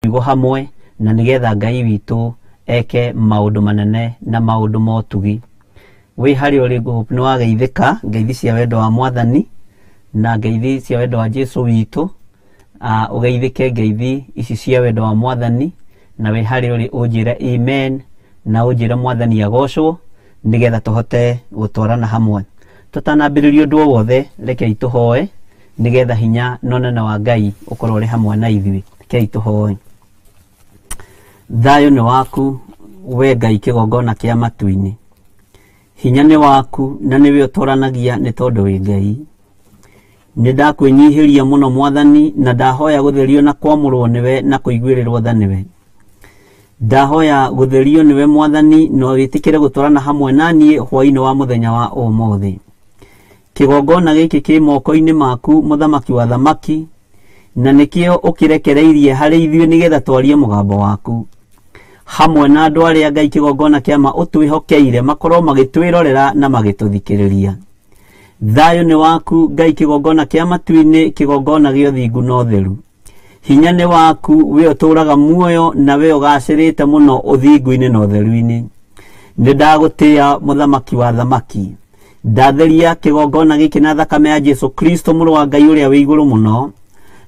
Kiugo hamwe na nĩgetha Ngai witũ eke maũndũ manene na maũndũ ma ũtugi. Wĩ harĩa ũrĩ, ngũhope nĩ wageithĩka ngeithi cia wendo wa Mwathani na ngeithi cia wendo wa Jesu witũ. Ũgeithĩke ngeithi ici cia wendo wa Mwathani, na wĩ harĩa ũrĩ ũnjĩre amen na ũnjĩre Mwathani agocwo, nĩgetha tũhote gũtwarana hamwe. Tũtanambĩrĩria ũndũ o wothe, rekei tũhoe nĩgetha hinya na ũnene wa Ngai ũkorwo ũrĩ hamwe na ithuĩ. Rekei tũhoe. Thayũ nĩ waku we Ngai, kĩgongona kĩa matu-inĩ. Hinya nĩ waku na nĩwe ũtũranagia, nĩ tondũ wĩ Ngai. Nĩ ndakwĩnyihĩria mũno, Mwathani, na ndahoya gũtherio na kwamũrwo nĩwe na kũiguĩrĩrwo tha nĩwe. Ndahoya gũtherio nĩwe, Mwathani, na wĩtĩkĩre gũtwarana hamwe na niĩ hwaĩ-inĩ wa mũthenya wa ũmũthĩ. Kĩgongona gĩkĩ kĩ moko-inĩ maku, Mũthamaki wa thamaki, na nĩkĩo ũkĩrekereirie harĩ ithuĩ nĩgetha twarie mũgambo waku hamwe na andũ arĩa, Ngai kĩgongona kĩa ma, ũtwĩhokeire makorwo magĩtwĩrorera na magĩtũthikĩrĩria. Thayũ nĩ waku, Ngai kĩgongona kĩa matu-inĩ, kĩgongona gĩa ũthingu na ũtheru. Hinya nĩ waku, we ũtũũraga muoyo na we ũgacĩrĩte mũno ũthingu-inĩ na ũtheru-inĩ. Nĩ ndagũtĩĩa, Mũthamaki wa thamaki. Ndatheria kĩgongona gĩkĩ na thakame ya Jesu Kristo, mũrũ wa Ngai ũrĩa wĩ igũrũ mũno.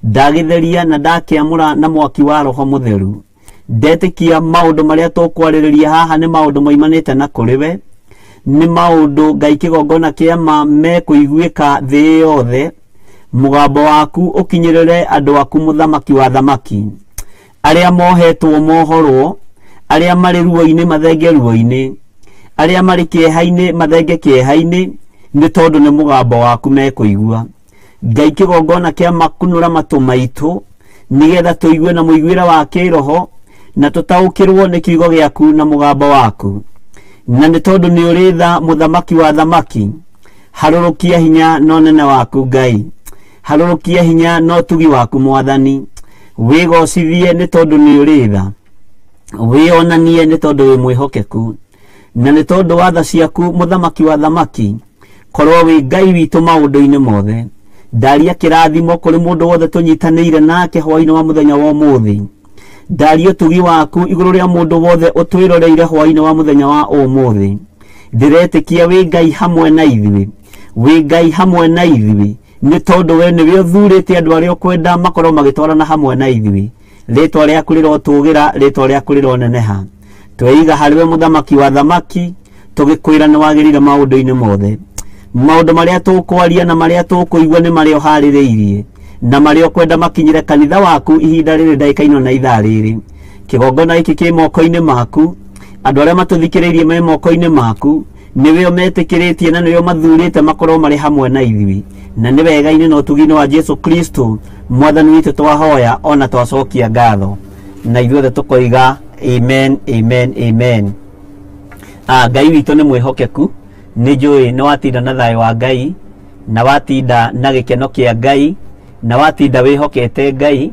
Ndagĩtheria na ndakĩamũra na mwaki wa Roho Mũtheru. Ndetĩkia maũndũ marĩa tũkwarĩrĩria haha nĩ maũndũ moimanĩte na kũrĩ we, nĩ maũndũ, Ngai kĩgongona kĩa ma, mekũiguĩka thĩ yothe. Mũgambo waku ũkinyĩrĩre andũ aku, Mũthamaki wa thamaki. Arĩa mohetwo mohorwo, arĩa marĩ ruo-inĩ mathenge ruo-inĩ, arĩa marĩ kĩeha-inĩ mathenge kĩeha-inĩ, nĩ tondũ nĩ mũgambo waku mekũigua. Ngai kĩgongona kĩa makunũra matũ maitũ nĩgetha tũigue na mũiguĩre wa kĩroho na tũtaũkĩrwo nĩ kiugo gĩaku na mũgambo waku. Na nĩ tondũ nĩ ũrĩ tha, Mũthamaki wa thamaki, harũrũkia hinya na ũnene waku. Ngai, harũrũkia hinya na ũtugi waku. Mwathani, wĩgocithie nĩ tondũ nĩ ũrĩ tha. Wĩonanie nĩ tondũ wĩ mwĩhokeku na nĩ tondũ wa tha ciaku. Mũthamaki wa thamaki, korwo wĩ Ngai witũ maũndũ-inĩ mothe. Ndaria kĩrathimo kũrĩ mũndũ wothe tũnyitanĩire nake hwaĩ-inĩ wa mũthenya wa ũmũthĩ. Ndaria ũtugi waku igũrũ rĩa mũndũ wothe ũtwĩroreire hwaĩ-inĩ wa mũthenya wa ũmũthĩ. Ndĩretĩkia wĩ Ngai hamwe na ithuĩ, wĩ Ngai hamwe na ithuĩ, nĩ tondũ we nĩwe ũthurĩte andũ arĩa ũkwenda makorwo magĩtwarana hamwe na ithuĩ. Rĩtwa rĩaku rĩrotũgĩra, rĩtwa rĩaku rĩroneneha. Tweiga harĩ we, Mũthamaki wa thamaki, tũgĩkwĩra nĩ wagĩrĩire maũndũ-inĩ mothe. Maũndũ marĩa tũkwaria na marĩa tũkũigua nĩ marĩa ũharĩrĩirie na marĩa ũkwenda makinyĩre kanitha waku ihinda rĩrĩ, ndagĩka ino na ithaa rĩrĩ. Kĩgongona gĩkĩ kĩ moko-inĩ maku, andũ arĩa matũthikĩrĩirie me moko-inĩ maku. Nĩwe ũmetĩkĩrĩtie na nĩwe ũmathurĩte makorwo marĩ hamwe na ithuĩ, na nĩ wega-inĩ na ũtugi-inĩ wa Jesu Kristo Mwathani witũ twahoya ona twacokia ngatho, na ithuothe tũkoiga amen, amen, amen. Ngai witũ nĩ mwĩhokeku. Nĩ njũĩ nĩ watinda na thayũ wa Ngai na watinda na gĩkeno kĩa Ngai na watinda wĩhokete Ngai,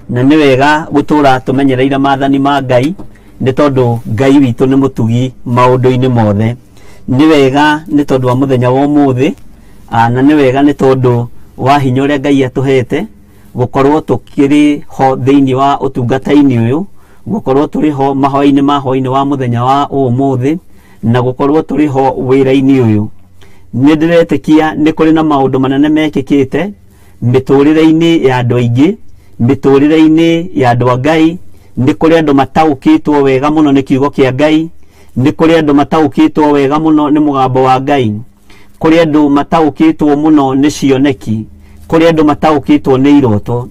na nĩ wega gũtũra tũmenyereire maathani ma Ngai, nĩ tondũ Ngai witũ nĩ mũtugi maũndũ-inĩ mothe. Nĩ wega nĩ tondũ wa mũthenya wa ũmũthĩ, na nĩ wega nĩ tondũ wa hinya ũrĩa Ngai atũhete gũkorwo tũkĩrĩ ho thĩinĩ wa ũtungata-inĩ ũyũ, gũkorwo tũrĩ ho mahoya-inĩ ma hwaĩ-inĩ wa mũthenya wa ũmũthĩ, na gũkorwo tũrĩ ho wĩra-inĩ ũyũ. Nĩ ndĩretĩkia nĩ kũrĩ na maũndũ manene mekĩkĩte mĩtũrĩre-inĩ ya andũ aingĩ, mĩtũrĩre-inĩ ya andũ a Ngai. Nĩ kũrĩ andũ mataũkĩtwo wega mũno nĩ kiugo kĩa Ngai, nĩ kũrĩ andũ mataũkĩtwo wega mũno nĩ mũgambo wa Ngai, kũrĩ andũ mataũkĩtwo mũno nĩ cioneki, kũrĩ andũ mataũkĩtwo nĩ iroto.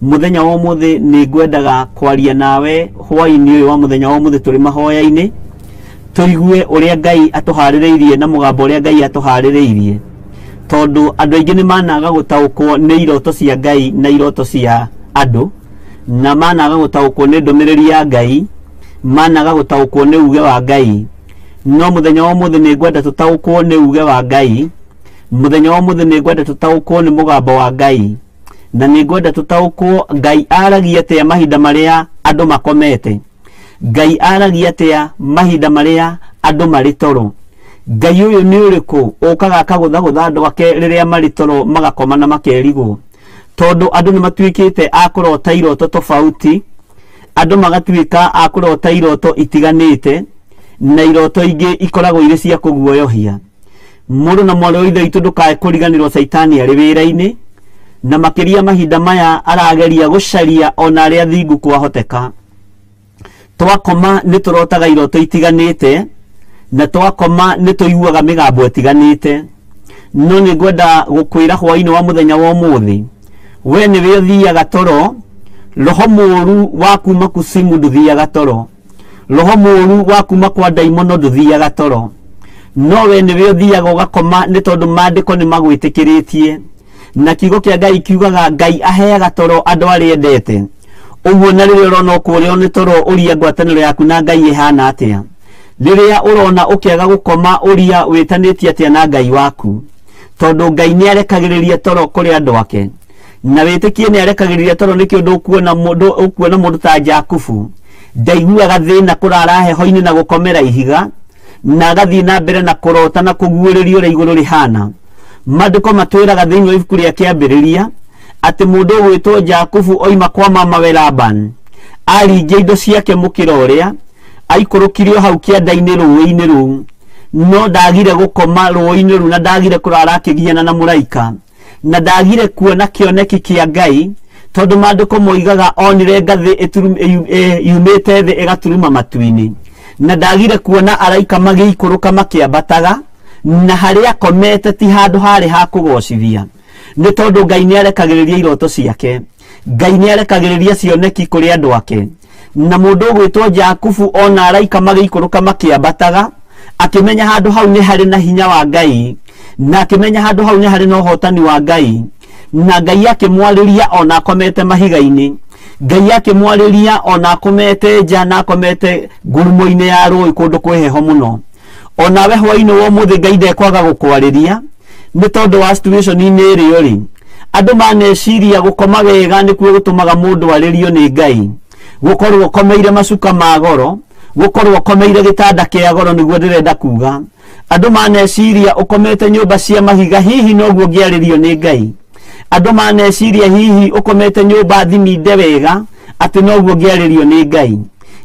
Mũthenya wa ũmũthĩ nĩ ngwendaga kwaria nawe hwaĩ-inĩ ũyũ wa mũthenya wa ũmũthĩ tũrĩ mahoya-inĩ, tũigue ũrĩa Ngai atũharĩrĩirie na mũgambo ũrĩa Ngai atũharĩrĩirie, tondũ andũ aingĩ nĩ managa gũtaũkwo nĩ iroto cia Ngai na iroto cia andũ, na managa gũtaũkwo nĩ ndũmĩrĩri ya Ngai, managa gũtaũkwo nĩ uge wa Ngai. No mũthenya wa ũmũthĩ nĩ ngwenda tũtaũkwo nĩ uge wa Ngai. Mũthenya wa ũmũthĩ nĩ ngwenda tũtaũkwo nĩ mũgambo wa Ngai, na nĩ ngwenda tũtaũkwo Ngai aragia atĩa mahinda marĩa andũ makomete, Ngai aragia atĩa mahinda marĩa andũ marĩ toro. Ngai ũyũ nĩ ũrĩkũ ũkaga akagũthagũtha andũ ake rĩrĩa marĩ toro, magakoma na makerigwo, tondũ andũ nĩ matuĩkĩte a kũrota iroto tofauti. Andũ Andũ magatuĩka a kũrota iroto itiganĩte na iroto ingĩ ikoragwo irĩ cia kũguoyohia. Mũrũ na mwarĩ wa ithe witũ, ndũkae kũriganĩrwo caitani arĩ wĩra-inĩ, na makĩria mahinda maya arageria gũcaria ona arĩa thingu kwahoteka. Twakoma nĩ tũrotaga iroto itiganĩte na twakoma nĩ tũiguaga mĩgambo ĩtiganĩte. No nĩ ngwenda gũkwĩra hwaĩ-inĩ wa mũthenya wa ũmũthĩ, we nĩwe ũthiaga toro, roho mũũru wa kuma kusimu ndũthiaga toro, roho mũũru wa kuma kwa ndaimono ndũthiaga toro, no we nĩwe ũthiaga ũgakoma nĩ tondũ maandĩko nĩ magwĩtĩkĩrĩtie na kiugo kĩa Ngai kiugaga Ngai aheaga toro andũ arĩa endete. Ũguo na rĩrĩa ũrona ũkũrĩo nĩ toro, ũria ngwatanĩro yaku na Ngai ĩhana atĩa. Rĩrĩa ũrona ũkĩaga gũkoma, ũria wĩtanĩtie atĩa na Ngai waku, tondũ Ngai nĩ arekagĩrĩria toro kũrĩ andũ ake. Na wĩtĩkie nĩ arekagĩrĩria toro, nĩkĩo ndũkuona mũndũ ta Jakubu ndaiguaga thĩna kũrara heho-inĩ na gũkomera ihiga, na agathiĩ na mbere na kũrota na kũguũrĩrio ũrĩa igũrũ rĩhana. Maandĩko matwĩraga thĩinĩ wa ibuku rĩa kĩambĩrĩria atĩ mũndũ ũgwĩtwo Jakubu oima kwa mamawe Laban, aringia indo ciake mũkĩra ũrĩa aikũrũkirio hau kĩanda-inĩ rũĩ-inĩ rũu, no ndagire gũkoma rũĩ-inĩ rũu na ndagire kũrara akĩgiana na mũraika, na ndagire kuona kĩoneki kĩa Ngai, tondũ maandĩko moigaga onire ngathĩ yumĩte thĩ ĩgaturuma matu-inĩ, na ndagire kuona araika magĩikũrũka makĩambataga, na harĩa akomete ti handũ harĩ ha kũgocithia, nĩ tondũ Ngai nĩ arekagĩrĩria iroto ciake, Ngai nĩ arekagĩrĩria cioneki kũrĩ andũ ake. Na mũndũ ũgwĩtwo Jakubu ona araika magĩikũrũka makĩambataga, akĩmenya handũ hau nĩ harĩ na hinya wa Ngai, na akĩmenya handũ hau nĩ harĩ na ũhotani wa Ngai, na Ngai akĩmwarĩria ona akomete mahiga-inĩ, Ngai akĩmwarĩria ona akomete nja na akomete ngurumo-inĩ ya rũĩ kũndũ kwĩ heho mũno. Onawe hwaĩ-inĩ wa ũmũthĩ Ngai ndekwaga gũkwarĩria nĩ tondũ wa situation-inĩ ĩrĩa ũrĩ. Andũ maneciria gũkoma wega nĩkuo gũtũmaga mũndũ arĩrio nĩ Ngai, gũkorwo ũkomeire macuka ma goro, gũkorwo ũkomeire gĩtanda kĩa goro nĩguo ndĩrenda kuga. Andũ maneciria ũkomete nyũmba cia mahiga, hihi noguo ũngĩarĩrio nĩ Ngai. Andũ maneciria hihi ũkomete nyũmba thiminde wega, atĩ noguo ũngĩarĩrio nĩ Ngai.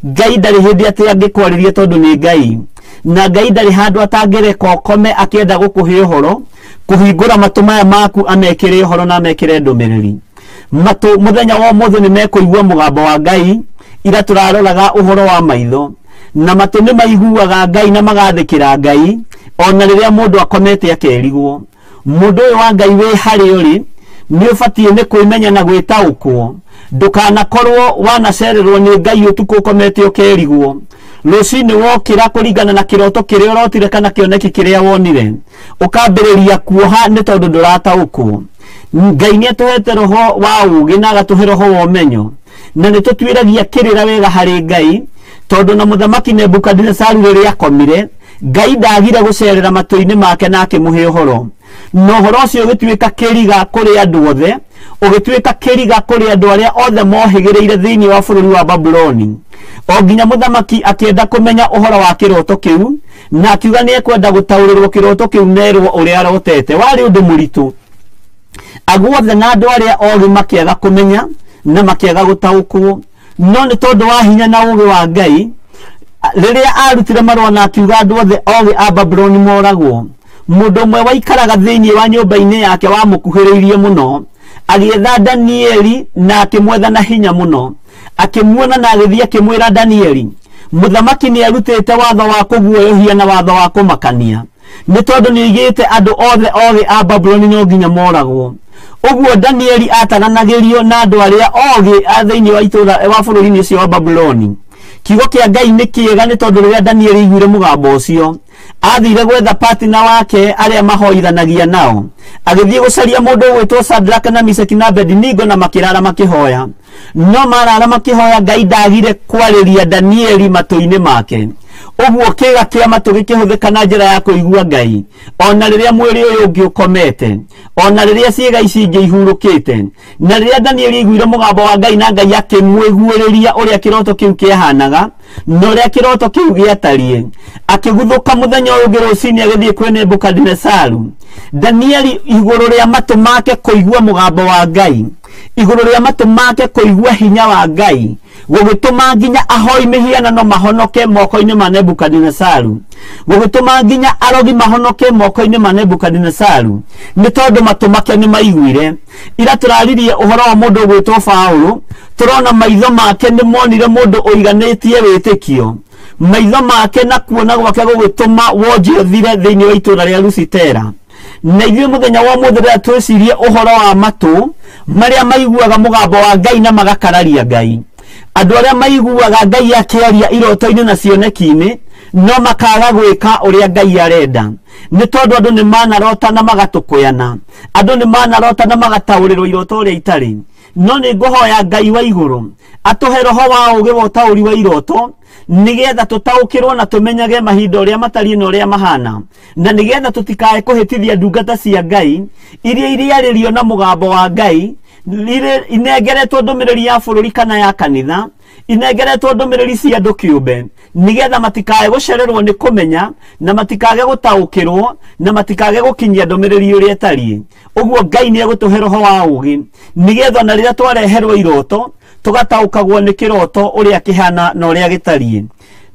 Ngai ndarĩ hĩndĩ atĩ angĩkwarĩria tondũ nĩ Ngai, na Ngai ndarĩ handũ atangĩreka ũkome akĩenda gũkũhe ũhoro, kũhingũra matũ maya maku amekĩre ũhoro na amekĩre ndũmĩrĩri. Matũ mũthenya wa ũmũthĩ nĩ mekũigua mũgambo wa Ngai, ira tũraroraga ũhoro wa maitho, na matũ nĩ maiguaga Ngai na magathĩkĩra Ngai ona rĩrĩa mũndũ akomete akerigwo. Mũndũ ũyũ wa Ngai wĩ harĩa ũrĩ nĩ ũbatiĩ nĩ kwĩmenya na gwĩtaũkwo, ndũkanakorwo wanacererwo nĩ Ngai ũtukũ ũkomete ũkerigwo. Rũcinĩ wokĩra kũringana na kĩroto kĩrĩa ũrotire kana kĩoneki kĩrĩa wonire, ũkambĩrĩria kuoha nĩ tondũ ndũrataũkwo. Ngai nĩ atũhete roho wa ũũgĩ na agatũhe roho wa ũmenyo, na nĩ tũtuĩragia kĩrĩra wega harĩ Ngai, tondũ na mũthamaki Nebukadinesaru rĩrĩa akomire, Ngai ndagire gũcerera matũ-inĩ make na akĩmũhe ũhoro, na ũhoro ũcio ũgĩtuĩka kĩriga kũrĩ andũ othe, ũgĩtuĩka kĩriga kũrĩ andũ arĩa othe mohĩgĩrĩire thĩinĩ wa bũrũri wa Babuloni. O nginya mũthamaki akĩenda kũmenya ũhoro wa kĩroto kĩu, na akiuga nĩ ekwenda gũtaũrĩrwo kĩroto kĩu nerwo ũrĩa arotete. Warĩ ũndũ mũritũ, aguothe na andũ arĩa ogĩ makĩaga kũmenya na makĩaga gũtaũkwo, no nĩ tondũ wa hinya na ũũgĩ wa Ngai, rĩrĩa arutire marũa na akiuga andũ othe ogĩ a Babuloni moragwo, mũndũ ũmwe waikaraga thĩinĩ wa nyũmba-inĩ yake wamũkuhĩrĩirie mũno agĩetha Danieli na akĩmwetha na hinya mũno, akĩmuona na agĩthiĩ akĩmwĩra Danieli, mũthamaki nĩ arutĩte watho wa kũguoyohia na watho wa kũmakania, nĩ tondũ nĩ oigĩte andũ othe ogĩ a Babuloni no nginya moragwo. Ũguo Danieli ataranagĩrio na andũ arĩa ogĩ a thĩinĩ wa itũũra wa bũrũri-inĩ ũcio wa Babuloni. Kiugo kĩa Ngai nĩ kĩega nĩ tondũ rĩrĩa Danieli aiguire mũgambo ũcio, athire gwetha partner wake arĩa mahoithanagia nao, agĩthiĩ gũcaria mũndũ ũgwĩtwo Shadrach na Meshaki na Abednego, na makĩrara makĩhoya. No marara makĩhoya, Ngai ndagire kwarĩria Danieli matũ-inĩ make. Ũguo kĩga kĩa matũ gĩkĩhũthĩka na njĩra ya kũigua Ngai, ona rĩrĩa mwĩrĩ ũyũ ũngĩ ũkomete, ona rĩrĩa ciĩga ici ingĩ ihurũkĩte. Na rĩrĩa Danieli aiguire mũgambo wa Ngai na Ngai akĩmwĩguũrĩria ũrĩa kĩroto kĩu kĩahanaga na ũrĩa kĩroto kĩu gĩatariĩ, akĩguthũka mũthenya ũyũ ũngĩ rũcinĩ agĩthiĩ kwĩ Nebukadinesaru. Danieli igũrũ rĩa matũ make kũigua mũgambo wa Ngai, igũrũ rĩa matũ make kũigua hinya wa Ngai, Gũgĩtũma nginya ahoi mĩhianano mahonoke moko-inĩ ma Nebukadinesaru. Gũgĩtũma nginya arogi mahonoke moko-inĩ ma Nebukadinesaru, nĩ tondũ matũ make nĩ maiguire. Ira tũraririe ũhoro wa mũndũ ũgwĩtwo Paũlũ, tũrona maitho make nĩ monire mũndũ ũiganĩtie wĩtĩkio. Maitho make na kuona gwake gũgĩtũma wonje ũthire thĩinĩ wa itũũra rĩa Lusitera. Na ithuĩ mũthenya wa ũmũthĩ rĩrĩa twĩcirie ũhoro wa matũ marĩa maiguaga mũgambo wa Ngai na magakararia Ngai. Andũ arĩa maiguaga Ngai akĩaria iroto-inĩ na cioneki-inĩ no makaga gwĩka ũrĩa Ngai arenda, nĩ tondũ andũ nĩ manarota na magatũkũyana, andũ nĩ manarota na magataũrĩrwo iroto ũrĩa itarĩ. No nĩ ngũhoya Ngai wa igũrũ atũhe roho wa ũũgĩ wa ũtaũri wa iroto, nĩgetha tũtaũkĩrwo na tũmenyage mahinda ũrĩa matariĩ na ũrĩa mahana, na nĩgetha tũtikae kũhĩtithia ndungata cia Ngai iria iriarĩrio na mũgambo wa Ngai, inengeretwo ndũmĩrĩri ya bũrũri kana ya kanitha, inengeretwo ndũmĩrĩri cia andũ kĩũmbe, nĩgetha matikae gũcererwo nĩ kũmenya na matikage gũtaũkĩrwo na matikage gũkinyia ndũmĩrĩri ũrĩa ĩtariĩ. Ũguo Ngai nĩ egũtũhe roho wa ũũgĩ, nĩgetha na rĩrĩa twareherwo iroto tũgataũkagwo nĩ kĩroto ũrĩa kĩhana na ũrĩa gĩtariĩ.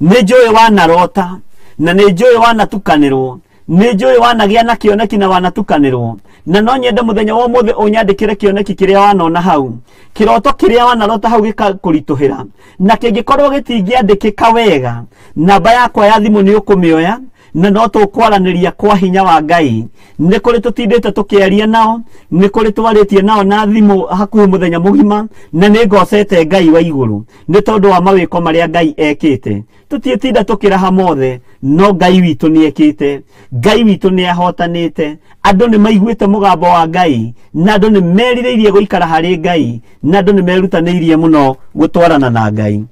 Nĩ njũĩ wanarota na nĩ njũĩ wanatukanĩrwo, nĩ njũĩ wanagĩa na kĩoneki na wanatukanĩrwo, na no nyende mũthenya wa ũmũthĩ ũnyandĩkĩre kĩoneki kĩrĩa wanona hau, kĩroto kĩrĩa wanarota hau gĩkakũritũhĩra, na kĩngĩkorwo gĩtingĩandĩkĩka wega, namba yakwa ya thimũ nĩ ũkũmĩoya na no tũkwaranĩria kwa hinya wa Ngai. Nĩ kũrĩ tũtindĩte tũkĩaria nao, nĩ kũrĩ twarĩtie nao na thimũ hakuhĩ mũthenya mũgima, na nĩ ngocete Ngai wa igũrũ nĩ tondũ wa mawĩko marĩa Ngai ekĩte. Tũtiĩtinda tũkĩraha mothe, no Ngai witũ nĩ ekĩte, Ngai witũ nĩ ahotanĩte. Andũ nĩ maiguĩte mũgambo wa Ngai, na andũ nĩ merirĩirie gũikara harĩ Ngai, na andũ nĩ merutanĩirie mũno gũtwarana na Ngai.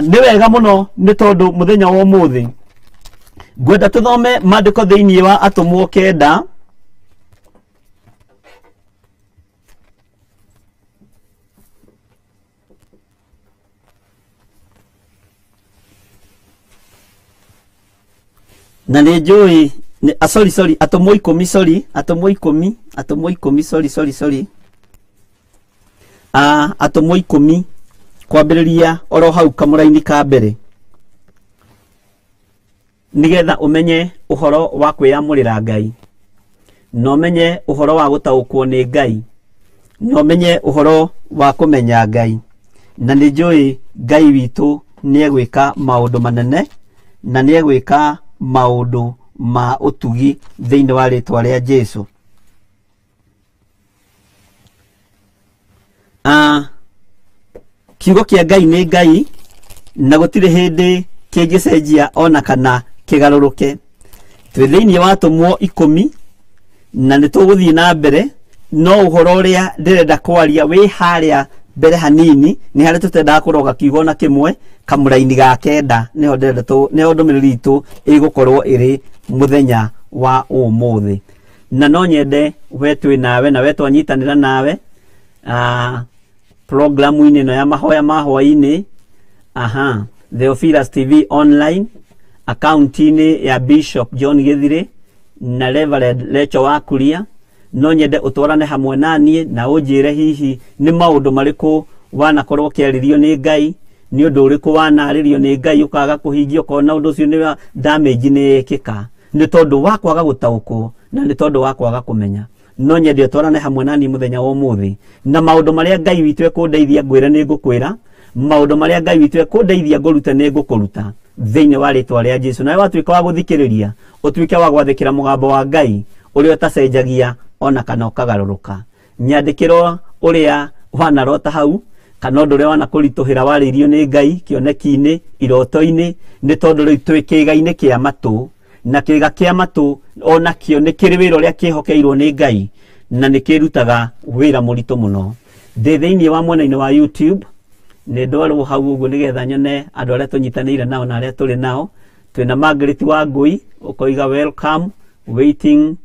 Nĩ wega mũno nĩ tondũ mũthenya wa ũmũthĩ ngwenda tũthome maandĩko thĩinĩ wa Atũmwo 9 na nĩ njũĩ sorry sorry Atũmwo 10 sorry Atũmwo 10 Atũmwo 10 sorry sorry sorry Atũmwo 10 kwambĩrĩria oro hau kamũraini ka mbere, nĩgetha ũmenye ũhoro wa kwĩyamũrĩra Ngai, na ũmenye ũhoro wa gũtaũkwo nĩ Ngai, na ũmenye ũhoro wa kũmenya Ngai. Na nĩ njũĩ Ngai witũ nĩ egwĩka maũndũ manene na nĩ egwĩka maũndũ ma ũtugi thĩinĩ wa rĩtwa rĩa Jesũ. Kiugo kĩa Ngai nĩ Ngai na gũtirĩ hĩndĩ kĩngĩcenjia ona kana kĩgarũrũke. Twĩ thĩinĩ wa Atũmwo 10 na nĩ tũgũthiĩ na mbere, no ũhoro ũrĩa ndĩrenda kwaria wĩ harĩa mbere hanini, nĩ harĩa tũtendaga kũroga kiugo na kĩmwe, kamũraini ga 9 nĩho ndĩrenda nĩho ndũmĩrĩri itũ ĩgũkorwo ĩrĩ mũthenya wa ũmũthĩ. Na no nyende we twĩ nawe na we twanyitanĩra nawe programu-inĩ ĩno ya mahoya ma hwaĩ-inĩ, aha, Theophilus TV online, akaunti-inĩ ya Bishop John Gĩthirĩ na Reverend Lecho wa Kuria. No nyende ũtwarane hamwe na niĩ na ũnjĩre hihi nĩ maũndũ marĩkũ wanakorwo ũkĩarĩrio nĩ Ngai, nĩ ũndũ ũrĩkũ wanarĩrio nĩ Ngai ũkaga kũhingia, ũkona ũndũ ũcio nĩ wa damage nĩ ĩkĩka nĩ tondũ wa kwaga gũtaũkwo na nĩ tondũ wa kwaga kũmenya. No nyende ũtwarane hamwe na niĩ mũthenya wa ũmũthĩ, na maũndũ marĩa Ngai witũ ekũndeithia ngwĩre nĩ ngũkwĩra, maũndũ marĩa Ngai witũ ekũndeithia ngũrute nĩ ngũkũruta thĩinĩ wa rĩtwa rĩa Jesũ. Nawe watuĩka wa gũthikĩrĩria, ũtuĩke wa gwathĩkĩra mũgambo wa Ngai ũrĩa ũtacenjagia ona kana ũkagarũrũka. Nyandĩkĩrwo ũrĩa wanarota hau, kana ũndũ ũrĩa wanakũritũhĩra warĩirio nĩ Ngai kĩoneki-inĩ, iroto-inĩ, nĩ tondũ rĩu twĩ kĩĩga-inĩ kĩa matũ, na kĩĩga kĩa matũ ona kĩo nĩ kĩrĩ wĩra ũrĩa kĩhokeirwo nĩ Ngai, na nĩ kĩrutaga wĩra mũritũ mũno. Ndĩ thĩinĩ wa mwena-inĩ wa YouTube, nĩ ndwarwo hau ũguo nĩgetha nyone andũ arĩa tũnyitanĩire nao na arĩa tũrĩ nao. Twĩna Margaret Wangui ũkoiga welcome, waiting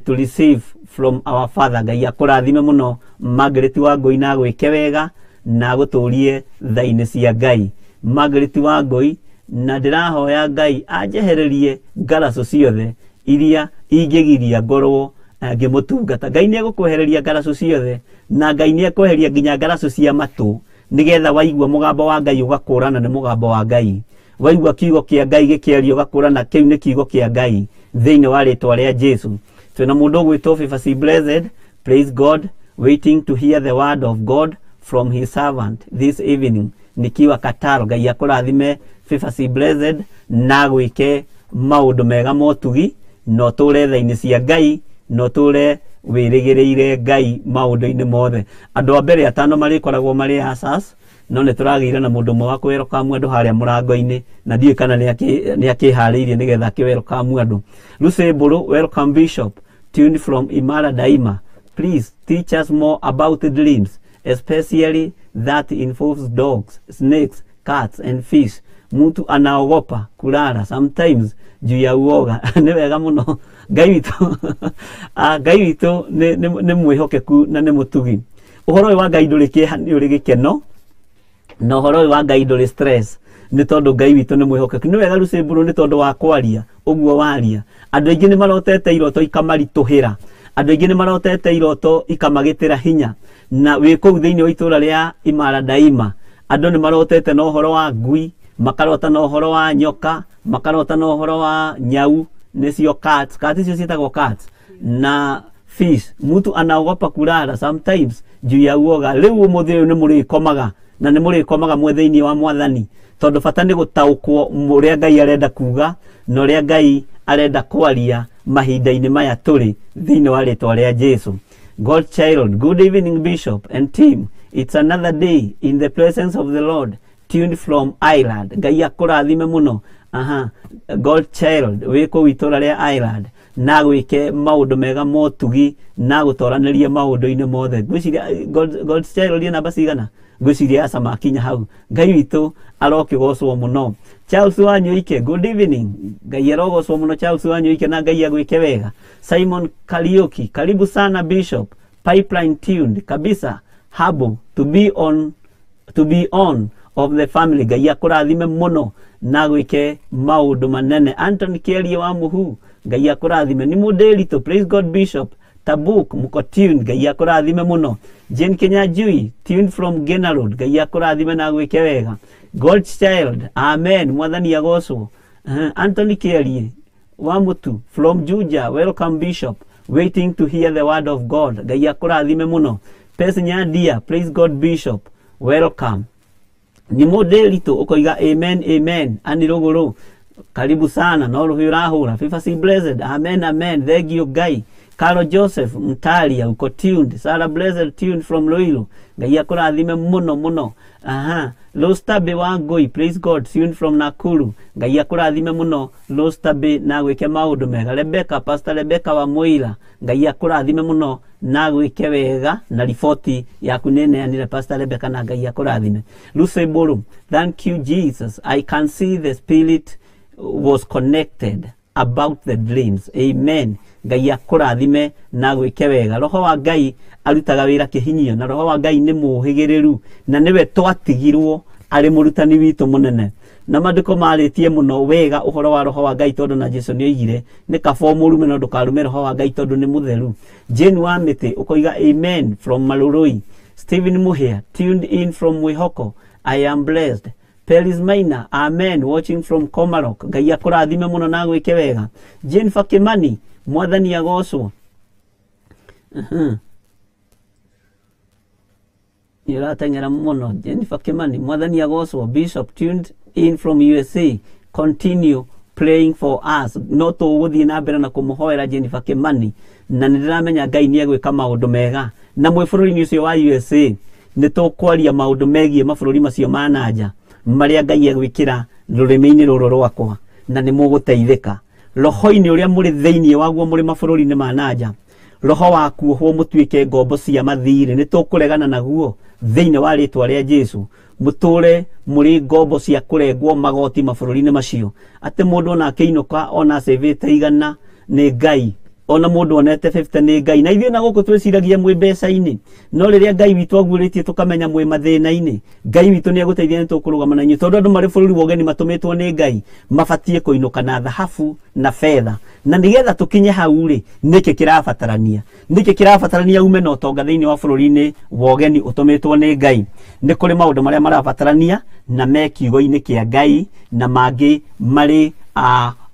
to receive from our Father. Ngai akũrathime mũno Margaret Wangui na agwĩke wega na agũtũrie tha-inĩ cia Ngai. Margaret Wangui, na ndĩrahoya Ngai anjehererie ngaracũ ciothe iria ingĩgiria ngorwo ngĩmũtungata. Ngai nĩ egũkwehereria ngaracũ ciothe, na Ngai nĩ ekweheria nginya ngaracũ cia matũ. Nĩgetha waigua mũgambo wa Ngai ũgakũrana nĩ mũgambo wa Ngai, waigua kiugo kĩa Ngai gĩkĩario ũgakũrana kĩu nĩ kiugo kĩa Ngai thĩinĩ wa rĩtwa rĩa Jesu. Twĩna mũndũ ũgwĩtwo Favor C Blessed, praise God, waiting to hear the word of God from his servant this evening nikiwa Kataro. Ngai akũrathime Favor C Blessed na gwĩke maũndũ mega motugi, na ũtũre tha-inĩ cia Ngai, na ũtũre wĩrĩgĩrĩire Ngai maũndũ-inĩ mothe. Andũ a mbere atano marĩkoragwo marĩ asas, no nĩ tũragĩire na mũndũ ũmwe wa kũwelcome andũ harĩa mũrango-inĩ, na ndiũĩ kana nĩ akĩharĩirie nĩgetha akĩwelcome andũ. Lucy Mbũrũ, welcome Bishop, tuned from Imara Daima. Please teach us more about dreams, especially that involves dogs, snakes, cats and fish. Mtu anaogopa kulala sometimes juu ya uoga. Nĩ wega mũno. Ngai witũ, Ngai witũ nĩ mwĩhokeku na nĩ mũtugi. Ũhoro ũyũ wa Ngai ndũrĩ kĩeha, nĩ ũrĩ gĩkeno, na ũhoro ũyũ wa Ngai ndũrĩ stress, nĩ tondũ Ngai witũ nĩ mwĩhokeku. Nĩ wega Lucy Mbũrũ nĩ tondũ wa kwaria ũguo waria. Andũ aingĩ nĩ marotete iroto ikamaritũhĩra, andũ aingĩ nĩ marotete iroto ikamagĩtĩra hinya, na wĩ kũu thĩinĩ wa itũra rĩa Imara Daima andũ nĩ marotete na ũhoro wa ngui, makarota na ũhoro wa nyoka, makarota na ũhoro wa nyau, nĩcio cats, cats icio ciĩtagwo cats na fish. Mtu anaogopa kulala sometimes juu ya uoga. Rĩu ũmũthĩ ũyũ nĩ mũrĩkomaga, na nĩ mũrĩkomaga mwĩ thĩinĩ wa Mwathani, tondũ bata nĩ gũtaũkwo ũrĩa Ngai arenda kuga na ũrĩa Ngai arenda kwaria mahinda-inĩ maya tũrĩ thĩinĩ wa rĩtwa rĩa Jesu. God child, good evening Bishop and team. It's another day in the presence of the Lord, tuned from Ireland. Ngai akũrathime mũno. Aha, God child, wĩ kũu itũra rĩa Ireland, na gwĩke maũndũ mega motugi na gũtoranĩrie maũndũ-inĩ mothe. Ngwĩciria God's child ĩ namba cigana? Ngwĩciria aca makinya hau. Ngai witũ arokĩgocwo mũno. Charles Wanyoike, good evening. Ngai arogocwo mũno Charles Wanyoike, na Ngai agwĩke wega. Simon Kariuki, karibu sana Bishop. Pipeline tuned kabisa, habo to be on of the family. Ngai akũrathime mũno na gwĩke maũndũ manene. Anthony Kierie wa Muhu, Ngai akũrathime. Nĩ mũndĩritũ, praise God Bishop. Tabuk muko tuned, Ngai akũrathime mũno. Jane Kinyanjui, tuned from Gena Road, Ngai akũrathime na gwĩke wega. God's child, amen, Mwathani agocwo. Anthony Kierie wa Mutu from Juja, welcome Bishop, waiting to hear the word of God. Ngai akũrathime mũno. Pes Nyandia, praise God Bishop, welcome. Nĩ mũndĩritũ ũkoiga amen amen. Ani rũgũrũ, karibu sana, no rũhĩ ũrahũra. Favor C Blessed, amen amen, thank you Ngai. Carol Joseph Mtalia uko tuned. Sarah Blessed tuned from Ruiru, Ngai akũrathime mũno mũno. Aha, Rostabe wa Ngui, praise God, tuned from Nakuru, Ngai akũrathime mũno Rostabe na gwĩke maũndũ mega. Rebecca, Pastor Rebecca wa Mũira, Ngai akũrathime mũno na gwĩke wega, na riboti yaku nĩ neanire Pastor Rebecca, na Ngai akũrathime. Lucy Mbũrũ, thank you Jesus, I can see the spirit was connected about the dreams. Amen. Ngai akũrathime na gwĩke wega. Roho wa Ngai arutaga wĩra kĩhinyio, na roho wa Ngai nĩ mũhĩgĩrĩru, na nĩwe twatigirwo arĩ mũrutani witũ mũnene, na maandĩko marĩtie mũno wega ũhoro wa roho wa Ngai, tondũ na Jesu nĩ oigire nĩ kaba ũmũrume no ndũkarume roho wa Ngai tondũ nĩ mũtheru. Jane wa Mĩtĩ ũkoiga amen from Marurui. Stephen Muhia tuned in from Mwihoko, I am blessed. Peris Maina, amen, watching from Komarok. Ngai akũrathime mũno na gwĩke wega. Jennifer Kimani, Mwathani agocwo. Nĩ ũrateng'era mũno. Jennifer Kimani, Mwathani agocwo. Bishop tuned in from USA. Continue praying for us. No tũgũthiĩ na mbere na kũmũhoera Jennifer Kimani, na nĩ ndĩramenya Ngai nĩ egwĩka maũndũ mega. Na mwĩ bũrũri-inĩ ũcio wa USA nĩ tũkwaria maũndũ megiĩ mabũrũri macio ma nanja marĩa Ngai egwĩkĩra rũrĩmĩ-inĩ rũrũ rwakwa, na nĩ mũgũteithĩka roho-inĩ ũrĩa mũrĩ thĩinĩ waguo mũrĩ mabũrũri-inĩ ma nanja. Roho wa kuohwo mũtuĩke ngombo cia mathirĩ nĩ tũkũregana naguo thĩinĩ wa rĩtwa rĩa Jesu. Mũtũre mũrĩ ngombo cia kũrengwo magoti mabũrũri-inĩ macio, atĩ mũndũ ona akĩinũka ona acĩvĩte 100 nĩ Ngai. Ona mũndũ onete 50 nĩ Ngai. Na ithuĩ na gũkũ twĩciragia mwĩ mbeca-inĩ, no rĩrĩa Ngai witũ aguũrĩtie tũkamenya mwĩ mathĩna-inĩ, Ngai witũ nĩ egũteithia, nĩ tũkũrũgama na inyuĩ, tondũ andũ marĩ bũrũri wa ũgeni matũmĩtwo nĩ Ngai mabatiĩ kũinũka na thahabu na betha. Na nĩgetha tũkinye hau rĩ, nĩkĩ kĩrabatarania? Nĩkĩ kĩrabatarania ume na ũtonga thĩinĩ wa bũrũri-inĩ wa ũgeni ũtũmĩtwo nĩ Ngai? Nĩ kũrĩ maũndũ marĩa marabatarania na me kiugo-inĩ kĩa Ngai, na mangĩ marĩ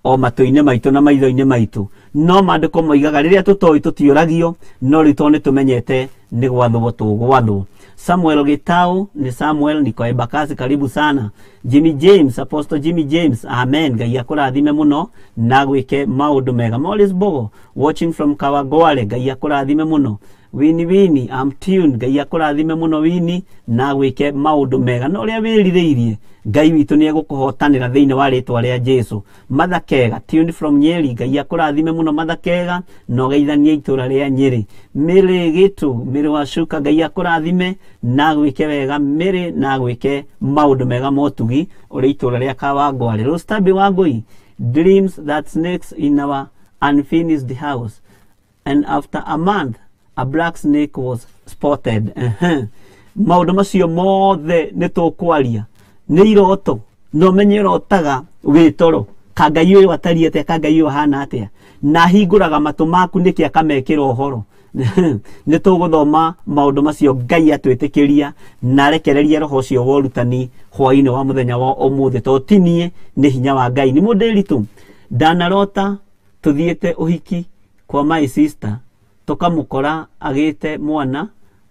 o matũ-inĩ maitũ na maitho-inĩ maitũ. No maandĩko moigaga rĩrĩa tũtoĩ tũtiũragio, no rĩu tondũ nĩ tũmenyete nĩ gwathwo tũgwathwo. Samuel Gitau ni Samuel, niko Embakasi, karibu sana. Jimmy James, Apostle Jimmy James, amen. Ngai akũrathime mũno na gwĩke maũndũ mega. Morris Bogo, watching from Kawangware, Ngai akũrathime mũno. Wini Wini, I'm tuned, Ngai akũrathime mũno Wini na gwĩke maũndũ mega. Na ũrĩa wĩrirĩirie, Ngai witũ nĩ egũkũhotanĩra thĩinĩ wa rĩtwa rĩa Jesu. Mother Kega, tuned from Nyeri, Ngai akũrathime mũno Mother Kega na ũgeithanie itũra rĩa Nyeri. Mary Gitu, Mary wa Shuka, Ngai akũrathime na gwĩke wega Mary na gwĩke maũndũ mega motugi ũrĩ itũra rĩa Kawangware. Rostabi Wangui, dreams that snakes in our unfinished house, and after a month a black snake was spotted. Maũndũ macio mothe nĩ tũkwaria, nĩ iroto na ũmenye ũrotaga wĩ toro, ka Ngai ũyũ atariĩ atĩa, ka Ngai ũyũ ahana atĩa, na ahingũraga matũ maku nĩkĩ akamekĩra ũhoro. Nĩ tũgũthoma maũndũ macio Ngai atwĩtĩkĩria na arekererie roho ũcio wa ũrutani hwaĩ-inĩ wa mũthenya wa ũmũthĩ, tondũ ti niĩ, nĩ hinya wa Ngai. Nĩ mũndĩritũ ndanarota tũthiĩte ũhiki kwa my sister, tũkamũkora agĩte mwana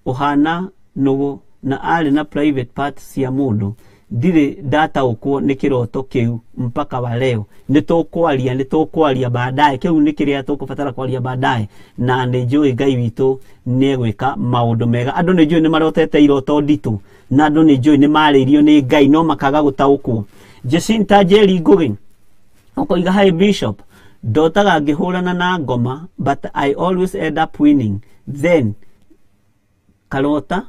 ũhana nũgũ na arĩ na private parts cia mũndũ. Ndirĩ ndataũkwo nĩ kĩroto kĩu mpaka wa leo. Nĩ tũkwaria, nĩ tũkwaria baadaye, kĩu nĩ kĩrĩa tũkũbatara kwaria baadaye, na nĩ njũĩ Ngai witũ nĩ egwĩka maũndũ mega. Andũ nĩ njũĩ nĩ marotete iroto nditũ, na andũ nĩ njũĩ nĩ marĩirio nĩ Ngai no makaga gũtaũkwo. Jacinta Njeri Ngũgĩ ũkoiga, hi Bishop, ndotaga ngĩhũrana na ngoma, but I always end up winning, then karota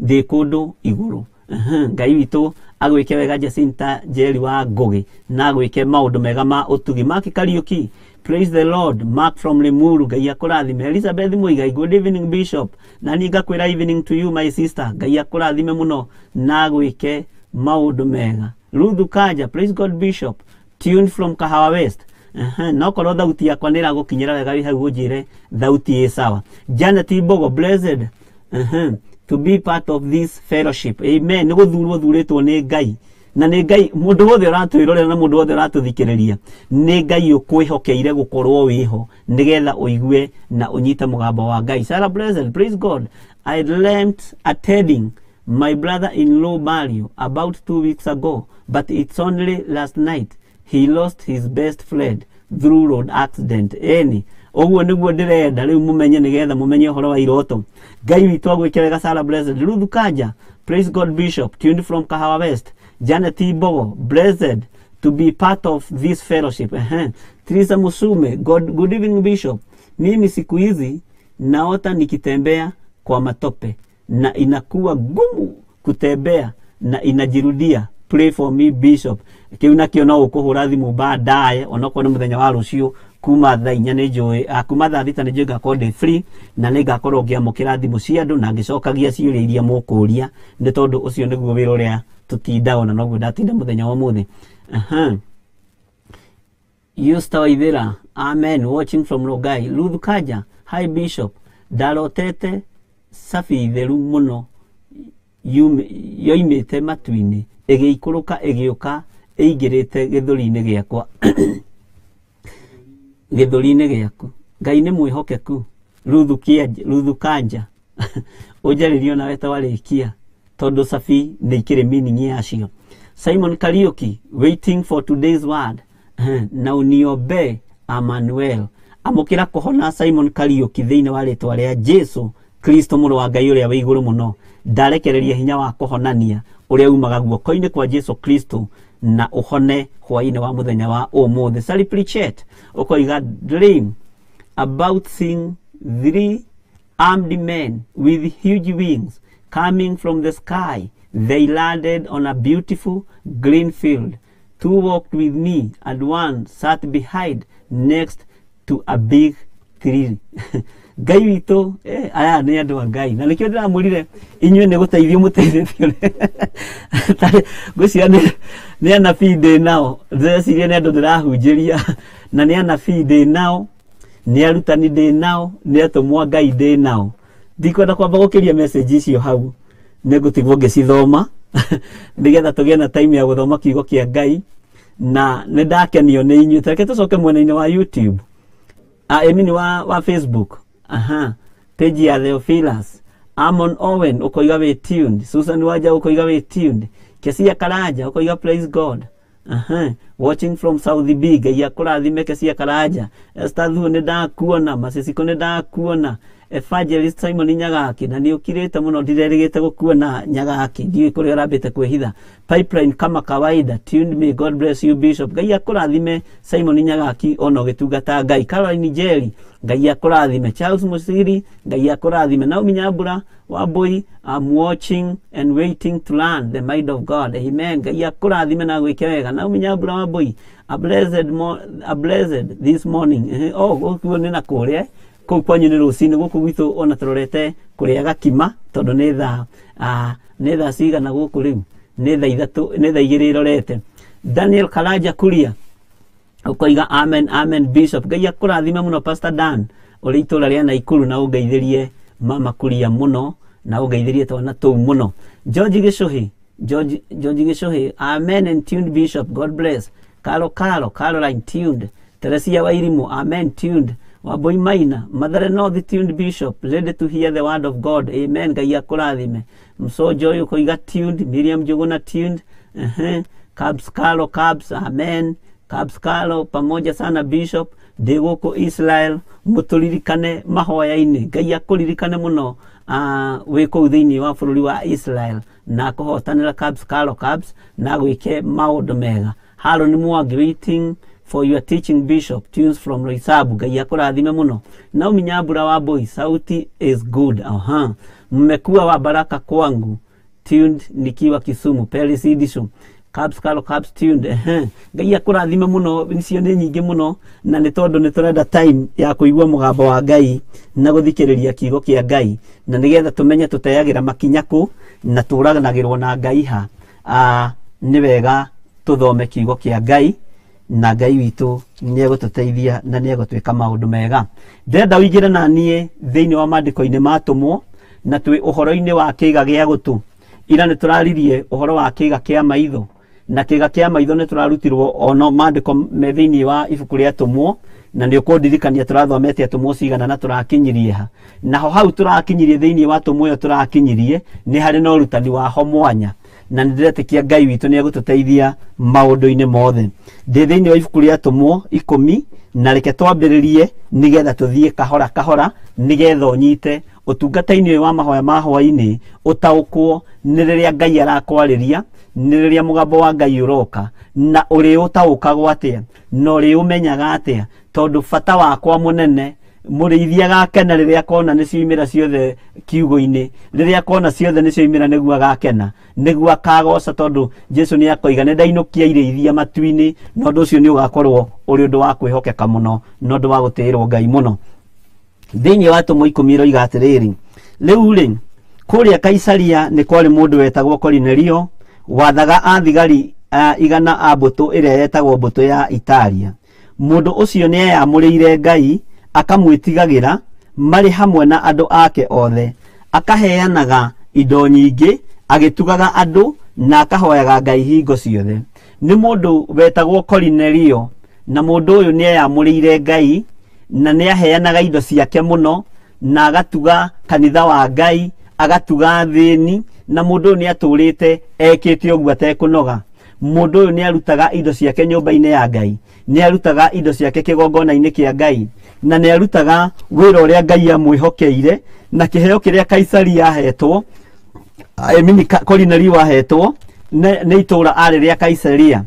ndĩ kũndũ igũrũ. Ngai witũ agwĩke wega Jacinta Njeri wa Ngũgĩ na agwĩke maũndũ mega ma ũtugi. Mark Kariuki, praise the Lord. Mark from Limuru, Ngai akũrathime. Elizabeth Muigai, good evening Bishop. Na niĩ ngakwĩra evening to you my sister. Ngai akũrathime mũno na agwĩke maũndũ mega. Ruth Kanja, praise God Bishop, tuned from Kahawa West. No korwo thauti yakwa nĩ ĩragũkinyĩra wega wĩ hau ũnjĩre thauti ĩ sawa. Janet Mbogo, blessed to be part of this fellowship. Amen. Nĩ gũthurwo thurĩtwo nĩ Ngai, na nĩ Ngai mũndũ wothe ũratwĩrorera na mũndũ wothe ũratũthikĩrĩria, nĩ Ngai ũkwĩhokeire gũkorwo wĩho nĩgetha ũigue na ũnyite mũgambo wa Ngai. Sarah Blessed, praise God. I learned attending my brother-in-law Mario about 2 weeks ago, but it's only last night he lost his best friend through road accident. Eni ũguo nĩguo ndĩrenda rĩu mũmenye, nĩgetha mũmenye ũhoro wa iroto. Ngai witũ agwĩke wega Sarah Blessed. Ruth Kanja, praise God Bishop, tuned from Kahawa West. Janet Mbogo, blessed to be part of this fellowship. Teresa Musume, God, good evening Bishop. Mimi siku hizi naota nikitembea kwa matope na inakuwa gumu kutembea na inajirudia. Pray for me Bishop. Kiu nakio no ũkũhũra thimũ baadaye, onokorwo nĩ mũthenya wa rũciũ kuma thaa 4 nĩ njũĩ, kuma thaa 6 nĩ njũĩ ngakorwo ndĩ free na nĩ ngakorwo ngĩamũkĩra thimũ cia andũ na ngĩcokagia ciũria iria mũkũria, nĩ tondũ ũcio nĩguo wĩra ũrĩa tũtindaga na noguo ndatinda mũthenya wa ũmũthĩ. Yusta Waithera, amen, watching from Rongai. Ruth Kanja, hi Bishop, ndarotete cabi theru mũno yoimĩte matu-inĩ ĩgĩikũrũka ĩgĩũka ĩingĩrĩte gĩthũri-inĩ gĩakwa, gĩthũri-inĩ gĩaku. Ngai nĩ mwĩhokeku. Ruthu Kanja, ũnjarĩrie onawe twarĩkia, tondũ cabi nĩ ikĩrĩ meaning yacio. Simon Kariuki, waiting for today's word na uniombee Emmanuel. Amũkĩra kũhona Simon Kariuki thĩinĩ wa rĩtwa rĩa Jesu Kristo mũrũ wa Ngai ũrĩa wĩ igũrũ mũno. Ndarekereria hinya wa kũhonania ũrĩa umaga guoko-inĩ kwa Jesu Kristo na ũhone hwaĩ-inĩ wa mũthenya wa ũmũthĩ. Sally Pritchett ũkoiga, dream about seeing three armed men with huge wings coming from the sky. They landed on a beautiful green field. Two walked with me and one sat behind next to a big Ministry. Ngai witũ, aya nĩ andũ a Ngai na nĩkĩo ndĩramwĩrire inyuĩ nĩ gũteithio mũteithĩtio. Ngwĩciria nĩ anabii ndĩ nao, ndĩreciria nĩ andũ ndĩrahunjĩria na nĩ anabii ndĩ nao, nĩ arutani ndĩ nao, nĩ atũmwo a Ngai ndĩ nao. Ndikwenda kwamba gũkĩria message icio hau, nĩ ngũtigwo ngĩcithoma nĩgetha tũgĩe na time ya gũthoma kiugo kĩa Ngai, na nĩ ndakenio nĩ inyuĩ. Tareke tũcoke mwena-inĩ wa YouTube, I mean wa Facebook. Aha, page ya Theophilus. Amon Owen ukoiga we tuned, Susan Waja ukoiga we tuned, Kesia Karaja ukoiga praise God. Aha, watching from South B, Ngai akũrathime Kesia Karaja. Esther Thuo nĩ ndakuona, Masisiko nĩ ndakuona, Evangelist Simon Nyagaki na nĩ ũkirĩte mũno, ndirerĩgĩte gũkuona Nyagaki, ndiũĩ kũrĩa ũrambĩte kwĩhitha. Pipeline kama kawaida, tuned me, God bless you Bishop. Ngai akũrathime Simon Nyagaki ona ũgĩtungata Ngai. Caroline Njeri, Ngai akũrathime. Charles Musiri, Ngai akũrathime. Naomi Nyambura Wambui, I'm watching and waiting to learn the mind of God. Amen. Ngai akũrathime na gwĩke wega. Naomi Nyambura Wambui, a blessed this morning. Oh, gũkũ nĩ na kũrĩa kũu kwanyu nĩ rũcinĩ, gũkũ gwitũ ona tũrorete kũrĩa gakima tondũ nĩ thaa nĩ thaa cigana gũkũ rĩu, nĩ thaa 3, nĩ thaa 2 ĩrorete. Daniel Karaja Kuria ũkoiga amen amen Bishop. Ngai akũrathime mũno Pastor Dan ũrĩ itũra rĩa Naikuru, na ũngeithĩrie mama Kuria mũno na ũngeithĩrie twana tũu mũno. George Gĩcũhĩ, George Gĩcũhĩ, amen and tuned Bishop, God bless. Karo Karo Caroline tuned. Teresia Wairimu, amen tuned. Wambui Maina, Mathare North tuned Bishop, ready to hear the word of God. Amen. Ngai akũrathime. Msojo ũyũ ũkoiga tuned. Miriam Njuguna tuned. Cabs Carlo Cabs, amen. Cabs Carlo pamoja sana Bishop. Ndĩ gũkũ Israel, mũtũririkane mahoya-inĩ. Ngai akũririkane mũno wĩ kũu thĩinĩ wa bũrũri wa Israel na akũhotanĩra Cabs Carlo Cabs na gwĩke maũndũ mega. Haron Mwangi, waiting for your teaching Bishop, tunes from Roysambu. Ngai akũrathime mũno. Naomi Nyambura wa Boy, sauti is good. Aha, mmekuwa wa baraka kwangu, tuned nikiwa Kisumu. Peris Edison, Cabs Carlo Cabs tuned. Ehe, Ngai akũrathime mũno, icio nĩ nyingĩ mũno na nĩ tondũ nĩ tũrenda time ya kũigua mũgambo wa Ngai na gũthikĩrĩria kiugo kĩa Ngai, na nĩgetha tũmenye tũteagĩra makinya kũ na tũraganagĩrwo na Ngai ha. Nĩ wega tũthome kiugo kĩa Ngai na Ngai witũ nĩ egũtũteithia na nĩ egũtwĩka maũndũ mega. Ndĩrenda ũingĩre na niĩ thĩinĩ wa maandĩko-inĩ ma atũmwo na twĩ ũhoro-inĩ wa kĩĩga gĩa gũtũ. Ira nĩ tũraririe ũhoro wa kĩĩga kĩa maitho, na kĩĩga kĩa maitho nĩ tũrarutirwo ono maandĩko me thĩinĩ wa ibuku rĩa atũmwo, na nĩ ũkũndirikania tũrathomete atũmwo cigana na tũrakinyirie ha. Naho hau tũrakinyirie thĩinĩ wa atũmwo ĩyo tũrakinyirie nĩ harĩ na ũrutani waho mwanya, na nĩ ndĩretĩkia Ngai witũ nĩ egũtũteithia maũndũ-inĩ mothe. Ndĩ thĩinĩ wa ibuku rĩa atũmwo 10, na reke twambĩrĩrie nĩgetha tũthiĩ kahora kahora nĩgetha ũnyite ũtungata-inĩ ũyũ wa mahoya ma hwaĩ-inĩ, ũtaũkwo nĩ rĩrĩa Ngai arakwarĩria, nĩ rĩrĩa mũgambo wa Ngai ũroka, na ũrĩ ũtaũkagwo atĩa na ũrĩ ũmenyaga atĩa, tondũ bata wakwa mũnene mũrĩithi agakena rĩrĩa akona nĩ cioimĩra ciothe kiugo-inĩ, rĩrĩa akona ciothe nĩ cioimĩra nĩguo agakena, nĩguo akagoca, tondũ Jesu nĩ akoiga nĩ ndainũkia irĩithia matu-inĩ, na ũndũ ũcio nĩ ũgakorwo ũrĩ ũndũ wa kwĩhokeka mũno na ũndũ wa gũtĩĩrwo Ngai mũno. Thĩinĩ wa atũmwo 10 ĩroiga atĩrĩrĩ, rĩu rĩ kũrĩa Kaisaria nĩ kwarĩ mũndũ wetagwo Korinelio, wathaga athigari 100 a mbũtũ ĩrĩa yetagwo mbũtũ ya Italia. Mũndũ ũcio nĩ eyamũrĩire Ngai akamwĩtigagĩra marĩ hamwe na andũ ake othe, akaheanaga indo nyingĩ, agĩtugaga andũ na akahoyaga Ngai hingo ciothe. Nĩ mũndũ wetagwo Korinelio, na mũndũ ũyũ nĩ eyamũrĩire Ngai na nĩ aheanaga indo ciake mũno na agatuga kanitha wa Ngai, agatuga athĩni, na mũndũ ũyũ nĩ atũrĩte ekĩte ũguo atekũnoga. Mũndũ ũyũ nĩ arutaga indo ciake nyũmba-inĩ ya Ngai, nĩ arutaga indo ciake kĩgongona-inĩ kĩa Ngai, na nĩ arutaga wĩra ũrĩa Ngai amwĩhokeire, na kĩheo kĩrĩa Kaisari ahetwo, I mean, Korinelio ahetwo nĩ itũũra arĩ rĩa Kaisaria.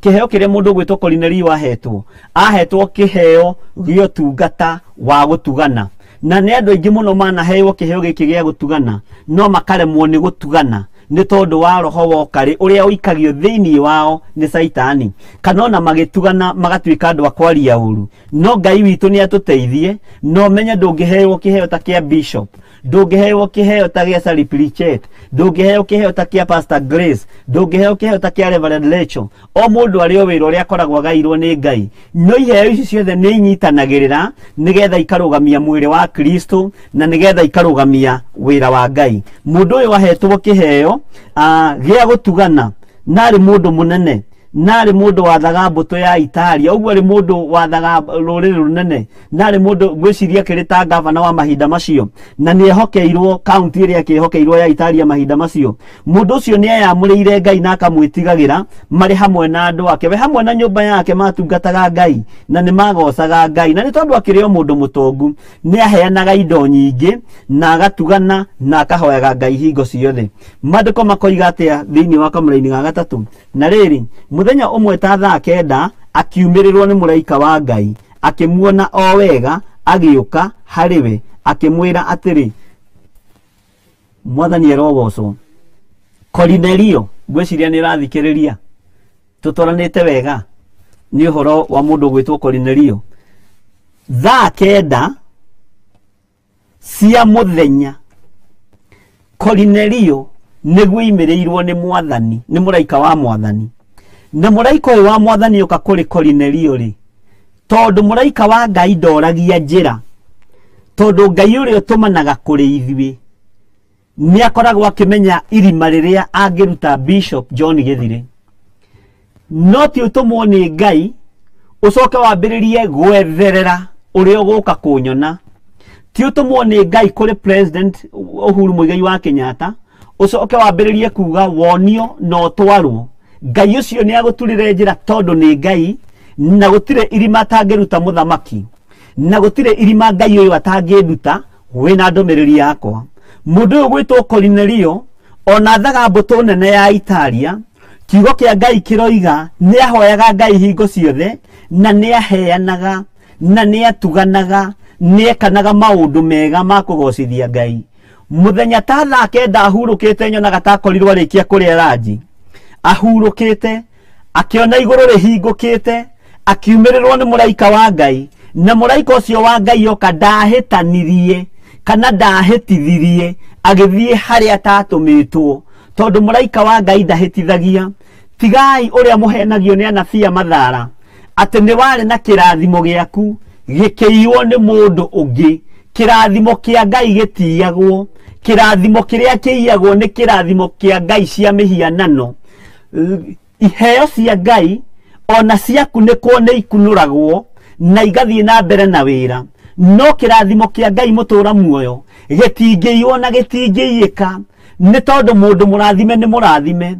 Kĩheo kĩrĩa mũndũ ũgwĩtwo Korinelio ahetwo, ahetwo kĩheo gĩa ũtungata wa gũtugana. Na nĩ andũ aingĩ mũno manaheo kĩheo gĩkĩ gĩa gũtugana, no makaremwo nĩ gũtugana. Nĩ tondũ wa roho wokarĩ ũrĩa ũikagio thĩinĩ wao nĩ Caitani, kana ona magĩtugana magatuĩka andũ a kwaria ũru. No Ngai witũ nĩ atũteithie. No menye ndũngĩheo kĩheo ta kĩa bishop, ndũngĩheo kĩheo ta gĩa Sally Pritchett, ndũngĩheo kĩheo ta kĩa Pastor Grace, ndũngĩheo kĩheo ta kĩa Reverend Lecho. O mũndũ arĩ o wĩra ũrĩa akoragwo agairwo nĩ Ngai. No iheo ici ciothe nĩ inyitanagĩrĩra nĩgetha ikarũgamia mwĩrĩ wa Kristo na nĩgetha ikarũgamia wĩra wa Ngai. Mũndũ ũyũ ahetwo kĩheo gĩa gũtugana, na arĩ mũndũ mũnene, na arĩ mũndũ wathaga mbũtũ ya Italia, ũguo arĩ mũndũ wathaga rũrĩrĩ rũnene, na arĩ mũndũ ngwĩciria akĩrĩ ta gavana wa mahinda macio, na nĩ ehokeirwo kaunti ĩrĩa akĩhokeirwo ya Italia mahinda macio. Mũndũ ũcio nĩ eyamũrĩire Ngai na akamwĩtigagĩra marĩ hamwe na andũ ake, we hamwe na nyũmba yake matungataga Ngai na nĩ magocaga Ngai. Na nĩ tondũ akĩrĩ o mũndũ mũtongu, nĩ aheanaga indo nyingĩ na agatugana na akahoyaga Ngai hingo ciothe. Maandĩko makoiga atĩa thĩinĩ wa kamũraini ga gatatũ? Na rĩrĩ, mũthenya ũmwe ta thaa 9 akiumĩrĩrwo nĩ mũraika wa Ngai, akĩmuona o wega, agĩũka harĩ we akĩmwĩra atĩrĩ, Mwathani arogocwo. Korinelio, ngwĩciria nĩ ũrathikĩrĩria, tũtwaranĩte wega nĩ ũhoro wa mũndũ ũgwĩtwo Korinelio. Thaa 9 cia mũthenya Korinelio nĩguo imĩrĩirwo nĩ Mwathani, nĩ mũraika wa Mwathani. Na mũraika ũyũ wa Mwathani ũka kũrĩ Korinelio rĩ, tondũ mũraika wa Ngai ndoragia njĩra, tondũ Ngai ũrĩa ũtũmanaga kũrĩ ithuĩ nĩ akoragwo akĩmenya irima rĩrĩa angĩruta Bishop John Gĩthire. No ti ũtũmwo nĩ Ngai ũcoke wambĩrĩrie gwetherera ũrĩa ũgũka kũnyona. Ti ũtũmwo nĩ Ngai kũrĩ President Uhuru Muigai wa Kenyatta ũcoke wambĩrĩrie kuga wonio na ũtwarwo. Ngai ũcio nĩ agũturĩre njĩra tondũ nĩ Ngai, na gũtirĩ irima atangĩruta mũthamaki, na gũtirĩ irima Ngai ũyũ atangĩnduta wĩna ndũmĩrĩri yakwa. Mũndũ ũyũ gwĩtwo Korinelio ona athaga mbũtũ nene ya Italia, kiugo kĩa Ngai kĩroiga nĩ ahoyaga Ngai hingo ciothe, na nĩ aheanaga, na nĩ atuganaga, nĩ ekanaga maũndũ mega ma kũgocithia Ngai. Mũthenya ta thaa 9 ahurũkĩte, nyonaga ta akorirwo arĩkia kũrĩa ranji, ahurũkĩte akĩona igũrũ rĩhingũkĩte, akiumĩrĩrwo nĩ mũraika wa Ngai. Na mũraika ũcio wa Ngai oka ndahĩtanirie kana ndahĩtithirie agĩthiĩ harĩa atatũmĩtwo, tondũ mũraika wa Ngai ndahĩtithagia. Tigai ũrĩa mũhenagio nĩ anabii a mathara atĩ nĩ warĩ na kĩrathimo gĩaku gĩkĩiywo nĩ mũndũ ũngĩ. Kĩrathimo kĩa Ngai gĩtiyagwo, kĩrathimo kĩrĩa kĩiyagwo nĩ kĩrathimo kĩa Ngai cia mĩhianano. Iheo cia Ngai ona ciaku nĩ kuo nĩ ikunũragwo na igathiĩ na mbere na wĩra, no kĩrathimo kĩa Ngai mũtũra muoyo gĩtingĩiywo na gĩtingĩiyĩka, nĩ tondũ mũndũ mũrathime nĩ mũrathime.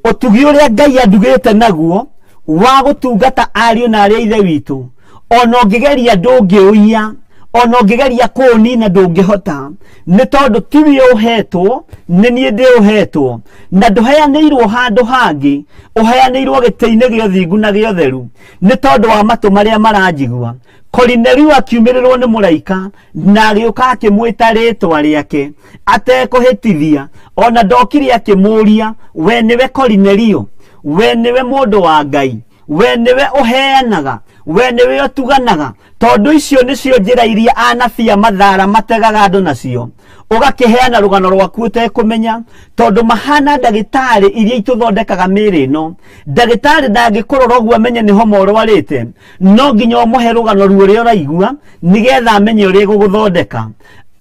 Ũtugi ũrĩa Ngai andugĩte naguo wa gũtungata ariũ na arĩa ithe witũ, ona ũngĩgeria ndũngĩũiya, ona ũngĩgeria kũũnina ndũngĩhota, nĩ tondũ tiwe ũhetwo, nĩ niĩ ndĩũhetwo, na ndũheanĩirwo handũ hangĩ, ũheanĩirwo gĩtĩ-inĩ gĩa ũthingu na gĩa ũtheru, nĩ tondũ wa matũ marĩa maranjigua. Korinelio akiumĩrĩrwo nĩ mũraika na agĩũka akĩmwĩta rĩtwa rĩake atekũhĩtithia, ona ndokire akĩmũũria, we nĩwe Korinelio, we nĩwe mũndũ wa Ngai, we nĩwe ũheanaga, we nĩwe ũtuganaga? Tondũ icio nĩcio njĩra iria anabii a mathara mategaga andũ nacio. Ũgakĩheana rũgano rwaku ũtekũmenya, tondũ mahana ndagĩtarĩ iria itũthondekaga mĩĩrĩ ĩno. Ndagĩtarĩ ndangĩkũrora ũguo amenye nĩ homa ũrwarĩte, no nginya ũmũhe rũgano ruo ũrĩa ũraigua nĩgetha amenye ũrĩa ĩgũgũthondeka.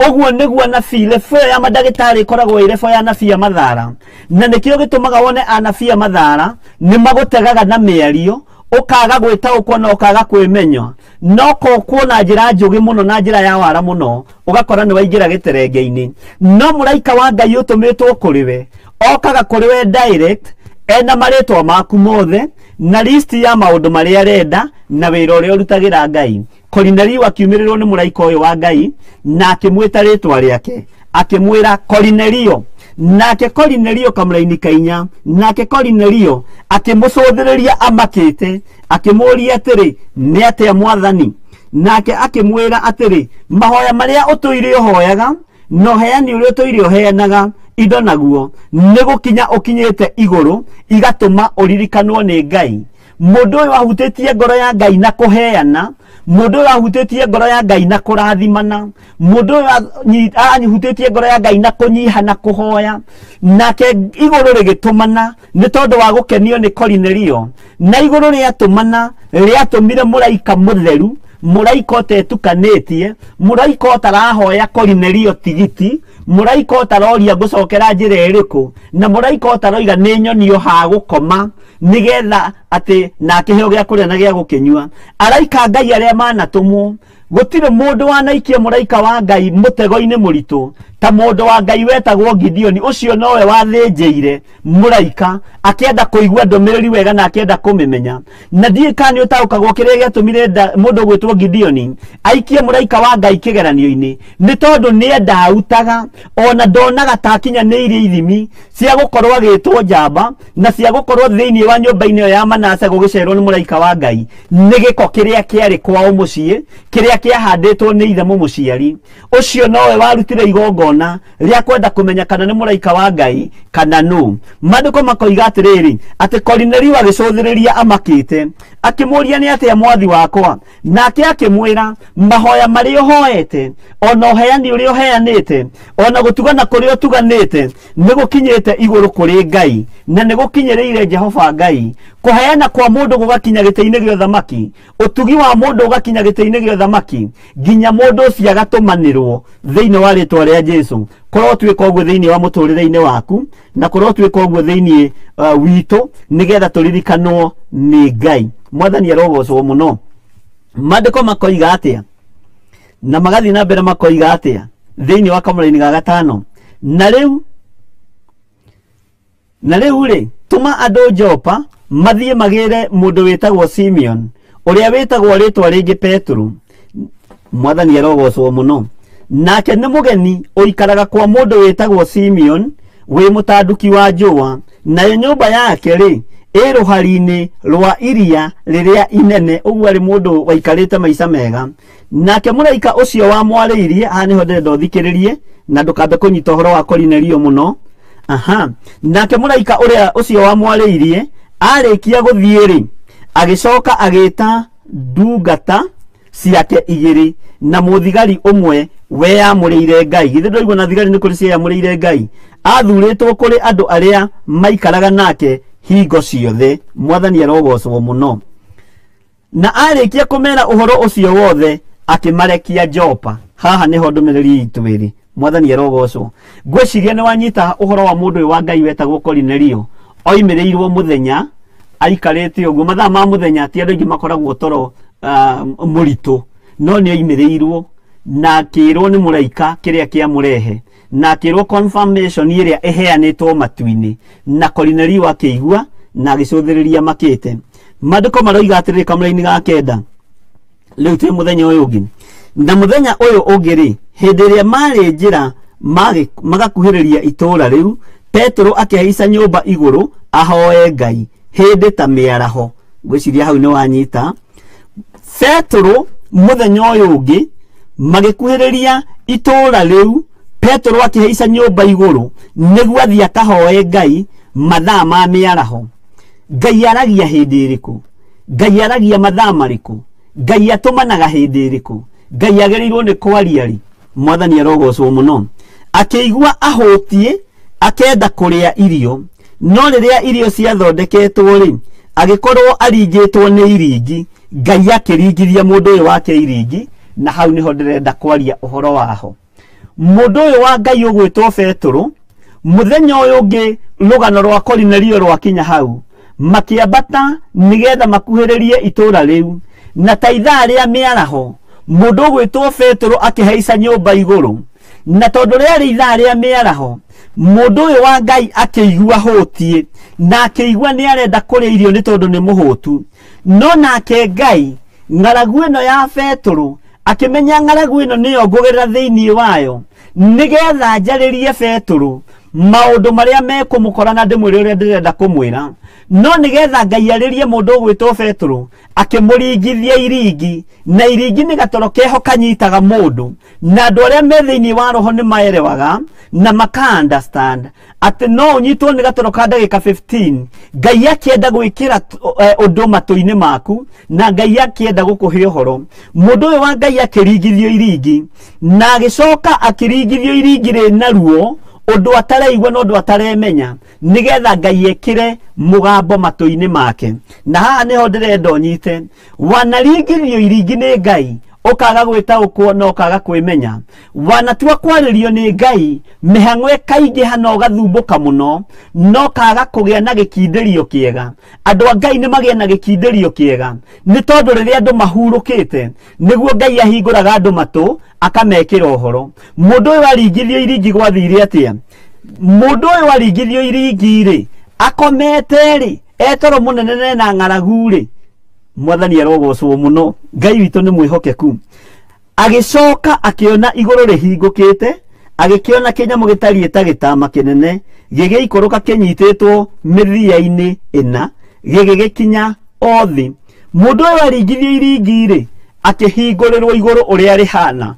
Ũguo nĩguo anabii, lebo ĩyo ya mandagĩtarĩ ĩkoragwo ĩ lebo ya anabii a mathara, na nĩkĩo gĩtũmaga wone anabii a mathara nĩ magũtegaga na mĩario, ũkaga gwĩtaũkwo na ũkaga kwĩmenya, no kokwo na njĩra njũgĩ mũno na njĩra ya wara mũno, ũgakora nĩ waingĩra gĩterenge-inĩ. No mũraika wa Ngai ũtũmĩtwo kũrĩ we okaga kũrĩ we direct, ena marĩtwa maku mothe na list ya maũndũ marĩa arenda na wĩra ũrĩa ũrutagĩra Ngai. Korinelio akiumĩrĩrwo nĩ mũraika ũyũ wa Ngai na akĩmwĩta rĩtwa rĩake, akĩmwĩra Korinelio. Nake Korinelio kamũraini kainya, nake Korinelio akĩmũcũthĩrĩria amakĩte, akĩmũũria atĩrĩ, nĩ atĩa Mwathani? Nake akĩmwĩra atĩrĩ, mahoya marĩa ũtũire ũhoyaga na ũheani ũrĩa ũtũire ũheanaga indo naguo nĩ gũkinya ũkinyĩte igũrũ igatũma ũririkanwo nĩ Ngai. Mũndũ ũyũ ahutĩtie ngoro ya Ngai na kũheana, mũndũ ũyũ ahutĩtie ngoro ya Ngai na kũrathimana, mũndũ ũyũ ahutĩtie ngoro ya Ngai na kũnyiha na kũhoya, nake igũrũ rĩgĩtũmana nĩ tondũ wa gũkenio nĩ Korinelio. Na igũrũ rĩatũmana rĩatũmire mũraika mũtheru, mũraika ũtetukanĩtie, mũraika ũtarahoya Korinelio tigiti, mũraika ũtaroria ngũcokera njĩra ĩrĩkũ, na mũraika ũtaroiga nĩ nyonio ha gũkoma nĩgetha atĩ na akĩheo gĩa kũrĩa na gĩa gũkĩnyua. Araika Ngai arĩa manatũmwo, gũtirĩ mũndũ wanaikia mũraika wa Ngai mũtego-inĩ mũritũ ta mũndũ wa Ngai wetagwo Gideoni. Ũcio nowe wathĩnjĩire mũraika akĩenda kũigua ndũmĩrĩri wega na akĩenda kũmĩmenya. Na ndiũĩ kana nĩ ũtaũkagwo kĩrĩa gĩatũmire mũndũ ũgwĩtwo Gideoni aikie mũraika wa Ngai kĩgeranio-inĩ, nĩ tondũ nĩendautaga ona ndonaga ta akinyanĩirie ithimi cia gũkorwo agĩtwo njamba na cia gũkorwo thĩinĩ wa nyũmba-inĩ ĩyo ya Manase gũgĩcerwo nĩ mũraika wa Ngai. Nĩ gĩko kĩrĩa kĩarĩ kwao mũciĩ, kĩrĩa kĩahandĩtwo nĩ ithe mũmũciari. Ũcio nowe warutire igongona rĩa kwenda kũmenya kana nĩ mũraika wa Ngai kana nũ. Maandĩko makoiga atĩrĩrĩ, atĩ Korinelio agĩcũthĩrĩria amakĩte, akĩmũũria nĩ atĩa mwathi wakwa, nake akĩmwĩra mahoya marĩa ũhoete ona ũheani ũrĩa ũheanĩte ona gũtugana kũrĩa ũtuganĩte nĩ gũkinyĩte igũrũ kũrĩ Ngai na nĩ gũkinyĩrĩire Jehova Ngai. Kũheana kwa mũndũ gũgakinya gĩtĩ-inĩ gĩa ũthamaki, ũtugi wa mũndũ ũgakinya gĩtĩ-inĩ gĩa ũthamaki, nginya mũndũ ũcio agatũmanĩrwo thĩinĩ wa rĩtwa rĩa Jesu. Korwo tuĩka ũguo thĩinĩ wa mũtũrĩre-inĩ waku, na korwo tuĩka ũguo thĩinĩ witũ, nĩgetha tũririkanwo nĩ Ngai. Mwathani arogocwo mũno. Maandĩko makoiga atĩa? Na magathiĩ na mbere makoiga atĩa? Thĩinĩ wa kamũraini ga gatano, na rĩu rĩ, tũma andũ Jopa mathiĩ magĩre mũndũ wĩtagwo Simeon ũrĩa wĩtagwo rĩtwa rĩngĩ Petero. Mwathani arogocwo mũno. Nake nĩ mũgeni ũikaraga kwa mũndũ wĩtagwo Simeon wĩ mũtanduki wa njũa, nayo nyũmba yake rĩ ĩ rũhari-inĩ rwa iria rĩrĩa inene. Ũguo arĩ mũndũ waikarĩte maica mega. Nake mũraika ũcio wamwarĩirie, haha nĩho ndĩrenda ũthikĩrĩrie na ndũkambe kũnyita ũhoro wa Korinelio mũno. Aha, nake mũraika ũrĩa ũcio wamwarĩirie arĩkia gũthiĩ rĩ, agĩcoka agĩta ndungata ciake igĩrĩ na mũthigari ũmwe weyamũrĩire Ngai. Githĩ ndũraigua na thigari nĩ kũrĩ cieyamũrĩire Ngai? Athurĩtwo kũrĩ andũ arĩa maikaraga nake hingo ciothe. Mwathani arogocwo mũno. Na arĩkia kũmera ũhoro ũcio wothe akĩmarekia Jopa. Haha nĩho ndũmĩrĩri itũ ĩrĩ. Mwathani arogocwo. Ngwĩciria nĩ wanyita ũhoro wa mũndũ ũyũ wa Ngai wetagwo Korinelio. Oimĩrĩirwo mũthenya aikarĩte ũguo mathaa ma mũthenya, ti andũ aingĩ makoragwo toro mũritũ, no nĩ oimĩrĩirwo na akĩrwo nĩ mũraika kĩrĩa kĩamũrehe, na akĩrwo confirmation ĩrĩa ĩheanĩtwo matu-inĩ, na Korinelio akĩigua na agĩcũthĩrĩria makĩte. Maandĩko maroiga atĩrĩrĩ kamũraini ga kenda, rĩu twĩ mũthenya ũyũ ũngĩ. Na mũthenya ũyũ ũngĩ rĩ, hĩndĩ ĩrĩa marĩ njĩra magakuhĩrĩria itũũra rĩu, Petero akĩhaica nyũmba igũrũ ahoe Ngai hĩndĩ ta mĩaraho. Ngwĩciria hau nĩ wanyita. Petero mũthenya ũyũ ũngĩ magĩkuhĩrĩria itũũra rĩu, Petero akĩhaica nyũmba igũrũ nĩguo athiĩ akahoe Ngai mathaa ma mĩaraho. Ngai aragia hĩndĩ ĩrĩkũ? Ngai aragia mathaa marĩkũ? Ngai atũmanaga hĩndĩ ĩrĩkũ? Ngai agĩrĩirwo nĩ kwaria rĩ? Mwathani arogocwo mũno. Akĩigua ahũtiĩ akenda kũrĩa irio, no rĩrĩa irio ciathondeketwo rĩ, agĩkorwo aringĩtwo nĩ iringi. Ngai akĩringithia mũndũ ũyũ wake iringi, na hau nĩho ndĩrenda kwaria ũhoro waho. Mũndũ ũyũ wa Ngai ũgwĩtwo Petero, mũthenya ũyũ ũngĩ rũgano rwa Korinelio rwakinya hau, makĩambata nĩgetha makuhĩrĩrie itũũra rĩu, na ta ithaa rĩa mĩaraho mũndũ ũgwĩtwo Petero akĩhaica nyũmba igũrũ, na tondũ rĩarĩ ithaa rĩa mĩaraho, mũndũ ũyũ wa Ngai akĩigua hũtiĩ na akĩigua nĩ arenda kũrĩa irio nĩ tondũ nĩ mũhũtu. No nake Ngai ng'aragu ĩno ya Petero akĩmenya ng'aragu ĩno nĩyo ngũgerera thĩinĩ wayo nĩgetha njarĩrie Petero maũndũ marĩa mekũmũkora na ndĩmwĩre ũrĩa ndĩrenda kũmwĩra. No nĩgetha Ngai arĩrie mũndũ ũgwĩtwo Petero akĩmũringithia iringi, na iringi nĩ gatoro keho kanyitaga mũndũ, na andũ arĩa me thĩinĩ wa roho nĩ maerewaga. na maka understand atĩ no ũnyitwo nĩ gatoro ka ndagĩka 15 Ngai akĩenda gwĩkĩra ũndũ matũ-inĩ maku na Ngai akĩenda gũkũhe ũhoro. Mũndũ ũyũ wa Ngai akĩringithio iringi na agĩcoka akĩringithio iringi rĩ naruo ũndũ ataraigua na ũndũ ataremenya nĩgetha Ngai ekĩre mũgambo matũ-inĩ make. Na haha nĩho ndĩrenda ũnyite, wanaringithio iringi nĩ Ngai ũkaga gwĩtaũkwo na ũkaga kwĩmenya, wanatua kwarĩrio nĩ Ngai mĩhang'o ĩkaingĩha na ũgathumbũka mũno na ũkaga kũgĩa na gĩkindĩrio kĩega. Andũ a Ngai nĩ magĩe na gĩkindĩrio kĩega nĩ tondũ rĩrĩa andũ mahurũkĩte nĩguo Ngai ahingũraga andũ matũ akamekĩra ũhoro. Mũndũ ũyũ aringithio iringi gwathire atĩa? Mũndũ ũyũ aringithio iringi rĩ akomete rĩ etoro mũnene na ng'aragu rĩ, Mwathani arogocwo mũno, Ngai witũ nĩ mwĩhokeku. Agĩcoka akĩona igũrũ rĩhingũkĩte, agĩkĩona kĩnyamũ gĩtariĩ ta gĩtama kĩnene gĩgĩikũrũka kĩnyitĩtwo mĩthia-inĩ ĩna gĩgĩgĩkinya o thĩ. Mũndũ ũyũ aringithio iringi rĩ akĩhingũrĩrwo igũrũ ũrĩa rĩhana,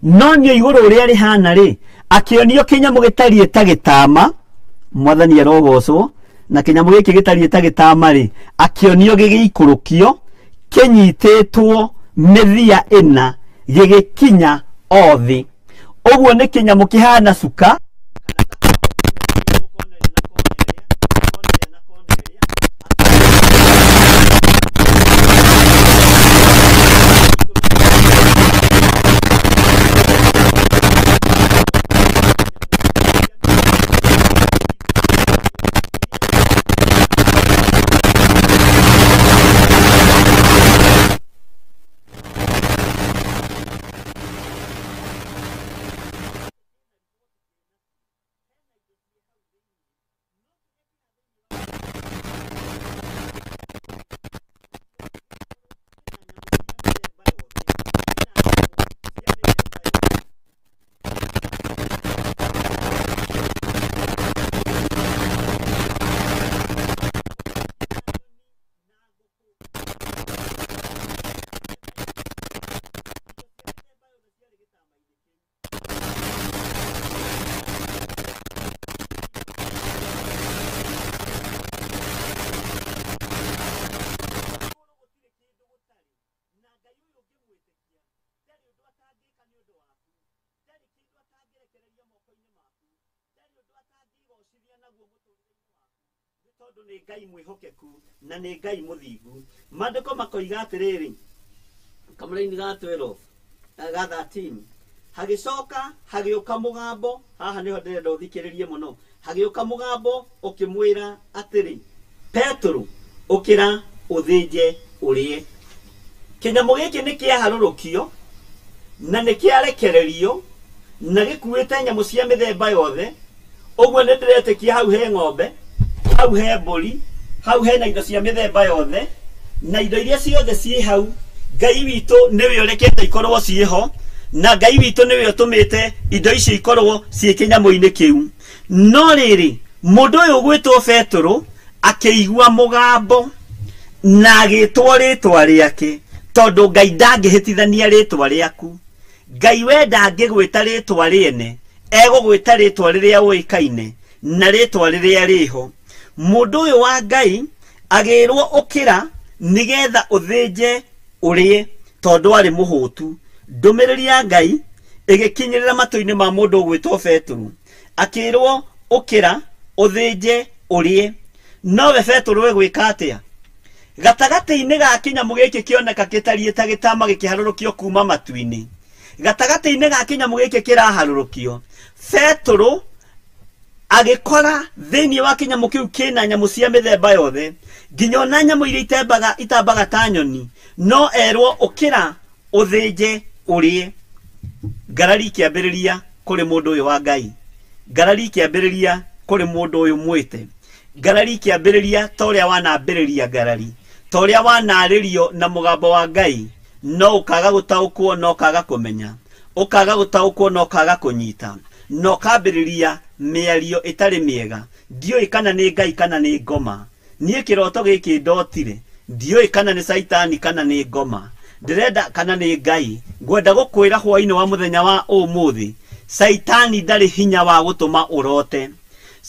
no nĩ igũrũ ũrĩa rĩhana rĩ akĩonio kĩnyamũ gĩtariĩ ta gĩtama. Mwathani arogocwo. Na kĩnyamũ gĩkĩ gĩtariĩ ta gĩtama rĩ akĩonio gĩgĩikũrũkio kĩnyitĩtwo mĩthia ĩna gĩgĩkinya o thĩ. Ũguo nĩ kĩnyamũ kĩhana cuka tondũ nĩ Ngai mwĩhokeku na nĩ Ngai mũthingu. Maandĩko makoiga atĩrĩrĩ, kamũraini ga 12 ga 13, hagĩcoka hagĩũka mũgambo. Haha nĩho ndĩrenda ũthikĩrĩrie mũno. Hagĩũka mũgambo ũkĩmwĩra atĩrĩ, Petero ũkĩra ũthĩnje ũrĩe. Kĩnyamũ gĩkĩ nĩ kĩaharũrũkio na nĩ kĩarekererio na gĩkuĩte nyamũ cia mĩthemba yothe. Ũguo nĩ ndĩretĩkia hau he ng'ombe, hau he mbũri, hau hena indo cia mĩthemba yothe, na indo iria ciothe ciĩ hau Ngai witũ nĩwe ũrekete ikorwo ciĩho, na Ngai witũ nĩwe ũtũmĩte indo icio ikorwo ciĩ kĩnyamũ-inĩ kĩu. No rĩrĩ, mũndũ ũyũ ũgwĩtwo Petero akĩigua mũgambo na agĩtwo rĩtwa rĩake, tondũ Ngai ndangĩhĩtithania rĩtwa rĩaku. Ngai we ndangĩgwĩta rĩtwa rĩene, egũgwĩta rĩtwa rĩrĩa ũĩkaine na rĩtwa rĩrĩa rĩho. Mũndũ ũyũ wa Ngai agĩrwo ũkĩra nĩgetha ũthĩnje ũrĩe, tondũ arĩ mũhũtu. Ndũmĩrĩri ya Ngai ĩgĩkinyĩrĩra matũ-inĩ ma mũndũ ũgwĩtwo Petero, akĩrwo ũkĩra ũthĩnje ũrĩe. Nowe Petero egwĩka atĩa? Gatagatĩ-inĩ ga kĩnyamũ gĩkĩ kĩoneka gĩtariĩ ta gĩtama gĩkĩharũrũkio kuma matu-inĩ, gatagatĩ-inĩ ga kĩnyamũ gĩkĩ kĩraharũrũkio, Petero agĩkora thĩinĩ wa kĩnyamũ kĩu kĩna nyamũ cia mĩthemba yothe, nginya ona nyamũ iria itembaga itambaga ta nyoni, no erwo ũkĩra ũthĩnje ũrĩe. Ngarari ikĩambĩrĩria kũrĩ mũndũ ũyũ wa Ngai, ngarari ikĩambĩrĩria kũrĩ mũndũ ũyũ mwĩte, ngarari ikĩambĩrĩria ta ũrĩa wanambĩrĩria ngarari, ta ũrĩa wanarĩrio na mũgambo wa Ngai, no ũkaga gũtaũkwo na ũkaga kũmenya, ũkaga gũtaũkwo na ũkaga kũnyita, na ũkambĩrĩria mĩario ĩtarĩ mĩega. Ndiũĩ kana nĩ Ngai kana nĩ ngoma. Niĩ kĩroto gĩkĩ ndotire, ndiũĩ kana nĩ caitani kana nĩ ngoma, ndĩrenda kana nĩ Ngai. Ngwenda gũkwĩra hwaĩ-inĩ wa mũthenya wa ũmũthĩ, Caitani ndarĩ hinya wa gũtũma ũrote.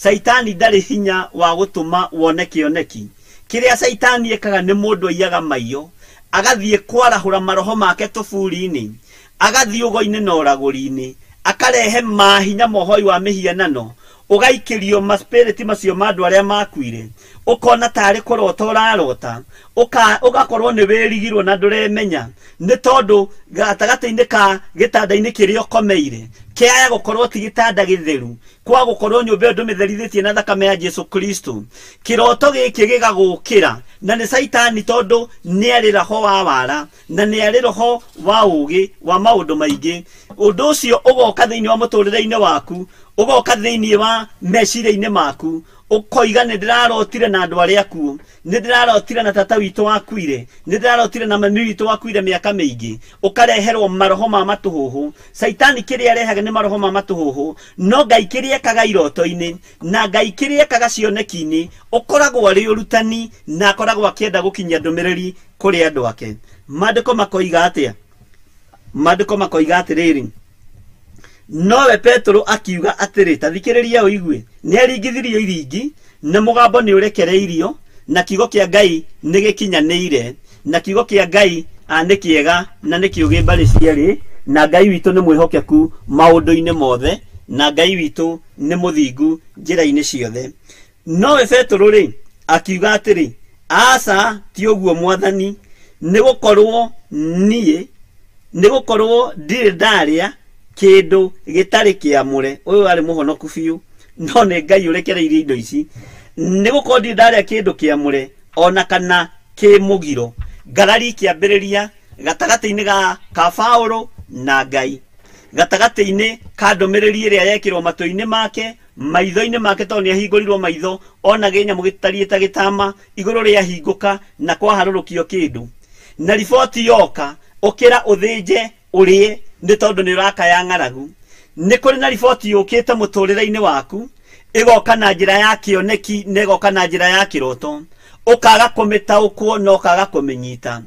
Caitani ndarĩ hinya wa gũtũma wone kĩoneki. Kĩrĩa caitani ekaga nĩ mũndũ aiyaga maiyo, agathiĩ kwarahũra maroho make tũburi-inĩ, agathiĩ ũgo-inĩ na ũragũri-inĩ, akarehe mahinya mohoi wa mĩhianano, ũgaikĩrio maspiriti macio ma andũ arĩa makuire, ũkona tarĩ kũrota ũrarota, ũgakorwo nĩ wĩrigirwo na ndũremenya, nĩ tondũ gatagatĩ-inĩ ka gĩtanda-inĩ kĩrĩa ũkomeire kĩaya gũkorwo ti gĩtanda gĩtheru, kwa gũkorwo nyũmba ĩyo ndũmĩtherithĩtie na thakame ya Jesu Kristo. Kĩroto gĩkĩ gĩgagũkĩra na nĩ caitani, tondũ nĩ arĩ roho wa wara na nĩ arĩ roho wa ũũgĩ wa maũndũ maingĩ. Ũndũ ũcio ũgoka thĩinĩ wa mũtũrĩre-inĩ waku, ũgoka thĩinĩ wa meciria-inĩ maku, ũkoiga nĩ ndĩrarotire na andũ arĩa akuũ, nĩ ndĩrarotire na tata witũ wakuire, nĩ ndĩrarotire na mami witũ wakuire mĩaka mĩingĩ. Ũkareherwo maroho ma matũhũhũ. Caitani kĩrĩa arehaga nĩ maroho ma matũhũhũ, no Ngai kĩrĩa ekaga iroto-inĩ na Ngai kĩrĩa ekaga cioneki-inĩ ũkoragwo arĩ ũrutani, na akoragwo akĩenda gũkinyia ndũmĩrĩri kũrĩ andũ ake. Maandĩko makoiga atĩa? Maandĩko makoiga atĩrĩrĩ, nowe Petero akiuga atĩrĩ, ta thikĩrĩria ũigue, nĩaringithirio iringi na mũgambo nĩ ũrekereirio, na kiugo kĩa Ngai nĩ gĩkinyanĩire, na kiugo kĩa Ngai nĩ kĩega na nĩ kĩũgĩ mbarĩ cierĩ, na Ngai witũ nĩ mwĩhokeku maũndũ-inĩ mothe, na Ngai witũ nĩ mũthingu njĩra-inĩ ciothe. Nowe Petero rĩ akiuga atĩrĩ, aca ti ũguo Mwathani, nĩ gũkorwo ndirĩ ndarĩa kĩndũ gĩtarĩ kĩamũre. Ũyũ arĩ mũhonoku biũ, no nĩ Ngai ũrekereirie indo ici. Nĩ gũkorwo ndirĩ ndarĩa kĩndũ kĩamũre ona kana kĩ mũgiro. Ngarari ikĩambĩrĩria gatagatĩ-inĩ ka Paũlũ na Ngai, gatagatĩ-inĩ ka ndũmĩrĩri ĩrĩa yekĩrwo matũ-inĩ make, maitho-inĩ make, tondũ nĩahingũrirwo maitho ona kĩnyamũ gĩtariĩ ta gĩtama igũrũ rĩahingũka na kwaharũrũkio kĩndũ, na riboti yoka ũkĩra ũthĩnje ũrĩe nĩ tondũ nĩ ũrakaya ng'aragu. Nĩ kũrĩ na riboti yũkĩte mũtũrĩre-inĩ waku, ĩgoka na njĩra ya kĩoneki na ĩgoka na njĩra ya kĩroto, ũkaga kũmĩtaũkwo na ũkaga kũmĩnyita,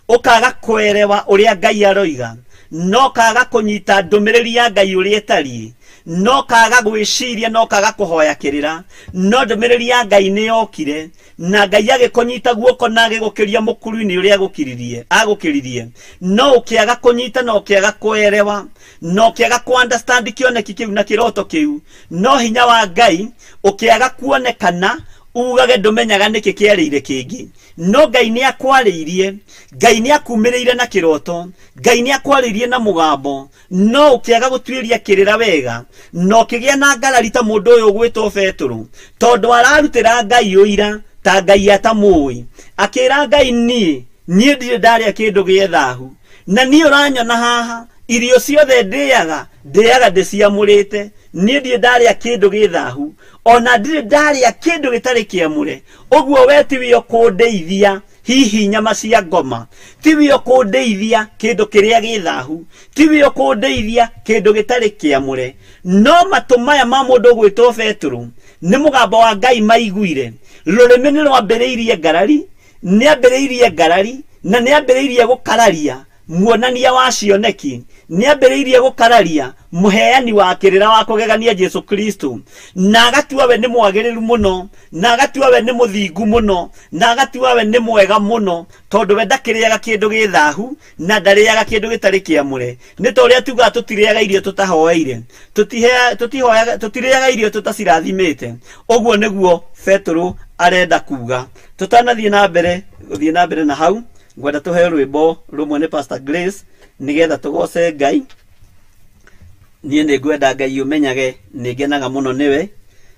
ũkaga kwerewa ũrĩa Ngai aroiga, na ũkaga kũnyita ndũmĩrĩri ya Ngai ũrĩa ĩtariĩ, na ũkaga gwĩciria na ũkaga kũhoya kĩrĩra. No ndũmĩrĩri ya Ngai nĩ yokire na Ngai agĩkũnyita guoko na agĩgũkĩria mũkuru-inĩ ũrĩa agũkĩririe, no ũkĩaga kũnyita na ũkĩaga kwerewa na ũkĩaga kũ understand kĩoneki kĩu na kĩroto kĩu, no hinya wa Ngai ũkĩaga kuonekana, ugage ndũmenyaga nĩkĩ kĩarĩire kĩngĩ. No Ngai nĩ akwarĩirie, Ngai nĩ akumĩrĩire na kĩroto, Ngai nĩ akwarĩirie na mũgambo, no ũkĩaga gũtuĩria kĩrĩra wega, na ũkĩgĩa na ngarari ta mũndũ ũyũ ũgwĩtwo Petero, tondũ ararutĩra Ngai ũira ta Ngai atamũĩ, akĩra Ngai niĩ ndirĩ ndarĩa kĩndũ gĩa thahu, na niĩ ũranyona haha irio ciothe ndĩaga ndĩciamũrĩte, niĩ ndirĩ ndarĩa kĩndũ gĩ thahu, ona ndirĩ ndarĩa kĩndũ gĩtarĩ kĩamũre. Ũguo we tiwe ũkũndeithia hihi nyama cia ngoma, tiwe ũkũndeithia kĩndũ kĩrĩa gĩ thahu, tiwe ũkũndeithia kĩndũ gĩtarĩ kĩamũre. No matũ maya ma mũndũ ũgwĩtwo Petero nĩ mũgambo wa Ngai maiguire. Rũrĩmĩ nĩ rwambĩrĩirie ngarari, nĩambĩrĩirie ngarari na nĩambĩrĩirie gũkararia muonania wa cioneki, nĩambĩrĩirie gũkararia mũheani wa kĩrĩra wa kũgegania Jesu Kristo, na agatua we nĩ mwagĩrĩru mũno, na agatua we nĩ mũthingu mũno, na agatua we nĩ mwega mũno, tondũ we ndakĩrĩaga kĩndũ gĩ thahu na ndarĩaga kĩndũ gĩtarĩ kĩamũre. Nĩ ta ũrĩa tugaga tũtirĩaga irio tũtahoeire, tũtirĩaga irio tũtacirathimĩte. Ũguo nĩguo Petero arenda kuga. Tũtanathiĩ na mbere gũthiĩ na mbere na hau, ngwenda tũheo rwĩmbo rũmwe nĩ Pastor Grace nĩgetha tũgoce Ngai. Niĩ nĩ ngwenda Ngai ũmenyage nĩ ngenaga mũno nĩwe,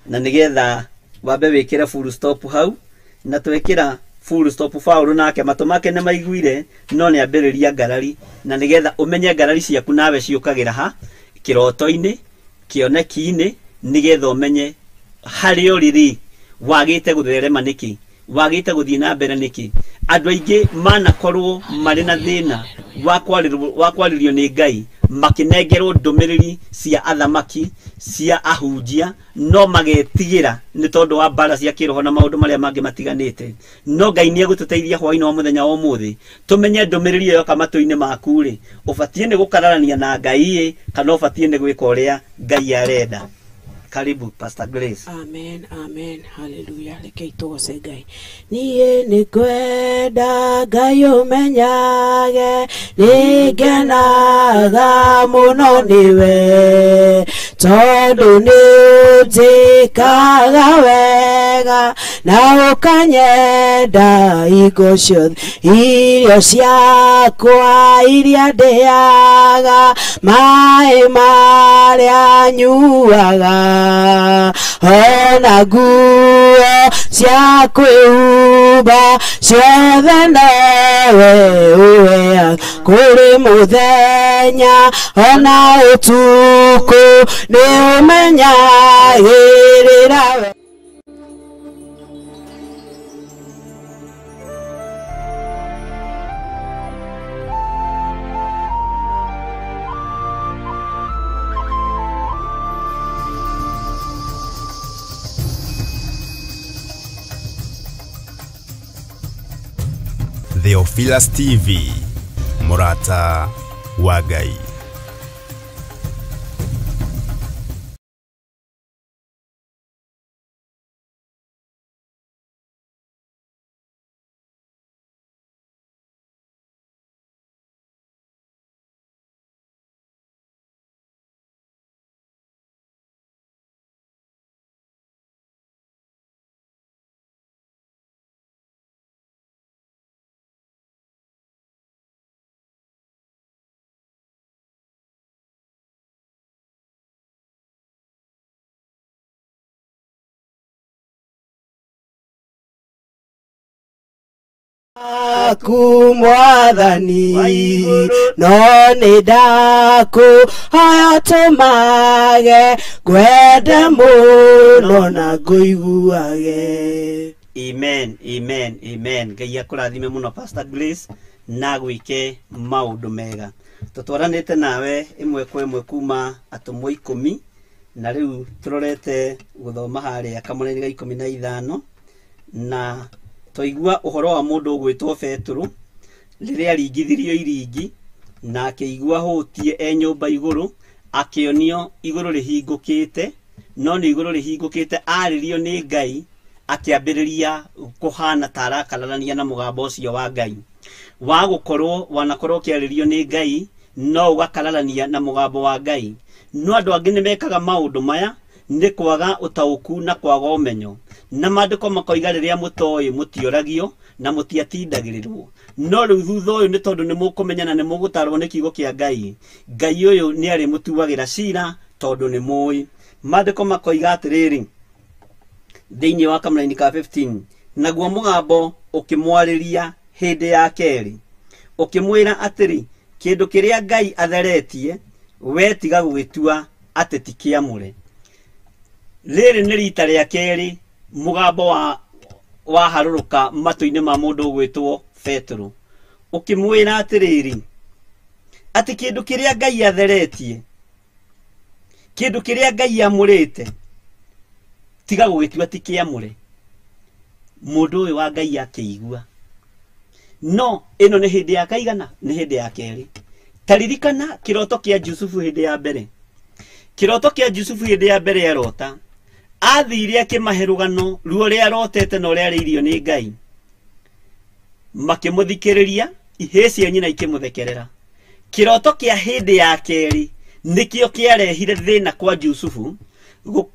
na nĩgetha wambe wĩkĩre full stop hau, na twekĩra full stop Paũlũ nake matũ make nĩ maiguire, no nĩ ambĩrĩria ngarari, na nĩgetha ũmenye ngarari ciaku nawe ciũkagĩra ha kĩroto-inĩ, kĩoneki-inĩ, nĩgetha ũmenye harĩa ũrĩ rĩ wagĩte gũtherema nĩkĩ, wagĩte gũthiĩ na mbere nĩkĩ. Andũ aingĩ manakorwo marĩ na thĩna wa kwarĩrio nĩ Ngai, Makĩnengerwo ndũmĩrĩri cia athamaki, cia ahunjia, no magetigĩra nĩ tondũ wa mbara cia kĩroho na maũndũ marĩa mangĩ matiganĩte. No Ngai nĩ egũtũteithia hwaĩ-inĩ wa mũthenya wa ũmũthĩ tũmenye ndũmĩrĩri ĩyo yoka matũ-inĩ maku rĩ, ũbatiĩ nĩ gũkararania na Ngai ĩ, kana ũbatiĩ nĩ gwĩka ũrĩa Ngai arenda. Karibu Pastor Grace. Amen, amen, hallelujah. Rekei tũgoce Ngai. Niĩ nĩ ngwenda Ngai ũmenyage, nĩ ngenaga mũno nĩwe, tondũ nĩ ũnjĩkaga wega na ũkanyenda hingo ciothe. Irio ciakwa iria ndĩaga, maĩ marĩa nyuaga, ona nguo cia kwĩhumba ciothe nowe ũheaga. Kũrĩ mũthenya ona ũtukũ nĩ ũmenyagĩrĩra we. Theophilus TV, Murata wa Ngai. Aku mwathani no nĩ ndakũhoya tũmage ngwende mũno na ngũiguage. Amen, amen, amen. Ngai akũrathime mũno Pastor Grace na gwĩke maũndũ mega. Tũtwaranĩte nawe ĩmwe kwa ĩmwe kuma atũmwo 10 na rĩu tũrorete gũthoma harĩa kamũraini ga 15 na twaigua ũhoro wa mũndũ ũgwĩtwo Petero rĩrĩa aringithirio iringi na akĩigua hũtie e nyũmba igũrũ, akĩonio igũrũ rĩhingũkĩte, no nĩ igũrũ rĩhingũkĩte arĩrio nĩ Ngai, akĩambĩrĩria kũhana ta arakararania na mũgambo ũcio wa Ngai. Wa gũkorwo wanakorwo ũkĩarĩrio nĩ Ngai no ũgakararania na mũgambo wa Ngai. No andũ angĩ nĩ mekaga maũndũ maya nĩ kwaga ũtaũku na kwaga ũmenyo. Na maandĩko makoiga rĩrĩa mũtoĩ mũtioragio na mũtiatindagĩrĩrwo. No rĩu thutha ũyũ nĩ tondũ nĩ mũkũmenya na nĩ mũgũtarwo nĩ kiugo kĩa Ngai, Ngai ũyũ nĩ arĩmũtuagĩra cira tondũ nĩ mũĩ. Maandĩko makoiga atĩrĩrĩ thĩinĩ wa kamũraini ka 15, naguo mũgambo ũkĩmwarĩria hĩndĩ ya kerĩ ũkĩmwĩra atĩrĩ, kĩndũ kĩrĩa Ngai atheretie we tiga gũgĩtua atĩ ti kĩamũre. Rĩrĩ nĩ rita rĩa kerĩ mũgambo wa waharũrũka matũ-inĩ ma mũndũ ũgwĩtwo Petero ũkĩmwĩra atĩrĩrĩ atĩ kĩndũ kĩrĩa Ngai atheretie, kĩndũ kĩrĩa Ngai amũrĩte, tiga gũgĩtua ti kĩamũre. Mũndũ ũyũ wa Ngai akĩigua. No ĩno nĩ hĩndĩ ya kaigana, nĩ hĩndĩ ya kerĩ. Taririkana kĩroto kĩa Jusufu hĩndĩ ya mbere. Kĩroto kĩa Jusufu hĩndĩ ya mbere arota, athire akĩmahe rũgano ruo rũrĩa arotete na ũrĩa arĩirio nĩ Ngai. Makĩmũthikĩrĩria, ihĩĩ cia nyina ikĩmũthekerera. Kĩroto kĩa hĩndĩ ya kerĩ nĩkĩo kĩarehire thĩna kwa Jusufu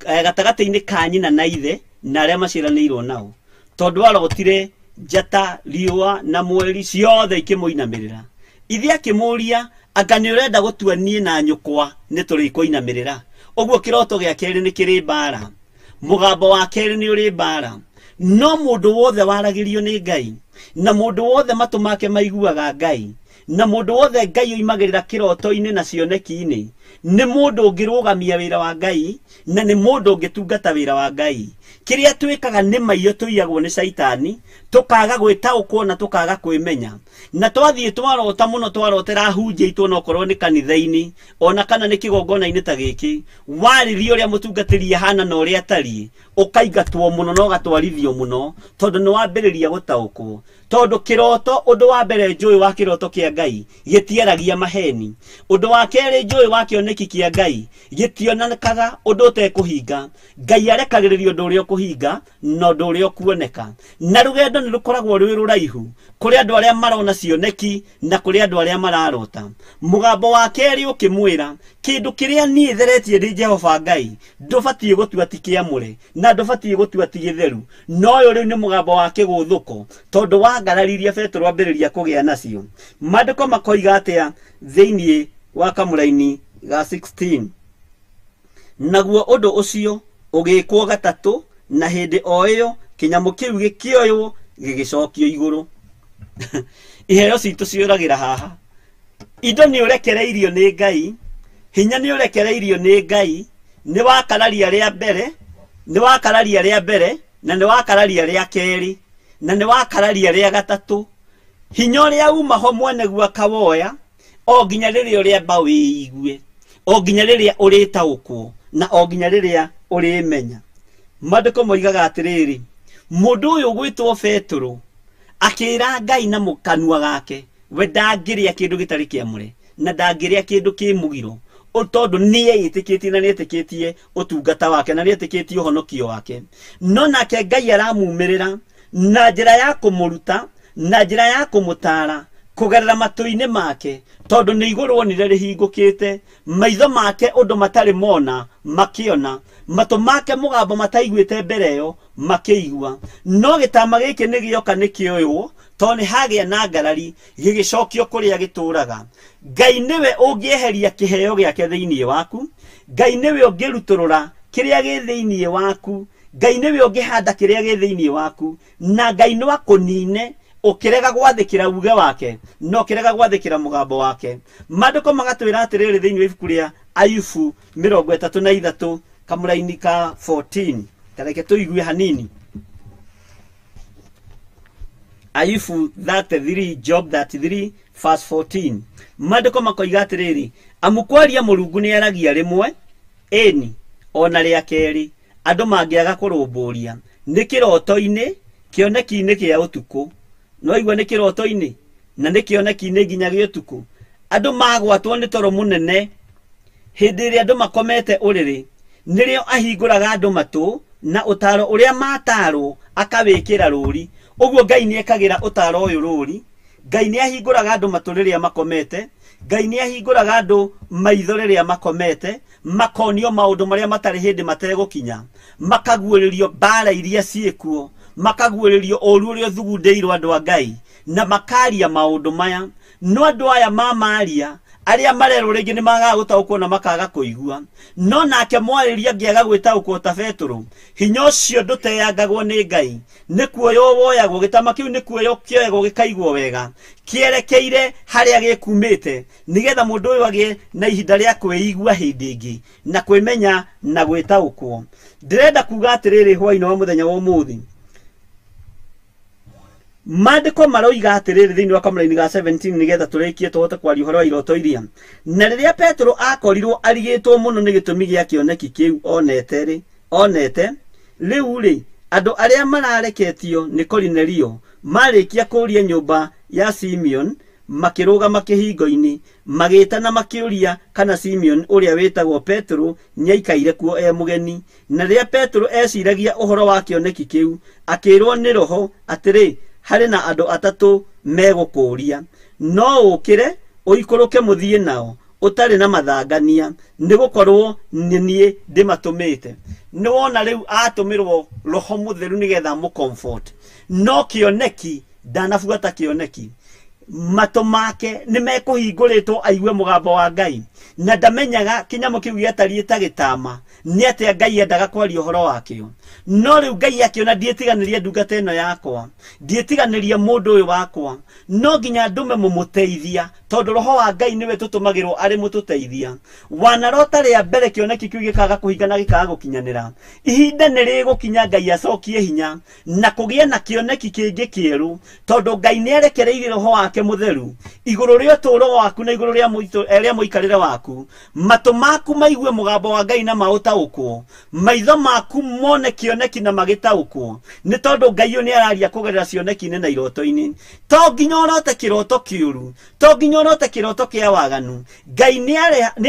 gatagatĩ-inĩ ka nyina na ithe na arĩa maciaranĩirwo nao, tondũ arotire njata, riũa na mweri ciothe ikĩmũinamĩrĩra. Ithe akĩmũũria, anga nĩ ũrenda gũtua niĩ na nyũkwa nĩ tũrĩkũinamĩrĩra? Ũguo kĩroto gĩa kerĩ nĩ kĩrĩ mbara, mũgambo wa kerĩ nĩ ũrĩ mbara. No mũndũ wothe waragĩrio nĩ Ngai, na mũndũ wothe matũ make maiguaga Ngai, na mũndũ wothe Ngai oimagĩrĩra kĩroto-inĩ na cioneki-inĩ, Nĩ mũndũ ũngĩrũgamia wĩra wa Ngai na nĩ mũndũ ũngĩtungata wĩra wa Ngai. Kĩrĩa twĩkaga nĩ maiyo tũiyagwo nĩ caitani, tũkaga gwĩtaũkwo na tũkaga kwĩmenya. Na twathiĩ twarota mũno, twarotera hunjia itũ onokorwo nĩ kanitha-inĩ ona kana nĩ kĩgongona-inĩ ta gĩkĩ, warĩria ũrĩa mũtungatĩri ahana na ũrĩa atariĩ, ũkaingatwo mũno na ũgatwarithio mũno, tondũ nĩ wambĩrĩria gũtaũkwo. Tondũ kĩroto, ũndũ wa mbere njũĩ wa kĩroto kĩa Ngai gĩtiaragia maheni. Ũndũ wa kerĩ njũĩ wa kĩoneki kĩa Ngai gĩtionekaga ũndũ ũtekũhinga. Ngai arekagĩrĩria ũndũ ũrĩa ũkũhinga na ũndũ ũrĩa ũkuoneka. Na rũgendo nĩ rũkoragwo rwĩ rũraihu kũrĩ andũ arĩa marona cioneki na kũrĩ andũ arĩa mararota. Mũgambo wa kerĩ ũkĩmwĩra kĩndũ kĩrĩa niĩ theretie ndĩ Jehova Ngai ndũbatiĩ gũtua ti kĩamũre na ndũbatiĩ gũtua ti gĩtheru. No ũyũ rĩu nĩ mũgambo wa kĩgũthũko, tondũ wangararirie Petero ambĩrĩria kũgĩa nacio. Maandĩko makoiga atĩa thĩinĩ wa kamũraini ga 16? Naguo ũndũ ũcio ũgĩkwo gatatũ, na hĩndĩ o ĩyo kĩnyamũ kĩu gĩkĩoywo gĩgĩcokio igũrũ. Iheo citũ ciũragĩra haha. Indo nĩ ũrekereirio nĩ Ngai, hinya nĩ ũrekereirio nĩ Ngai, nĩ wakararia rĩa mbere, nĩ wakararia rĩa mbere, na nĩ wakararia rĩa kerĩ, na nĩ wakararia rĩa gatatũ. Hinya ũrĩa uma ho mwene guo akawoya, o nginya rĩrĩa ũrĩamba wĩigue, o nginya rĩrĩa ũrĩtaũkwo, na o nginya rĩrĩa ũrĩmenya. Maandĩko moigaga atĩrĩrĩ, mũndũ ũyũ ũgwĩtwo Petero akĩra Ngai na mũkanua gake, we ndangĩrĩa kĩndũ gĩtarĩ kĩamũre na ndangĩrĩa kĩndũ kĩ mũgiro, tondũ nĩeĩtĩkĩtie na nĩetĩkĩtie ũtungata wake na nĩetĩkĩtie ũhonokio wake. No nake Ngai aramumĩrĩra na njĩra ya kũmũruta, na njĩra ya kũmũtara kũgerera matũ-inĩ make, tondũ nĩ igũrũ onire rĩhingũkĩte, maitho make ũndũ matarĩ mona makĩona, matũ make mũgambo mataiguĩte mbere ĩyo makĩigua. No gĩtama gĩkĩ nĩ gĩoka nĩ kĩoywo, tondũ nĩ hagĩa na ngarari, gĩgĩcokio kũrĩa gĩtũraga. Ngai nĩwe ũngĩeheria kĩheo gĩake thĩinĩ waku, Ngai nĩwe ũngĩrutũrũra kĩrĩa gĩ thĩinĩ waku, Ngai nĩwe ũngĩhanda kĩrĩa gĩ thĩinĩ waku, na Ngai no akũnine ũkĩrega gwathĩkĩra uge wake na ũkĩrega gwathĩkĩra mũgambo wake. Maandĩko magatwĩra atĩrĩrĩ thĩinĩ wa ibuku rĩa Ayubu 33 kamũraini ka 14. Tareke tũigue hanini. Ayubu 33, Job 33 verse 14. Maandĩko makoiga atĩrĩrĩ, amu kwaria Mũrungu nĩaragia rĩmwe, ĩni ona rĩa kerĩ, andũ mangĩaga kũrũmbũria, nĩ kĩroto-inĩ, kĩoneki-inĩ kĩa ũtukũ. No igua nĩ kĩroto-inĩ na nĩ kĩoneki-inĩ nginya gĩa ũtukũ. Andũ magwatwo nĩ toro mũnene hĩndĩ ĩrĩa andũ makomete ũrĩrĩ, nĩrĩo ahingũraga andũ matũ na ũtaro ũrĩa matarwo akawĩkĩra rũri. Ũguo Ngai nĩekagĩra ũtaro ũyũ rũri. Ngai nĩahingũraga andũ matũ rĩrĩa makomete, Ngai nĩahingũraga andũ maitho rĩrĩa makomete, makonio maũndũ marĩa matarĩ hĩndĩ mategũkinya, makaguũrĩrio mbara iria ciĩkuo, makaguũrĩrio ũru ũrĩa ũthugundĩirwo andũ a Ngai, na makaria maũndũ maya. No andũ aya mamaria, arĩa marerwo rĩngĩ nĩ magaga gũtaũkwo na makaga kũigua. No nake mwarĩria angĩaga gwĩtaũkwo ta Petero, hinya ũcio ndũteangagwo nĩ Ngai, nĩ kuoywo woyagwo, gĩtama kĩu nĩ kuoywo kĩoyagwo gĩkaigwo wega, kĩerekeire harĩa gĩkumĩte, nĩgetha mũndũ ũyũ agĩe na ihinda rĩa kwĩigua hĩndĩ ĩngĩ na kwĩmenya na gwĩtaũkwo. Ndĩrenda kuga atĩrĩrĩ hwaĩ-inĩ wa mũthenya wa ũmũthĩ, Maandĩko maroiga atĩrĩrĩ thĩinĩ wa kamũraini ga 17, nĩgetha tũrĩkie tũhote kwaria ũhoro wa iroto iria. Na rĩrĩa Petero akorirwo arigĩtwo mũno nĩ gĩtũmi gĩa kĩoneki kĩu onete, rĩu rĩ, andũ arĩa marareketio nĩ Korinelio marĩkia kũũria nyũmba ya Simeon, makĩrũgama kĩhingo-inĩ, magĩtana makĩũria kana Simeon ũrĩa wĩtagwo Petero nĩaikaire kuo e mũgeni. Na rĩrĩa Petero eciragia ũhoro wa kĩoneki kĩu, akĩĩrwo nĩ Roho atĩrĩ, harĩ na andũ atatũ megũkũũria. No ũkĩre ũikũrũke mũthiĩ nao ũtarĩ na mathangania, nĩgũkorwo nĩ niĩ ndĩmatũmĩte. Nĩwona rĩu atũmĩrwo Roho Mũtheru nĩgetha amũ comfort. No kĩoneki ndanabuata kĩoneki. Matũ make nĩ mekũhingũrĩtwo aigue mũgambo wa Ngai, na ndamenyaga kĩnyamũ kĩu gĩatariĩ ta gĩtama nĩ atĩa Ngai endaga kwaria ũhoro wakĩo. No rĩu Ngai akĩona ndiĩtiganĩria ndungata ĩno yakwa, ndiĩtiganĩria mũndũ ũyũ wakwa, no nginya ndume mũmũteithia, tondũ roho wa Ngai nĩwe tũtũmagĩrwo arĩ mũtũteithia. Wanarota rĩa mbere kĩoneki kĩu gĩkaga kũhinga na gĩkaga gũkinyanĩra, ihinda nĩ rĩgũkinya Ngai acokie hinya na kũgĩe na kĩoneki kĩngĩ kĩerũ, tondũ Ngai nĩ arekereirie roho wake mũtheru igũrũ rĩa ũtũũro waku na igũrũ rĩa mũikarĩre waku. Matũ maku maigue mũgambo wa Ngai na maũtaũkwo, maitho maku mone kĩoneki na magĩtaũkwo, nĩ tondũ Ngai ũyũ nĩ araria kũgerera cioneki-inĩ na iroto-inĩ. To nginya ũrote kĩroto kĩũru, to nginya ũrote kĩroto kĩa waganu. Ngai nĩ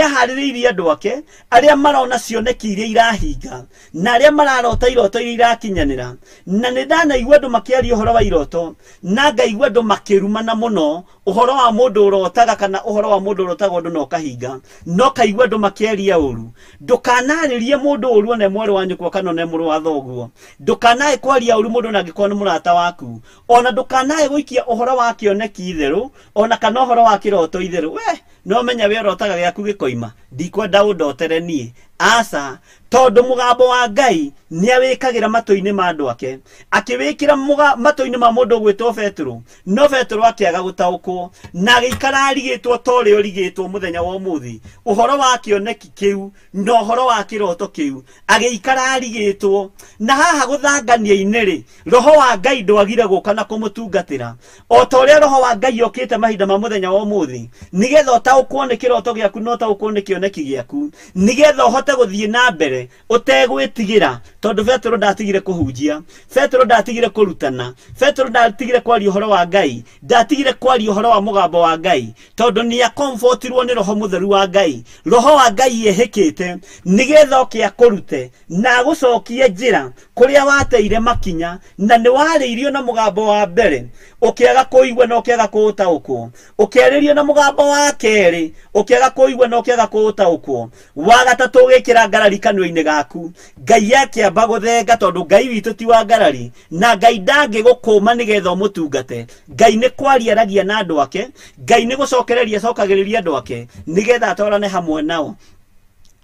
aharĩrĩirie andũ ake arĩa marona cioneki iria irahinga na arĩa mararota iroto iria irakinyanĩra. Na nĩ ndanaigua andũ makĩaria ũhoro wa iroto, na ngaigua andũ makĩrumana mũno ũhoro wa mũndũ ũrotaga kana ũhoro wa mũndũ ũrotaga ũndũ na ũkahinga, no kaigua andũ makĩaria ũru. Ndũkanarĩrie mũndũ ũru one mwarĩ wa nyũkwa kana one mũrũ wa thoguo. Ndũkanae kwaria ũru mũndũ na angĩkorwo nĩ mũrata waku. Ona ndũkanae gũikia ũhoro wa kĩoneki itherũ ona kana ũhoro wa kĩroto itherũ. We no menya we ũrotaga gĩaku gĩkoima, ndikwenda ũndotere niĩ. Aca, tondũ mũgambo wa Ngai nĩ awĩkagĩra matũ-inĩ ma andũ ake, akĩwĩkĩra matũ-inĩ ma mũndũ ũgwĩtwo Petero, no Petero akĩaga gũtaũkwo na agĩikara arigĩtwo ta ũrĩa ũrigĩtwo mũthenya wa ũmũthĩ ũhoro wa kĩoneki kĩu na ũhoro wa kĩroto kĩu, agĩikara arigĩtwo. Na haha gũthangania-inĩ rĩ, roho wa Ngai ndwagire gũka na kũmũtungatĩra o ta ũrĩa roho wa Ngai okĩte mahinda ma mũthenya wa ũmũthĩ, nĩgetha ũtaũkwo nĩ kĩroto gĩaku na ũtaũkwo nĩ kĩoneki gĩaku, nĩgetha ũhote gũthiĩ na mbere ũtegwĩtigĩra. Tondũ Petero ndatigire kũhunjia, Petero ndatigire kũrutana, Petero ndatigire kwaria ũhoro wa Ngai, ndatigire kwaria ũhoro wa mũgambo wa Ngai, tondũ nĩ akomfortirwo nĩ roho mũtheru wa Ngai. Roho wa Ngai ehĩkĩte nĩgetha oke akũrute na agũcokie njĩra kũrĩa wateire makinya, na nĩ warĩirio na mũgambo wa mbere ũkĩaga kũigua na ũkĩaga kũũtaũkwo, ũkĩarĩrio na mũgambo wa kerĩ ũkĩaga kũigua na ũkĩaga kũũtaũkwo, wa gatatũ ũgĩkĩra ngarari kanua-inĩ gaku. Ngai akĩamba gũthenga, tondũ Ngai witũ ti wa ngarari, na Ngai ndangĩgũkũma nĩgetha ũmũtungate. Ngai nĩ kwaria aragia na andũ ake, Ngai nĩ gũcokereria acokagĩrĩria andũ ake nĩgetha atwarane hamwe nao.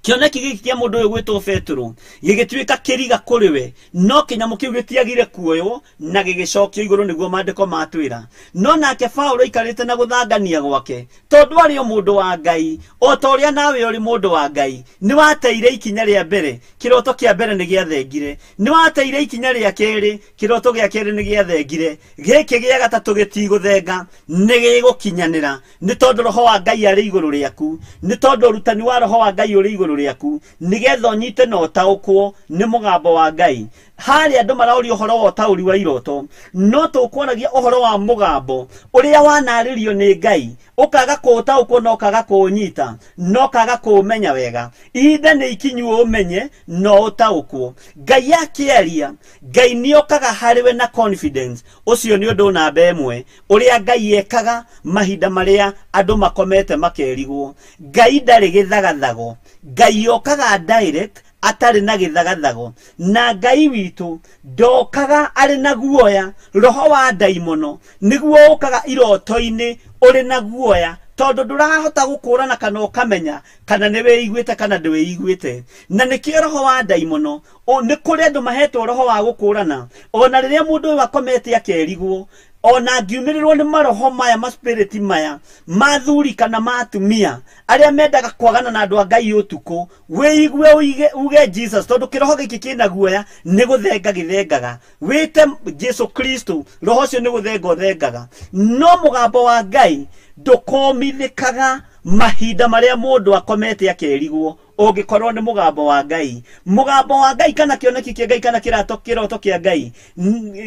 Kĩoneki gĩkĩ kĩa mũndũ ũyũ gwĩtwo Petero gĩgĩtuĩka kĩriga kũrĩ we, no kĩnyamũ kĩu gĩtiagire kuoywo na gĩgĩcokio igũrũ, nĩguo maandĩko matwĩra. No nake Paũlũ aikarĩte na gũthangania gwake, tondũ arĩ o mũndũ wa Ngai, o ta ũrĩa nawe ũrĩ mũndũ wa Ngai. Nĩ wateire ikinya rĩa mbere, kĩroto kĩa mbere nĩ gĩathengire. Nĩ wateire ikinya rĩa kerĩ, kĩroto gĩa kerĩ nĩ gĩathengire. Gĩkĩ gĩa gatatũ gĩtigũthenga, nĩ gĩgũkinyanĩra, nĩ tondũ roho wa Ngai arĩ igũrũ rĩaku, nĩ tondũ ũrutani wa roho wa Ngai ũrĩ igũrũ rĩaku, nĩgetha ũnyite na ũtaũkwo nĩ mũgambo wa Ngai. Harĩa andũ maraũria ũhoro wa ũtaũri wa iroto, no tũkwaragia ũhoro wa mũgambo ũrĩa wanarĩrio nĩ Ngai, ũkaga kũũtaũkwo na ũkaga kũũnyita na ũkaga kũũmenya wega. Ihinda nĩ ikinyu ũmenye na ũtaũkwo. Ngai akĩaria, Ngai nĩ okaga harĩ we na confidence. Ũcio nĩ ũndũ namba ĩmwe ũrĩa Ngai ekaga mahinda marĩa andũ makomete makerigwo. Ngai ndarĩ gĩthagathago, Ngai okaga direct atarĩ na gĩthagathago. Na Ngai witũ ndokaga arĩ na guoya. Roho wa ndaimono nĩguo ũkaga iroto-inĩ ũrĩ na guoya, tondũ ndũrahota gũkũrana kana ũkamenya kana nĩ wĩiguĩte kana ndwĩiguĩte. Na nĩkĩo roho wa ndaimono, nĩ kũrĩ andũ mahetwo roho wa gũkũrana. Ona rĩrĩa mũndũ ũyũ akomete akerigwo, ona angiumĩrĩrwo nĩ maroho maya ma spirit maya ma athuri kana ma atumia arĩa mendaga kwagana na andũ a Ngai ũtukũ, wĩigue uge Jesus, tondũ kĩroho gĩkĩ kĩna guoya nĩ gũthenga gĩthengaga. Wĩte Jesu Kristo, roho ũcio nĩ gũthenga ũthengaga. No mũgambo wa Ngai ndũkũmithĩkaga mahinda marĩa mũndũ akomete akerigwo, ũngĩkorwo nĩ mũgambo wa Ngai. Mũgambo wa Ngai kana kĩoneki kĩa Ngai kana kĩroto kĩa Ngai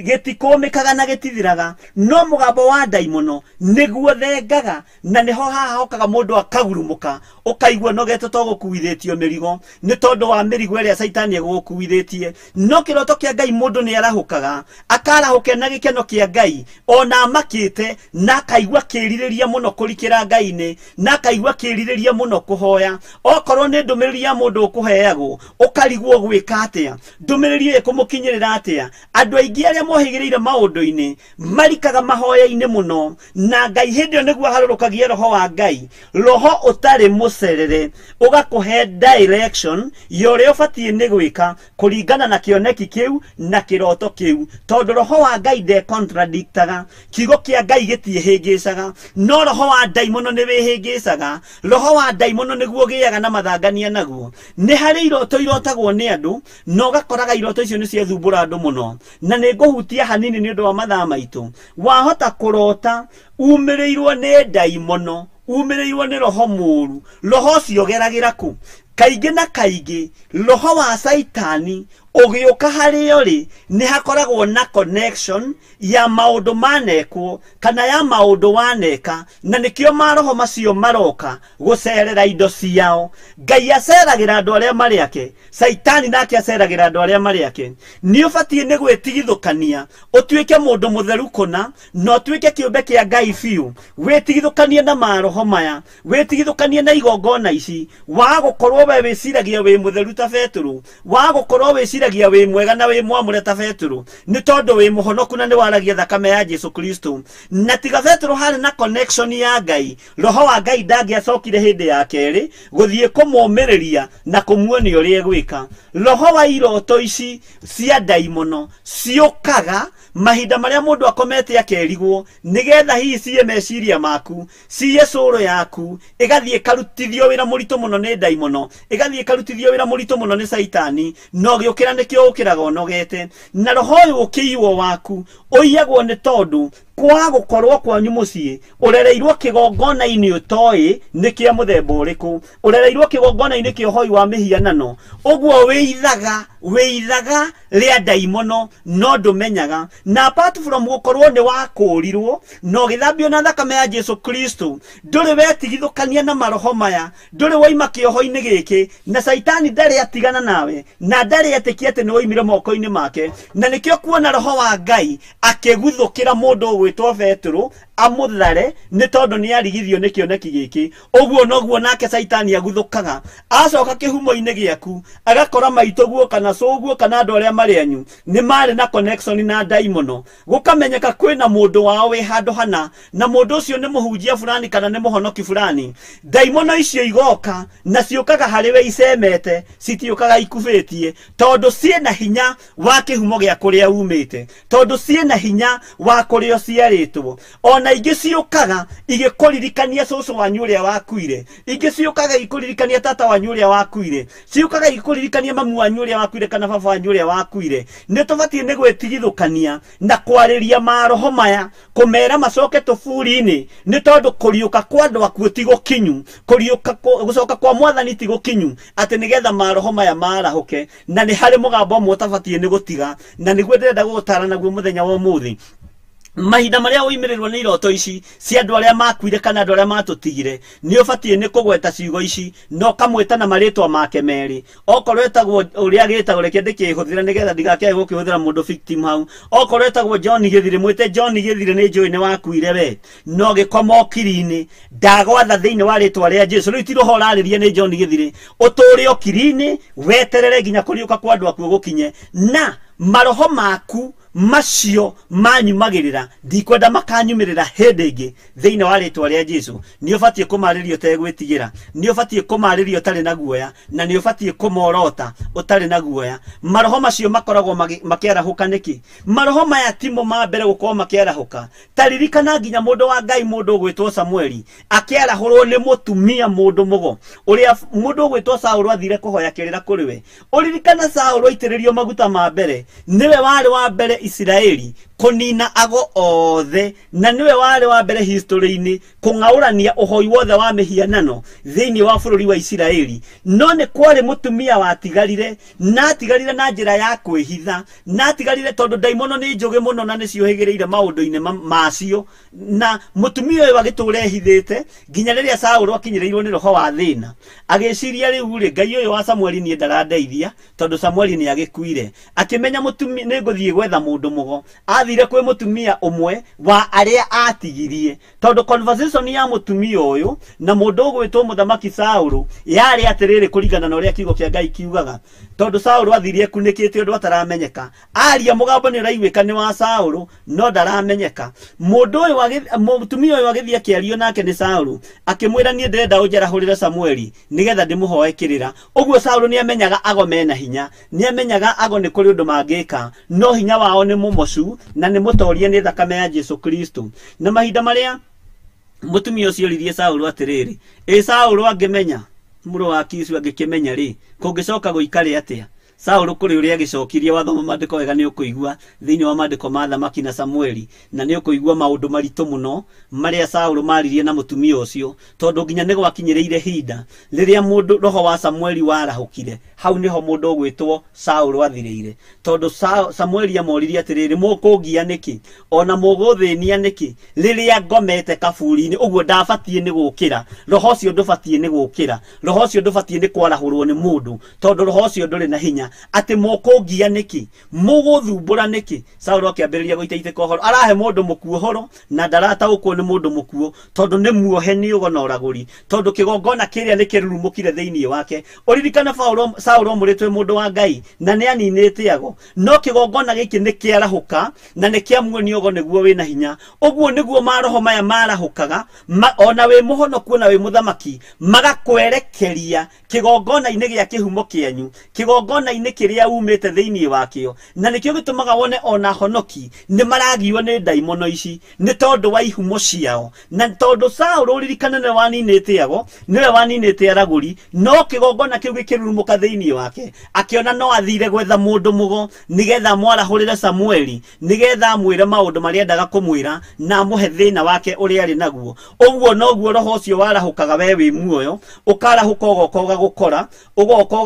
gĩtikũmĩkaga na gĩtithiraga. No mũgambo wa ndaimono nĩguo thengaga, na nĩho haha hokaga mũndũ akagurumũka, ũkaigua nogete to gũkuithĩtio mĩrigo nĩ tondũ wa mĩrigo ĩrĩa Caitani egũgũkuithĩtie. No kĩroto kĩa Ngai mũndũ nĩ arahũkaga, akarahũke na gĩkeno kĩa Ngai, ona amakĩte na akaigua kĩrirĩria mũno kũrikĩra Ngai-inĩ, na akaigua kĩrirĩria mũno kũhoya. Okorwo nĩ ndũmĩrĩri ndũmĩrĩri ya mũndũ ũkũheagwo ũkarigwo gwĩka atĩa, ndũmĩrĩri ĩyo ĩkũmũkinyĩrĩra atĩa. Andũ aingĩ arĩa mohĩgĩrĩire maũndũ-inĩ marikaga mahoya-inĩ mũno, na Ngai hĩndĩ ĩyo nĩguo aharũrũkagia roho wa Ngai, roho ũtarĩ mũcerere, ũgakũhe direction ya ũrĩa ũbatiĩ nĩ gwĩka kũringana na kĩoneki kĩu na kĩroto kĩu, tondũ roho wa Ngai ndekontradictaga, kiugo kĩa Ngai gĩtiĩhĩngĩcaga, no roho wa ndaimono nĩ wĩhĩngĩcaga. Roho wa ndaimono nĩguo ũgĩaga na mathangania naguo. Nĩ harĩ iroto irotagwo nĩ andũ na ũgakoraga iroto icio nĩ ciathumbũra andũ mũno, na nĩ ngũhutia hanini nĩ ũndũ wa mathaa maitũ. Wahota kũrota umĩrĩirwo nĩ ndaimono, umĩrĩirwo nĩ roho mũũru. Roho ũcio ũgeragĩra kũ? Kaingĩ na kaingĩ roho wa Caitani ũgĩũka harĩo rĩ, nĩ hakoragwo na connection ya maũndũ manekwo kana ya maũndũ waneka, na nĩkĩo maroho macio maroka gũcerera indo ciao. Ngai aceragĩra andũ arĩa marĩ ake, Caitani nake aceragĩra andũ arĩa marĩ ake. Nĩ ũbatiĩ nĩ gwĩtigithũkania ũtuĩke mũndũ mũtheru kũna, na ũtuĩke kĩũmbe kĩa Ngai biũ. Wĩtigithũkanie na maroho maya, wĩtigithũkanie na igongona ici. Wa gũkorwo we wĩciragia wĩ mũtheru ta Betũrũ, wa gũkorwo wĩciragia wĩ mwega na wĩ mwamũre ta Betũrũ, nĩ tondũ wĩ mũhonoku na nĩ waragia thakame ya Jesu Kristo. Na tiga Betũrũ harĩ na connection ya Ngai, roho wa Ngai ndangĩacokire hĩndĩ ya kerĩ gũthiĩ kũmũmĩrĩria na kũmuonia ũrĩa egwĩka. Roho wa iroto ici cia ndaimono ciũkaga mahinda marĩa mũndũ akomete akerigwo, nĩgetha hihi ciye meciria maku, ciye cũrũ yaku, ĩgathiĩ ĩkarutithio wĩra mũritũ mũno nĩ ndaimono, ĩgathiĩ ĩkarutithio wĩra mũritũ mũno nĩ Caitani, na ũgĩũkĩra nĩkĩo ũkĩraga ũnogete. Na roho ũyũ ũkĩiywo waku ũiyagwo nĩ tondũ kwa gũkorwo kwanyu mũciĩ ũrereirwo kĩgongona-inĩ ũtoĩ nĩ kĩa mũthemba ũrĩkũ, ũrereirwo kĩgongona-inĩ kĩa ũhoi wa mĩhianano, ũguo wĩithaga rĩa ndaimono no ndũmenyaga. Na apart from gũkorwo nĩ wakũrirwo na ũgĩthambio na thakame ya Jesu Kristo, ndũrĩ wetigithũkania na maroho maya, ndũrĩ waima kĩoho-inĩ gĩkĩ, na Caitani ndarĩ atigana nawe, na ndarĩ etĩkia atĩ nĩ waimire moko-inĩ make. Na nĩkĩo kuona roho wa Ngai akĩguthũkĩra mũndũ ũgwĩtwo Betũrũ amũthare, nĩ tondũ nĩ arigithio nĩ kĩoneki gĩkĩ. Ũguo noguo nake Caitani aguthũkaga, acoka kĩhumo-inĩ gĩaku agakora maitũguo kana cũguo kana andũ arĩa marĩ anyu nĩ marĩ na connection na ndaimono, gũkamenyeka kwĩna mũndũ wao wĩ handũ hana, na mũndũ ũcio nĩ mũhunjia fulani kana nĩ mũhonoki fulani. Ndaimono icio igoka na ciũkaga harĩ we icemete, citiũkaga ikubĩtie, tondũ ciĩna hinya wa kĩhumo gĩa kũrĩa umĩte, tondũ ciĩna hinya wa kũrĩa ũciarĩtwo. Ona ingĩ ciũkaga igĩkũririkania cũcũ wanyu ũrĩa wakuire, ingĩ ciũkaga igĩkũririkania tata wanyu ũrĩa wakuire, ciũkaga igĩkũririkania mamu wanyu ũrĩa wakuire kana baba wanyu ũrĩa wakuire. Nĩ tũbatiĩ nĩ gwĩtigithũkania na kwarĩria maroho maya, kũmera macoke tũburi-inĩ, nĩ tondũ kũriũka kwa andũ akuũ ti gũkinyu, kũriũka gũcoka kwa mwathani ti gũkinyu, atĩ nĩgetha maroho maya marahũke. Na nĩ harĩ mũgambo ũmwe ũtabatiĩ nĩ gũtiga, na nĩguo ndĩrenda gũgũtara naguo mũthenya wa ũmũthĩ. Mahinda marĩa woimĩrĩrwo nĩ iroto ici cia andũ arĩa makuire kana andũ arĩa matũtigire, nĩ ũbatiĩ nĩ kũgweta ciugo ici na ũkamwĩta na marĩtwa make merĩ. Okorwo etagwo ũrĩa gĩtagwo, reke ndĩkĩhũthĩre nĩgetha ndigakĩage gũkĩhũthĩra mũndũ victim hau. Okorwo etagwo John Gĩthirĩ, mwĩte John Gĩthirĩ, nĩ njũĩ nĩ wakuire we, no gĩkoma ũkiri-inĩ, ndagwatha thĩinĩ wa rĩtwa rĩa Jesu. Rĩu ti roho ũrarĩria nĩ John Gĩthirĩ, ũtũre ũkiri-inĩ, weterere nginya kũriũka kwa andũ akuũ gũkinye, na maroho maku macio manyumagĩrĩra ndikwenda makanyumĩrĩra hĩndĩ ĩngĩ thĩinĩ wa rĩtwa rĩa Jesu. Nĩ ũbatiĩ kũmarĩria ũtegwĩtigĩra, nĩ ũbatiĩ kũmarĩria ũtarĩ na guoya, na nĩ ũbatiĩ kũmorota ũtarĩ na guoya. Maroho macio makoragwo makĩarahũka nĩkĩ? Maroho maya timo ma mbere gũkorwo makĩarahũka. Ta ririkana nginya mũndũ wa Ngai, mũndũ ũgwĩtwo Samueli akĩarahũrwo nĩ mũtumia mũndũ mũgo, ũrĩa mũndũ ũgwĩtwo Saũlũ athire kũhoya kĩrĩra kũrĩ we. Ũririkana Saũlũ aitĩrĩrio maguta ma mbere, nĩwe warĩ wa mbere Isiraeli kũnina ago othe, na nĩwe warĩ wa mbere history-inĩ kũng'aũrania ũhoi wothe wa mĩhianano thĩinĩ wa bũrũri wa Isiraeli. No nĩ kwarĩ mũtumia watigarire, na atigarire na njĩra ya kwĩhitha, na atigarire tondũ ndaimono nĩ njũgĩ mũno na nĩ ciũhĩgĩrĩire maũndũ-inĩ macio. Na mũtumia ũyũ agĩtũra ehithĩte nginya rĩrĩa Saũlũ akinyĩrĩirwo nĩ roho wa thĩna, agĩciria rĩu rĩ, Ngai ũyũ wa Samueli niĩ ndarandeithia tondũ Samueli nĩ agĩkuire. Akĩmenya mũtumia nĩ ngũthiĩ gwetha mũndũ mũgo, Athire kwĩ mũtumia ũmwe wa arĩa atigirie, tondũ conversation ya mũtumia ũyũ na mũndũ ũgwĩtwo mũthamaki Saũlũ yarĩ atĩrĩrĩ, kũringana na ũrĩa kiugo kĩa Ngai kiugaga. Tondũ Saũlũ athirie kunĩkĩte ũndũ ataramenyeka, aria mũgambo nĩ ũraiguĩka nĩ wa Saũlũ no ndaramenyeka. Mũndũ ũyũ, mũtumia ũyũ agĩthiĩ akĩario nake nĩ Saũlũ, akĩmwĩra niĩ ndĩrenda ũnjarahũrĩre Samueli nĩgetha ndĩmũhoe kĩrĩra. Ũguo Saũlũ nĩamenyaga ago mena hinya, nĩamenyaga ago nĩ kũrĩ ũndũ mangĩka, no hinya wao nĩ mũmocu na nĩ mũtorie nĩ thakame ya Jesu Kristo. Na mahinda marĩa mũtumia ũcio oririe Saũlũ atĩrĩrĩ, ĩ Saũlũ angĩmenya mũrũ wa Kishu angĩkĩmenya rĩ, kũngĩcoka gũikare atĩa? Saũlũ kũrĩ ũrĩa agĩcokirie, wathoma maandĩko wega nĩ ũkũigua thĩinĩ wa maandĩko ma Thamaki na Samueli, na nĩ ũkũigua maũndũ maritũ mũno marĩa Saũlũ maririe na mũtumia ũcio, tondũ nginya nĩ gwakinyĩrĩire hinda rĩrĩa mũndũ roho wa Samueli warahũkire. Hau nĩho mũndũ ũgwĩtwo Saũlũ athirĩire, tondũ Samueli amoririe atĩrĩrĩ, mũkũngia nĩkĩ ona mũgũthĩnia nĩkĩ rĩrĩa ngomete kaburi-inĩ? Ũguo ndabatiĩ nĩ gũkĩra, roho ũcio ndũbatiĩ nĩ gũkĩra, roho ũcio ndũbatiĩ nĩ kwarahũrwo nĩ mũndũ, tondũ roho ũcio ndũrĩ na hinya. Atĩ mũkũngia nĩkĩ, mũgũthumbũra nĩkĩ? Saũlũ akĩambĩrĩria gũitaitĩka ũhoro, arahe mũndũ mũkuũ ũhoro na ndarataũkwo nĩ mũndũ mũkuũ, tondũ nĩ muohe nĩ ũgo na ũragũri, tondũ kĩgongona kĩrĩa nĩ kĩrurumũkire thĩinĩ wake. Ũririkane Saũlũ amũrĩtwe mũndũ wa Ngai na nĩ aninĩte ago, no kĩgongona gĩkĩ nĩ kĩarahũka na nĩ kĩamuonia ũgo nĩguo wĩna hinya. Ũguo nĩguo maroho maya marahũkaga, ona wĩ mũhonoku na wĩ mũthamaki, magakwerekeria kĩgongona-inĩ gĩa kĩhumo kĩanyu, kĩgongona-inĩ kĩrĩa umĩte thĩinĩ wakĩo. Na nĩkĩo gĩtũmaga wone ona honoki nĩ maragio nĩ ndaimono ici, nĩ tondũ wa ihumo ciao. Na tondũ Saũlũ ũririkane nĩwe waninĩte ago, nĩwe waninĩte aragũri, no kĩgongona kĩu gĩkĩrurumũka thĩinĩ wake, akĩona no athire gwetha mũndũ mũgo nĩgetha mwarahũrĩre Samueli, nĩgetha amwĩre maũndũ marĩa endaga kũmwĩra na amũhe thĩna wake ũrĩa arĩ naguo. Ũguo noguo roho ũcio warahũkaga we wĩ muoyo, ũkarahũka ũgoka ũgagũkora, ũgoka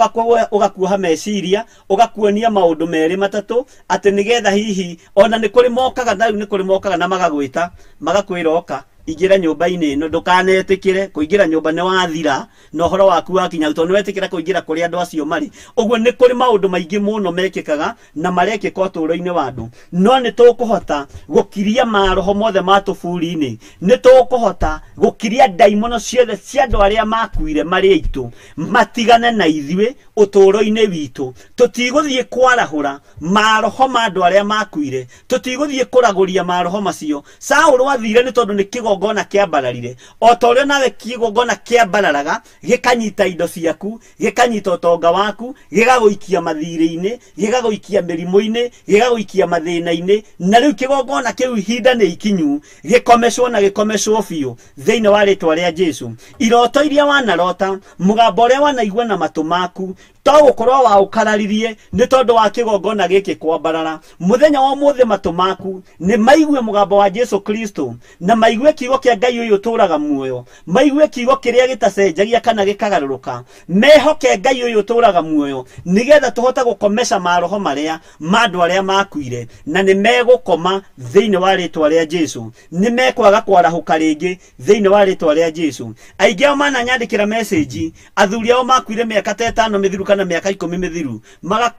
ũgakuoha meciria, ũgakuonia maũndũ merĩ matatũ, atĩ nĩgetha hihi ona nĩ kũrĩ mokaga, na rĩu nĩ kũrĩ mokaga na magagwĩta magakwĩra oka ingĩra nyũmba-inĩ ĩno, ndũkanetĩkĩre kũingĩra nyũmba nĩ wathira na ũhoro waku wakinya, tondũ nĩ wetĩkĩra kũingĩra kũrĩa andũ acio marĩ. Ũguo nĩ kũrĩ maũndũ maingĩ mũno mekĩkaga na marekĩka ũtũũro-inĩ wa andũ, no nĩ tũkũhota gũkiria maroho mothe ma tũburi-inĩ, nĩ tũkũhota gũkiria ndaimono ciothe cia andũ arĩa makuire marĩ aitũ matigane na ithuĩ ũtũũro-inĩ witũ. Tũtigũthiĩ kwarahũra maroho ma andũ arĩa makuire, tũtigũthiĩ kũragũria maroho macio. Saũlũ athire nĩ tondũ nĩ kĩgongona kĩambararire, o ta ũrĩa nawe kĩgongona kĩambararaga gĩkanyita indo ciaku, gĩkanyita ũtonga waku, gĩgagũikia mathirĩ-inĩ, gĩgagũikia mĩrimũ-inĩ, gĩgagũikia mathĩna-inĩ. Na rĩu kĩgongona kĩu ihinda nĩ ikinyu gĩkomecwo na gĩkomecwo biũ thĩinĩ wa rĩtwa rĩa Jesu. Iroto iria wanarota, mũgambo ũrĩa wanaigua na matũ maku, to gũkorwo waũkararirie nĩ tondũ wa kĩgongona gĩkĩ kwambarara. Mũthenya wa ũmũthĩ matũ maku nĩ maigue mũgambo wa Jesu Kristo, na maigue kiugo kĩa Ngai ũyũ ũtũũraga muoyo, maigue kiugo kĩrĩa gĩtacenjagia kana gĩkagarũrũka, mehoke Ngai ũyũ ũtũũraga muoyo, nĩgetha tũhote gũkomeca maroho marĩa ma andũ arĩa makuire, na nĩ megũkoma thĩinĩ wa rĩtwa rĩa Jesu, nĩ mekwaga kwarahũka rĩngĩ thĩinĩ wa rĩtwa rĩa Jesu. Aingĩ ao mananyandĩkĩra message, athuri ao makuire mĩaka ta ĩtano mĩthiru kana mĩaka 10 mĩthiru,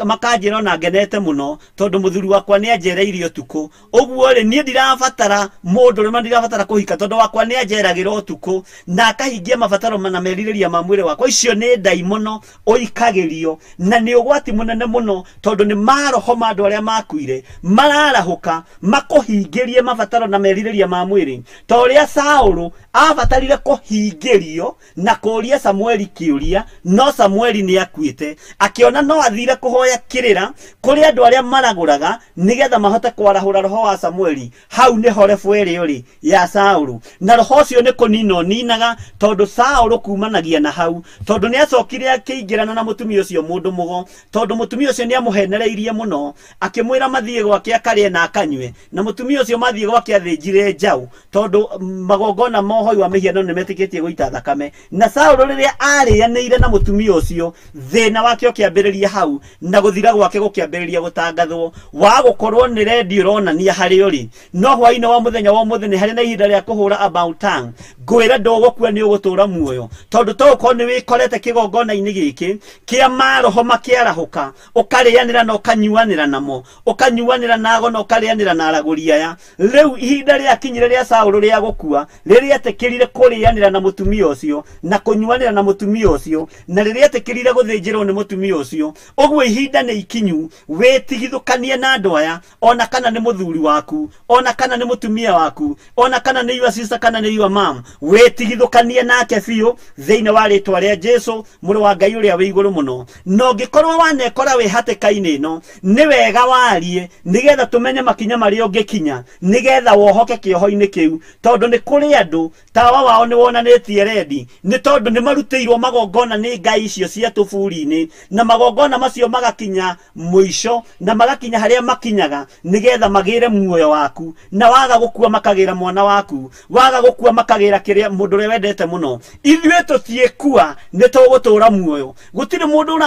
makanjĩra ona ngenete mũno tondũ mũthuri wakwa nĩ anjereirie ũtukũ. Ũguo rĩ, niĩ ndirabatara mũndũ rĩma, ndirabatara kũhika tondũ wakwa nĩ anjeragĩra ũtukũ na akahingia mabataro na merirĩria ma mwĩrĩ wakwa. Icio nĩ ndaimono ũikagĩrio, na nĩ ũgwati mũnene mũno, tondũ nĩ maroho ma andũ arĩa makuire mararahũka makũhingĩrie mabataro na merirĩria ma mwĩrĩ, ta ũrĩa Saũlũ abatarire kũhingĩrio na kũũria Samueli kĩũria, no Samueli nĩ akuĩte. Akĩona no athire kũhoya kĩrĩra kũrĩ andũ arĩa maragũraga nĩgetha mahote kwarahũra roho wa Samueli. Hau nĩho rebu ĩrĩa ũrĩ ya Saũlũ, na roho ũcio nĩ kũnina ũninaga, tondũ Saũlũ kumanagia na hau, tondũ nĩ acokire akĩingĩrana na mũtumia ũcio mũndũ mũgo, tondũ mũtumia ũcio nĩ amũhenereirie mũno, akĩmwĩra mathiĩ gwake akarĩe na akanyue, na mũtumia ũcio mathiĩ gwake athĩnjire njaũ, tondũ magongona ma ũhoi wa mĩhianano nĩ metĩkĩtie gũita thakame. Na Saũlũ rĩrĩa arĩanĩire na mũtumia ũcio, thĩna wake ũkĩambĩrĩria hau, na gũthira gwake gũkĩambĩrĩria gũtangathwo. Wa gũkorwo nĩ redio ũronania harĩa ũrĩ, no hwaĩ-inĩ wa mũthenya wa ũmũthĩ nĩ harĩ na ihinda rĩa kũhũra about tongue. Ngwĩra ndũgũkua nĩ ũgũtũra muoyo, tondũ to ũkorwo nĩ wĩkorete kĩgongona-inĩ gĩkĩ kĩa maroho makĩarahũka, ũkarĩanĩra na ũkanyuanĩra namo, ũkanyuanĩra nago na ũkarĩanĩra na aragũri aya. Rĩu ihinda rĩakinyire rĩa Saũlũ rĩa gũkua, rĩrĩa etĩkĩrire kũrĩanĩra na mũtumia ũcio na kũnyuanĩra na mũtumia ũcio, na rĩrĩa etĩkĩrire gũthĩnjĩrwo nĩ mũtumia ũcio. Ũguo ihinda nĩ ikinyu wĩtigithũkanie na andũ aya, ona kana nĩ mũthuri waku, ona kana nĩ mũtumia waku, ona kana nĩ your sister kana nĩ your mom, wĩtigithũkanie nake biũ thĩinĩ wa rĩtwa rĩa Jesu mũrũ wa Ngai ũrĩa wĩ igũrũ mũno. Na ũngĩkorwo wanekora wĩ hatĩka-inĩ ĩno, nĩ wega warie nĩgetha tũmenye makinya marĩa ũngĩkinya nĩgetha wohoke kĩoho-inĩ kĩu, tondũ nĩ kũrĩ andũ tawa wao nĩ wonanĩtie rendi, nĩ tondũ nĩ marutĩirwo magongona nĩ ngai icio cia tũburi-inĩ, na magongona macio magakinya mũico na magakinya harĩa makinyaga nĩgetha magĩre muoyo waku, na waga gũkua makagĩra mwana waku, waga gũkua makagĩra kĩrĩa mũndũ ũrĩa wendete mũno. Ithuĩ tũtiĩkua, nĩ tũgũtũra muoyo. Gũtirĩ mũndũ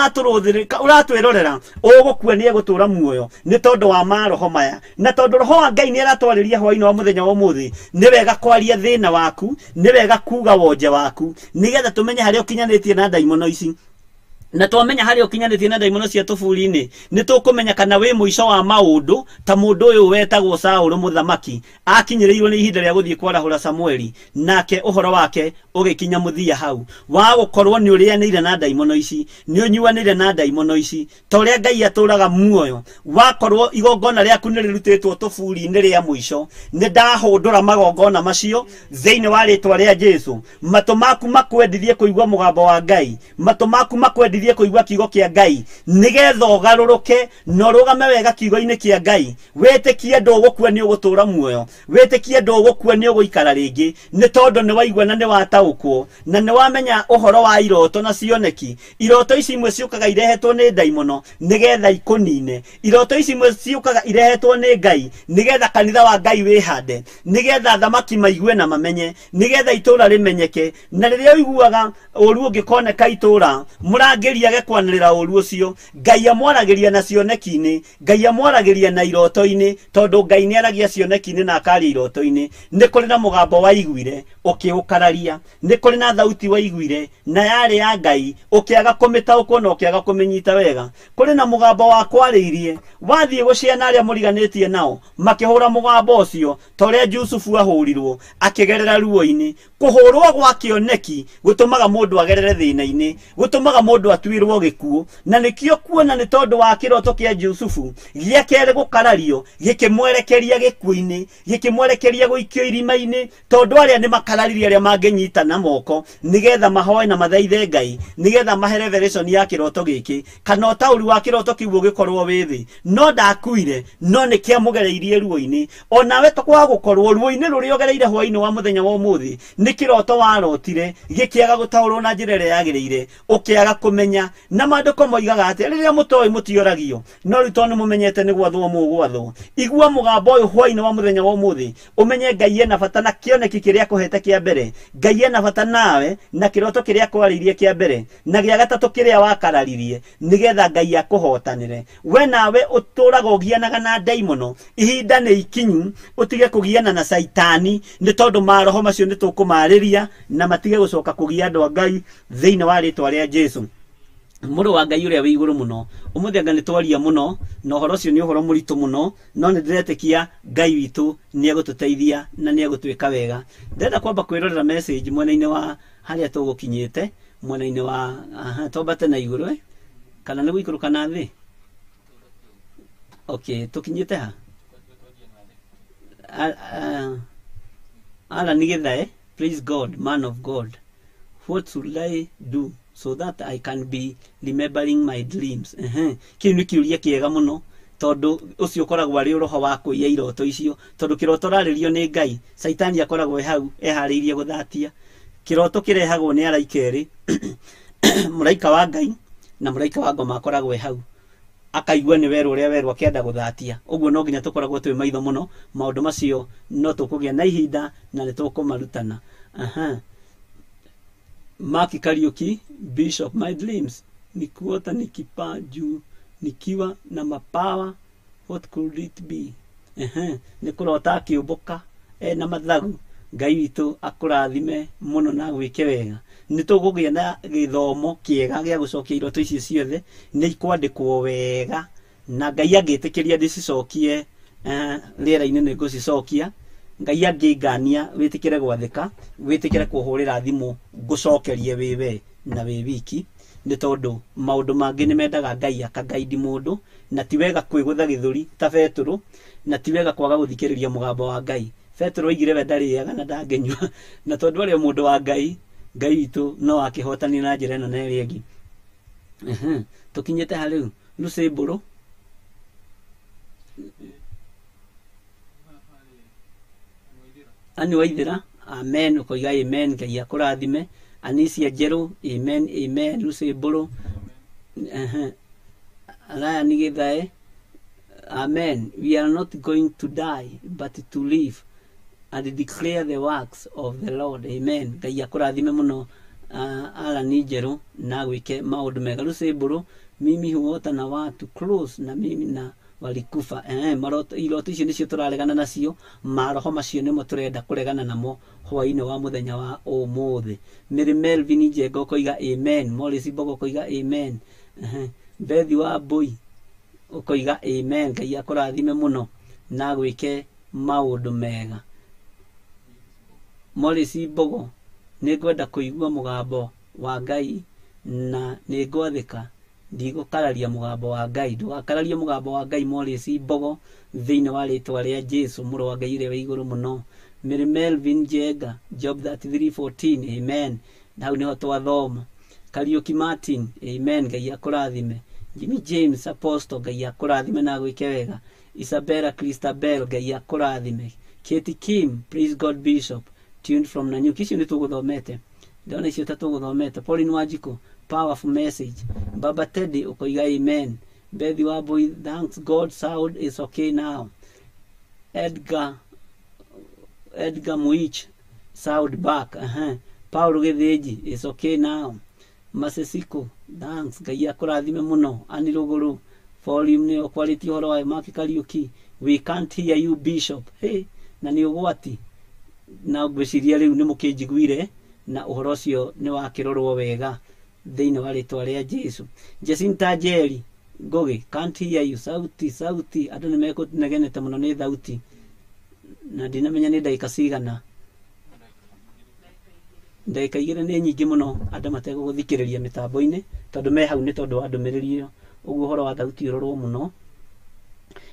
ũratwĩrorera ũgũkua nĩ egũtũra muoyo nĩ tondũ wa maroho maya, na tondũ roho wa Ngai nĩ aratwarĩria hwaĩ-inĩ wa mũthenya wa ũmũthĩ, nĩ wega kwaria thĩna waku, nĩ wega kuga wonje waku, nĩgetha tũmenye harĩa ũkinyanĩtie na ndaimono ici. Na twamenya harĩa ũkinyanĩtie na ndaimono cia tũburi-inĩ, nĩ tũkũmenya kana wĩ mũico wa maũndũ ta mũndũ ũyũ wetagwo Saũlũ mũthamaki akinyĩrĩirwo nĩ ihinda rĩa gũthiĩ kwarahũra Samueli, nake ũhoro wake ũgĩkinya mũthia hau wa gũkorwo nĩ ũrĩanĩire na ndaimono ici, nĩ ũnyuanĩire na ndaimono ici, ta ũrĩa Ngai atũraga muoyo. Wakorwo igongona rĩaku nĩ rĩrutĩtwo tũburi-inĩ rĩa mũico, nĩ ndahũndũra magongona macio thĩinĩ wa rĩtwa rĩa Jesu. Matũ maku makwendithie kũigua mũgambo wa Ngai, matũ maku makwendithie kũigua kiugo kĩa Ngai, nĩgetha ũgarũrũke na ũrũgame wega kiugo-inĩ kĩa Ngai. Wĩtĩkie ndũgũkua nĩ ũgũtũra muoyo, wĩtĩkie ndũgũkua nĩ ũgũikara rĩngĩ, nĩ tondũ nĩ waigua na nĩ wataũkwo na nĩ wamenya ũhoro wa iroto na cioneki. Iroto ici imwe ciũkaga irehetwo nĩ ndaimono nĩgetha ikũnine, iroto ici imwe ciũkaga irehetwo nĩ Ngai nĩgetha kanitha wa Ngai wĩhande, nĩgetha thamaki maigue na mamenye, nĩgetha itũra rĩmenyeke. Na rĩrĩa ũiguaga ũru ũngĩkoneka itũra, mũrangĩri age kwanĩrĩra ũru ũcio, Ngai amwaragĩria na cioneki-inĩ, Ngai amwaragĩria na iroto-inĩ, tondũ Ngai nĩ aragia cioneki-inĩ na akaria iroto-inĩ. Nĩ kũrĩ na mũgambo waiguire ũkĩũkararia, nĩ kũrĩ na thauti waiguire na yarĩ ya Ngai ũkĩaga kũmĩtaũkwo na ũkĩaga kũmĩnyita wega. Kũrĩ na mũgambo wakwarĩirie wathiĩ gũciana arĩa mũriganĩtie nao makĩhũra mũgambo ũcio ta ũrĩa Jusufu ahũrirwo akĩgerera ruo-inĩ. Kũhũrwo gwa kĩoneki gũtũmaga mũndũ agerere thĩna-inĩ, gũtũmaga mũndũ atuĩrwo gĩkuũ, na nĩkĩo kuona nĩ tondũ wa kĩroto kĩa Jusufu gĩa kerĩ gũkarario gĩkĩmwerekeria gĩkuũ-inĩ, gĩkĩmwerekeria gũikio irima-inĩ, tondũ arĩa nĩ makararirie arĩa mangĩnyita na moko nĩgetha mahoe na mathaithe Ngai, nĩgetha mahe revelation ya kĩroto gĩkĩ kana ũtaũri wa kĩroto kĩu ũgĩkorwo wĩ thĩ. No ndakuire, no nĩ kĩamũgereirie ruo-inĩ. Onawe kwa gũkorwo ruo-inĩ rũrĩa ũgereire hwaĩ-inĩ wa mũthenya wa ũmũthĩ nĩ kĩroto warotire gĩkĩaga gũtaũrwo na njĩra ĩrĩa yagĩrĩire, ũkĩaga kũmenya. Na maandĩko moigaga atĩ rĩrĩa mũtoĩ mũtioragio, no rĩu tondũ nĩmũmenyete nĩ gwathwo mũgwathwo. Igua mũgambo ũyũ hwaĩ-inĩ wa mũthenya wa ũmũthĩ, ũmenye Ngai ena bata na kĩoneki kĩrĩa akũhete kĩa mbere, Ngai ena bata nawe na kĩroto kĩrĩa akwarĩirie kĩa mbere, na gĩa gatatũ kĩrĩa wakararirie, nĩgetha Ngai akũhotanĩre. We nawe ũtũraga ũgianaga na ndaimono, ihinda nĩ ikinyu ũtige kũgiana na Caitani, nĩ tondũ maroho macio nĩ tũkũmarĩria na matige gũcoka kũgia andũ a Ngai thĩinĩ wa rĩtwa rĩa Jesu. Mũrũ wa Ngai ũrĩa wĩ igũrũ mũno, ũmũthĩ anga nĩ twaria mũno, na ũhoro ũcio nĩ ũhoro mũritũ mũno, no nĩ ndĩretĩkia Ngai witũ nĩ egũtũteithia na nĩ egũtwĩka wega. Ndĩrenda kwamba kwĩrorera message mwena-inĩ wa harĩa tũgũkinyĩte, mwena-inĩ wa, aha, twambate na igũrũ, kana nĩ gũikũrũka na thĩ? Okay, tũkinyĩte ha? Alan Githae, please God, man of God, what should I do so that I can be remembering my dreams? Kĩu nĩ kĩũria kĩega mũno, tondũ ũcio ũkoragwo arĩ roho wa kũiya iroto icio, tondũ kĩroto ũrarĩrio nĩ Ngai, Caitani akoragwo e hau eharĩirie gũthatia. Kĩroto kĩrehagwo nĩ araika erĩ, mũraika wa Ngai na mũraika wa ngoma akoragwo e hau, akaigua nĩ werũ ũrĩa werũ akĩenda gũthatia. Ũguo no nginya tũkoragwo twĩ maitho mũno, maũndũ macio no tũkũgĩa na ihinda na nĩ tũkũmarutana. Mark Kariuki, Bishop, my dreams ni kuota nikipaa juu nikiwa na mapawa, what could it be? Nĩ kũrota akĩũmbũka ena mathagu Ngai witũ akũrathime mũno na gwĩke wega. Nĩ tũkũgĩa na gĩthomo kĩega gĩa gũcokia iroto icio ciothe, nĩ ikwandĩkwo wega na Ngai angĩtĩkĩria ndĩcicokie rĩera-inĩ nĩ ngũcicokia. Ngai angĩngania wĩtĩkĩre gwathĩka, wĩtĩkĩre kũhũrĩra thimũ ngũcokerie wĩ we na wĩ wiki, nĩ tondũ maũndũ mangĩ nĩ mendaga Ngai akagaidi mũndũ, na ti wega kwĩgũtha gĩthũri ta Betũrũ, na ti wega kwaga gũthikĩrĩria mũgambo wa Ngai. Betũrũ oigire we ndarĩaga na ndangĩnyua, na tondũ arĩ o mũndũ wa Ngai, Ngai witũ no akĩhotania na njĩra ĩno na ĩrĩa ĩngĩ. Tũkinyĩte ha rĩu? Lucy Mbũrũ. Ani Waithĩra, amen, ũkoiga amen, Ngai akũrathime. Anisia Njerũ, amen, amen. Lucy Mbũrũ. Ryan Githae, amen. We are not going to die but to live and declare the works of the Lord. Amen. Ngai akũrathime mũno. Alan Njerũ na gwĩke maũndũ mega. Lucy Mbũrũ, mimi huota na watu close na mimi na walikufa. Maroto, iroto icio nĩcio tũraregana nacio, maroho macio nĩmo tũrenda kũregana namo hwaĩ-inĩ wa mũthenya wa ũmũthĩ. Mary Melvin Njenga ũkoiga amen. Morris Mbogo ũkoiga amen. Bethi wa Mbũi ũkoiga amen. Ngai akũrathime mũno na gwĩke maũndũ mega. Morris Mbogo, nĩngwenda kũigua mũgambo wa Ngai na nĩngwathĩka, ndigũkararia mũgambo wa Ngai. Ndũgakararie mũgambo wa Ngai, Morris Mbogo, thĩinĩ wa rĩtwa rĩa Jesu, mũrũ wa Ngai ũrĩa wĩ igũrũ mũno. Mary Melvin Njenga, Job 33:14, amen. Hau nĩho twathoma. Kariũki Martin, amen, Ngai akũrathime. Jimmy James Apostle, Ngai akũrathime na agwĩke wega. Isabella Christabel, Ngai akũrathime. Katie Kim, praise God Bishop, tuned from Nanyuki. Icio nĩ tũgũthomete, ndona icio ta tũgũthomete. Pauline Wanjikũ, powerful message. Baba Teddy ũkoiga amen. Bethi wa Boy, thanks God, sound is okay now. Edgar Muich, sound back. Paul Githinji, is okay now. Masesiko, thanks, Ngai akũrathime mũno. Ani Rũgũrũ, volume nĩyo kwarĩtie ũhoro wayo. Mark Kariũki, we can't hear you Bishop. Hey, na nĩ ũgwati, na ngwĩciria rĩu nĩ mũkĩnjiguire na ũhoro ũcio nĩ wakĩrorwo wega thĩinĩ wa rĩtwa rĩa Jesu. Jacinta Njeri Ngũgĩ, can't hear you. Sauti, sauti, andũ nĩ mekũnegenete mũno nĩ thauti, na ndinamenya nĩ ndagĩka cigana. Ndagĩka igĩrĩ nĩ nyingĩ mũno andũ mategũgũthikĩrĩria mĩtambo-inĩ, tondũ me hau nĩ tondũ wa ndũmĩrĩri ĩyo. Ũguo ũhoro wa thauti ũrorwo mũno.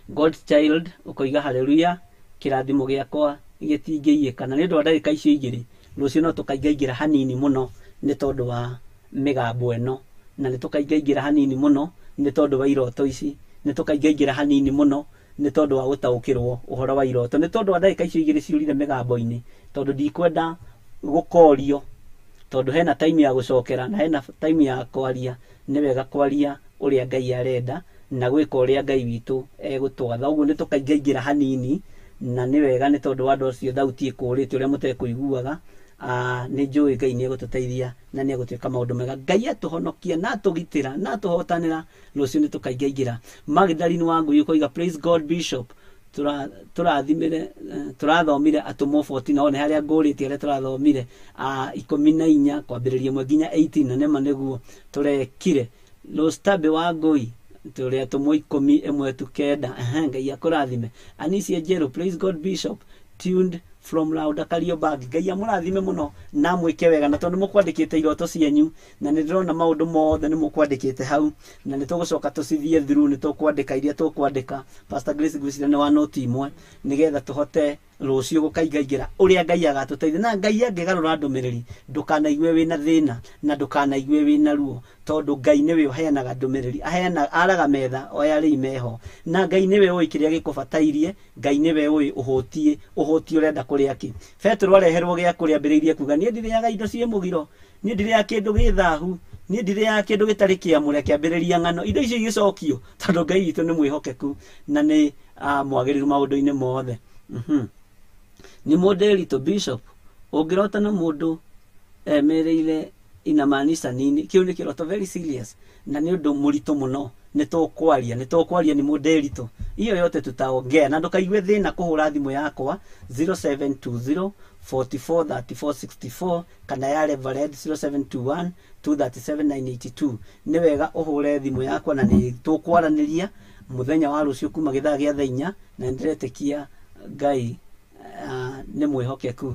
God's child ũkoiga haleluya, kĩrathimo gĩakwa gĩtingĩiyĩka. Na nĩ ũndũ wa ndagĩka icio igĩrĩ, rũciũ no tũkaingaingĩra hanini mũno nĩ tondũ wa mĩgambo ĩno, na nĩ tũkaingaingĩra hanini mũno nĩ tondũ wa iroto ici, nĩ tũkaingaingĩra hanini mũno nĩ tondũ wa gũtaũkĩrwo ũhoro wa iroto, nĩ tondũ wa ndagĩka icio igĩrĩ ciũrire mĩgambo-inĩ, tondũ ndikwenda gũkorio, tondũ hena time ya gũcokera na hena time ya kwaria. Nĩ wega kwaria ũrĩa Ngai arenda na gwĩka ũrĩa Ngai witũ egũtwatha. Ũguo nĩ tũkaingaingĩra hanini, na nĩ wega nĩ tondũ wa andũ acio thauti ĩkũrĩte ũrĩa mũtekũiguaga. Nĩ njũĩ Ngai nĩ egũtũteithia na nĩ egũtwĩka maũndũ mega. Ngai atũhonokia na atũgitĩra na atũhotanĩra, rũciũ nĩ tũkaingaingĩra. Magdalene wa Ngũi ũkoiga praise God Bishop, tũrathimire, tũrathomire atũmwo 14, no nĩ harĩa ngũrĩtie harĩa tũrathomire 14 kwambĩrĩria ĩmwe nginya 18, na nĩma nĩguo tũrekire. Rostabe wa Ngũi, tũrĩ atũmwo 10 tu 9. Ngai akũrathime. Anisia Njerũ, praise God Bishop, tuned from Lauda Kariobangi. Ngai amũrathime mũno na amwĩke wega, na tondũ mũkwandĩkĩte iroto cianyu, na nĩ ndĩrona maũndũ mothe nĩ mũkwandĩkĩte hau, na nĩ tũgũcoka tũcithiĩ through, nĩ tũkwandĩka iria tũkwandĩka. Pastor Grace ngwĩciria nĩ wa noti imwe, nĩgetha tũhote rũciũ gũkaingaingĩra ũrĩa Ngai agatũteithia. Na Ngai angĩgarũra ndũmĩrĩri, ndũkanaigue wĩna thĩna na ndũkanaigue wĩna ruo, tondũ Ngai nĩwe ũheanaga ndũmĩrĩri. Aheana, araga metha oya arĩi meho, na Ngai nĩwe ũĩ kĩrĩa gĩkũbatairie. Ngai nĩwe ũĩ ũhũtiĩ, ũhũtiĩ ũrenda kũrĩa kĩ. Petero areherwo gĩa kũrĩa, ambĩrĩirie kuga niĩ ndirĩaga indo ciĩ mũgiro, niĩ ndirĩaga kĩndũ gĩ thahu, niĩ ndirĩaga kĩndũ gĩtarĩ kĩamũre. Akĩambĩrĩria ng'ano, indo icio igĩcokio, tondũ Ngai witũ nĩ mwĩhokeku na nĩ mwagĩrĩru maũndũ-inĩ mothe. Nĩ mũndĩritũ Bishop, ũngĩrota na mũndũ emerĩire inamaanisha nini? Kĩu nĩ kĩroto very serious na nĩ ũndũ mũritũ mũno. Nĩ tũkwaria, nĩ tũkwaria, nĩ mũndĩritũ, hiyo yote tutaongea. Na ndũkaigue thĩna kũhũra thimũ yakwa 0720 44 34 64 kana ya Reverend 0721 237 982. Nĩ wega ũhũre thimũ yakwa na nĩ tũkwaranĩria mũthenya wa rũciũ kuma gĩthaa gĩa thaa 4, na nĩndĩretĩkia Ngai nĩ mwĩhokeku.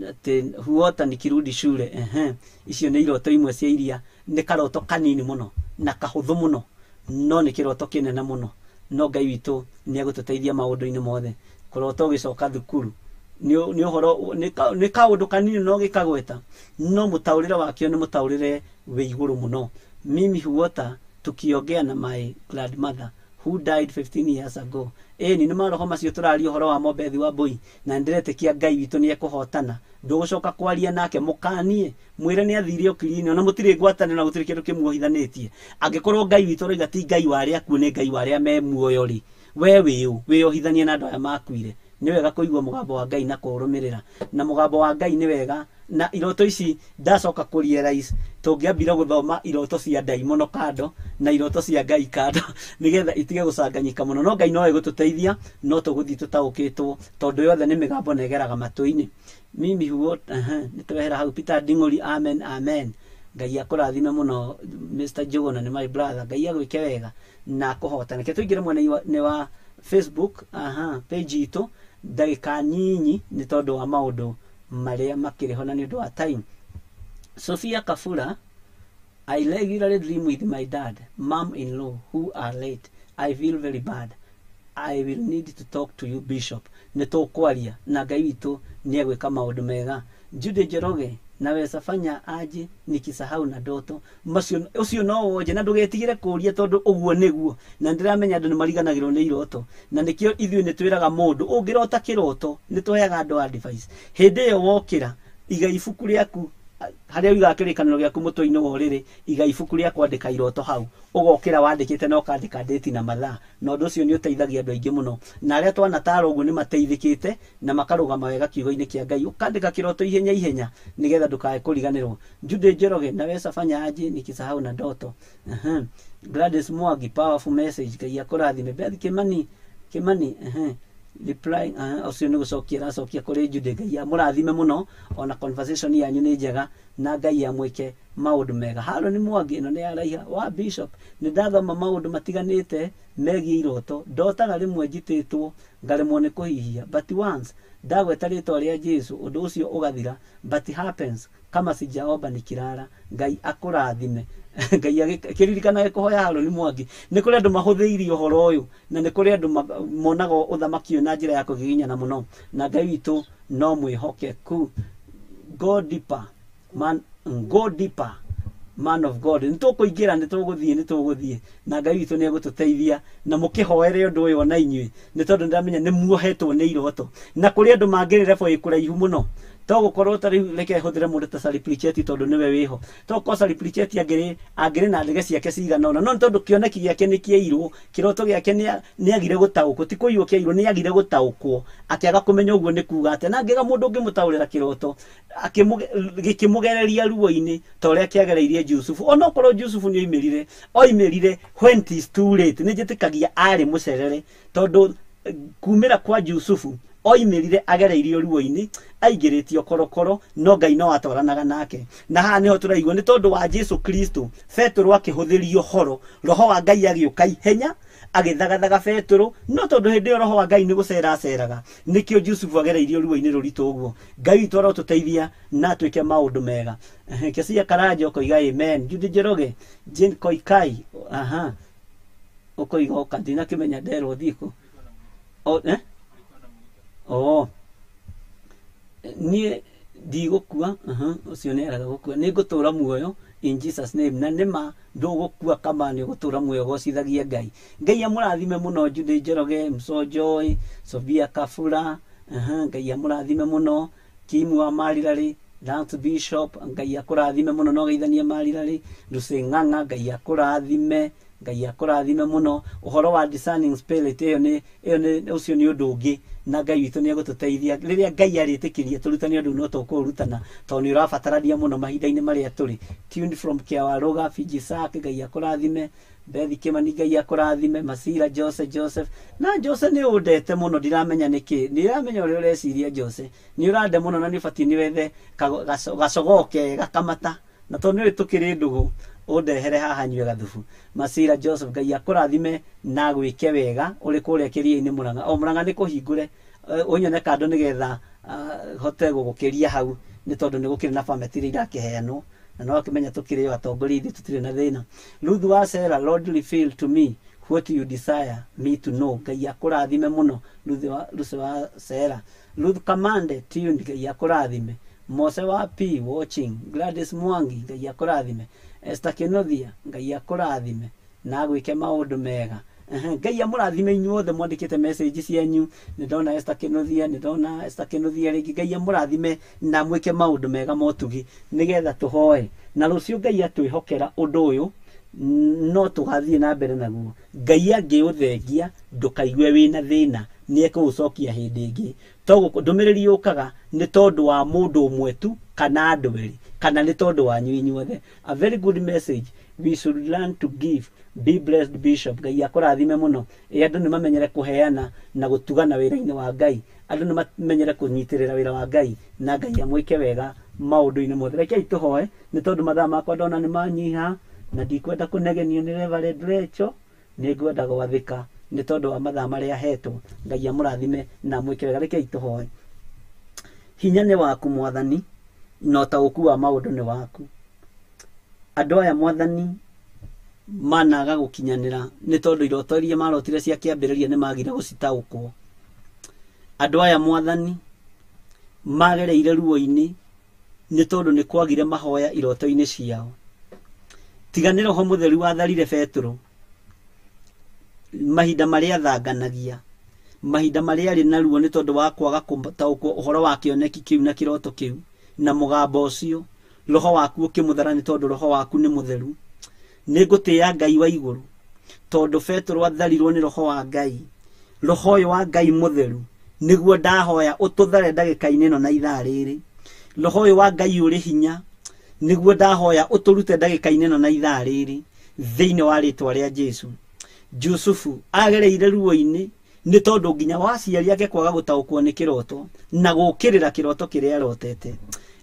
Atĩ huota nikirudi shule. Ehe, icio nĩ iroto imwe cia iria nĩ karoto kanini mũno na kahũthũ mũno, no nĩ kĩroto kĩnene mũno, no Ngai witũ nĩ egũtũteithia maũndũ-inĩ mothe. Kũrota ũgĩcoka thukuru nĩ ũhoro nĩ kaũndũ kanini no gĩkagweta, no mũtaũrĩre wakĩo nĩ mũtaũrĩre wĩ igũrũ mũno. Mimi huota tukiongea na my grandmother who died 15 years ago. Ĩni nĩ maroho macio tũraria ũhoro wa Mobethi wa Mbui, na nĩndĩretĩkia Ngai witũ nĩ ekũhotana. Ndũgũcoka kwaria nake, mũkanie, mwĩre nĩ athire ũkiri-inĩ, ona mũtirĩ ngwatanĩro na gũtirĩ kĩndũ kĩmuohithanĩtie. Angĩkorwo Ngai witũ aroiga ti Ngai wa arĩa akuũ, nĩ Ngai wa arĩa me muoyo rĩ, we wĩũ wĩyohithanie na andũ aya makuire? Nĩ wega kũigua mũgambo wa Ngai na kũũrũmĩrĩra, na mũgambo wa Ngai nĩ wega. Na iroto ici ndacoka kũ realize tũngĩambire gũthoma iroto cia ndaimono kando na iroto cia Ngai kando, nĩgetha itige gũcanganyĩka mũno, no Ngai no egũtũteithia, no tũgũthiĩ tũtaũkĩtwo tondũ yothe nĩ mĩgambo na ĩgeraga matũ-inĩ. Mimi huo nĩ twehera hau. Peter Nding'ũri, amen, amen. Ngai akũrathime mũno Mr. Njuguna, nĩ my brother. Ngai agwĩke wega na akũhotane. Reke tũingĩre mwena-inĩ wa Facebook, page itũ ndagĩka nyinyi nĩ tondũ wa maũndũ marĩa makĩrĩ ho na nĩ ũndũ wa time. Sophia Kafura, I regularly dream with my dad, mom-in-law who are late. I feel very bad. I will need to talk to you, Bishop. Nĩ tũkwaria na Ngai witũ nĩ egwĩka maũndũ mega. Jude Njoroge, naweza fanya aje nikisahau na ndoto? Macio ũcio no wonje na ndũgetigĩre kũria, tondũ ũguo nĩguo na ndĩramenya andũ nĩ mariganagĩrwo nĩ iroto, na nĩkĩo ithuĩ nĩ twĩraga mũndũ ũngĩrota kĩroto, nĩ tũheaga andũ advice. Hĩndĩ ĩyo wokĩra, iga ibuku rĩaku harĩa ũigaga kĩrĩkanĩro gĩaku mũtwe-inĩ wa ũrĩrĩ, iga ibuku rĩa kwandĩka iroto hau, ũgokĩra wandĩkĩte na ũkandĩka date na mathaa, na ũndũ ũcio nĩ ũteithagia andũ aingĩ mũno, na arĩa twanatara ũguo nĩ mateithĩkĩte na makarũgama wega kiugo-inĩ kĩa Ngai. Ũkandĩka kĩroto ihenya ihenya nĩgetha ndũkae kũriganĩrwo. Jude Njoroge, naweza fanya aje nikisahau na ndoto? Gladys Mwangi, powerful message, Ngai akũrathime. Beth Kimani, Kimani, reply, ũcio nĩ gũcokia aracokia kũrĩ Jude. Ngai amũrathime mũno, ona conversation yanyu nĩ njega na Ngai amwĩke maũndũ mega. Haron Mwangi, ĩno nĩ yaraiha wa Bishop, nĩ ndathoma maũndũ matiganĩte megiĩ iroto. Ndotaga rĩmwe njitĩtwo ngaremwo nĩ kũhihia, but once ndagweta rĩtwa rĩa Jesu ũndũ ũcio ũgathira, but happens kama sijaomba nikilala. Ngai akũrathime. Ngai kĩririkanage kũhoya. Haron Mwangi, nĩ kũrĩ andũ mahũthĩirie ũhoro ũyũ na nĩ kũrĩ andũ monaga ũthamaki ũyũ na njĩra ya kũgiginyana mũno, na Ngai witũ no mwĩhokeku. Go deeper, man, go deeper, man of God. Nĩ tũkũingĩra, nĩ tũgũthiĩ, nĩ tũgũthiĩ na Ngai witũ nĩ egũtũteithia, na mũkĩhoere ũndũ ũyũ ona inyuĩ, nĩ tondũ nĩndamenya nĩ muohetwo nĩ iroto, na kũrĩ andũ mangĩrĩ level ĩ kũraihu mũno. To gũkorwo ta rĩu, reke hũthĩre mũndũ ta Sally Pricheti tondũ nĩwe wĩho. To gũkorwo Sally Pricheti angĩrĩ na ndege ciake cigana ũna, no nĩ tondũ kĩoneki gĩake nĩ kĩairwo, kĩroto gĩake nĩ agire gũtaũkwo, ti kũiywo kĩairwo, nĩ agire gũtaũkwo, akĩaga kũmenya ũguo nĩ kuga atĩa, na angĩaga mũndũ ũngĩmũtaũrĩra kĩroto gĩkĩmũgereria ruo-inĩ ta ũrĩa kĩagereirie Jusufu. Onokorwo Jusufu nĩ oimĩrire, oimĩrire when it is too late. Nĩ njĩtĩkagia arĩ mũcerere, tondũ kumĩra kwa Jusufu oimĩrire agereirio ruo-inĩ, aingĩrĩtio korokoro, no Ngai no atwaranaga nake. Na haha nĩho tũraigua nĩ tondũ wa Jesu Kristo, Petero akĩhũthĩrio horo, roho wa Ngai agĩũka ihenya agĩthagathaga Petero, no tondũ hĩndĩ ĩyo roho wa Ngai nĩ gũcera aceraga, nĩkĩo Jusufu agereirio ruo-inĩ rũritũ ũguo. Ngai witũ arotũteithia na atwĩke maũndũ mega. Kesia Karanja ũkoiga amen. Judy Njoroge, Jane Koikai, aha, ũkoiga ũka ndinakĩmenya nderwo thiĩ kũ. O, eh? Oh. Niĩ ndigũkua, ũcio nĩ araga gũkua, nĩ ngũtũra muoyo in Jesus name. Na nĩma ndũgũkua, kama nĩ ũgũtũra muoyo gocithagia Ngai. Ngai amũrathime mũno. Judy Njoroge, Msojoy, Sofia Kafura, Ngai amũrathime mũno. Kimu wa Marirari, thanks Bishop, Ngai akũrathime mũno, no geithanie Marirari. Lucy Ng'ang'a, Ngai akũrathime. Ngai akũrathime mũno. Ũhoro wa discerning spirit ĩyo nĩ ĩyo nĩ ũcio nĩ ũndũ ũngĩ, na Ngai witũ nĩ egũtũteithia rĩrĩa Ngai arĩtĩkĩria tũrutane ũndũ no tũkũũrutana, tondũ nĩ ũrabatarania mũno mahinda-inĩ marĩa tũrĩ. Tuned from Kiawaruga Fijisak, Ngai akũrathime. Bethi Kimani, Ngai akũrathime. Masira Jose Joseph, na Jose nĩ ũndete mũno, ndiramenya nĩkĩ, ndiramenya ũrĩa ũreciria. Jose, nĩ ũrande mũno na nĩ ũbatiĩ nĩ wethe gacogoo kega kamata, na tondũ nĩ tũkĩrĩ ndũgũ, ũndehere haha nyue gathubu. Masira Joseph, Ngai akũrathime na gwĩke wega ũrĩ kũrĩa kĩria-inĩ Mũrang'a. O Mũrang'a nĩ kũhingũre, ũnyone kando nĩgetha hote gũgũkĩria hau, nĩ tondũ nĩ gũkĩrĩ na bameti iria irakĩheanwo, na no akĩmenya tũkĩrĩ o atongoria ithuĩ tũtirĩ na thĩna. Ruth wa Sarah, Lord reveal to me what you desire me to know. Ngai akũrathime mũno, Ruth wa Sarah. Ruth Kamande tuned, Ngai akũrathime. Mose wa P watching. Gladys Mwangi, Ngai akũrathime. Esther Kinothia, Ngai akũrathime na agwĩke maũndũ mega. Ngai amũrathime inyuothe mwandĩkĩte message cianyu. Nĩ ndona Esther Kinothia, nĩ ndona Esther Kinothia rĩngĩ. Ngai amũrathime na mwĩke maũndũ mega motugi, nĩgetha tũhoe na rũciũ Ngai atwĩhokera ũndũ ũyũ no tũgathiĩ na mbere naguo. Ngai angĩũthengia, ndũkaigue wĩna thĩna, nĩ ekũũcokia hĩndĩ ĩngĩ. Ndũmĩrĩri yũkaga nĩ tondũ wa mũndũ ũmwe tu kana andũ erĩ, kana nĩ tondũ wanyu inyuothe. A very good message, we should learn to give. Be blessed, Bishop. Ngai akũrathime mũno. Ĩ andũ nĩ mamenyere kũheana na gũtugana wĩra-inĩ wa Ngai, andũ nĩ mamenyere kũnyitĩrĩra wĩra wa Ngai, na Ngai amwĩke wega maũndũ-inĩ mothe. Rekei tũhoe, nĩ tondũ mathaa makwa ndona nĩ manyiha, na ndikwenda kũnegenio nĩ Reverend Rachel, nĩ ngwenda gwathĩka nĩ tondũ wa mathaa marĩa hetwo. Ngai amũrathime na amwĩke wega. Rekei tũhoe. Hinya nĩ waku Mwathani, na ũtaũku wa maũndũ nĩ waku. Andũ aya Mwathani managa gũkinyanĩra nĩ tondũ iroto iria marotire cia kĩambĩrĩria nĩ magire gũcitaũkwo. Andũ aya Mwathani magereire ruo-inĩ nĩ tondũ nĩ kwagire mahoya iroto-inĩ ciao. Tiga nĩ Roho Mũtheru watharire Betũrũ mahinda marĩa athanganagia, mahinda marĩa arĩ na ruo nĩ tondũ wa kwaga gũtaũkwo ũhoro wa kĩoneki kĩu na kĩroto kĩu na mũgambo ũcio, Roho waku ũkĩmũthara nĩ tondũ Roho waku nĩ mũtheru. Nĩ ngũtĩĩa Ngai wa igũrũ tondũ Betũrũ atharirwo nĩ Roho wa Ngai. Roho ũyũ wa Ngai mũtheru nĩguo ndahoya ũtũthare ndagĩka-inĩ ĩno na ithaa rĩrĩ. Roho ũyũ wa Ngai ũrĩ hinya nĩguo ndahoya ũtũrute ndagĩka-inĩ ĩno na ithaa rĩrĩ, thĩinĩ wa rĩtwa rĩa Jesu. Jusufu agereire ruo-inĩ nĩ tondũ nginya waciari ake kwaga gũtaũkwo nĩ kĩroto na gũkĩrĩra kĩroto kĩrĩa arotete.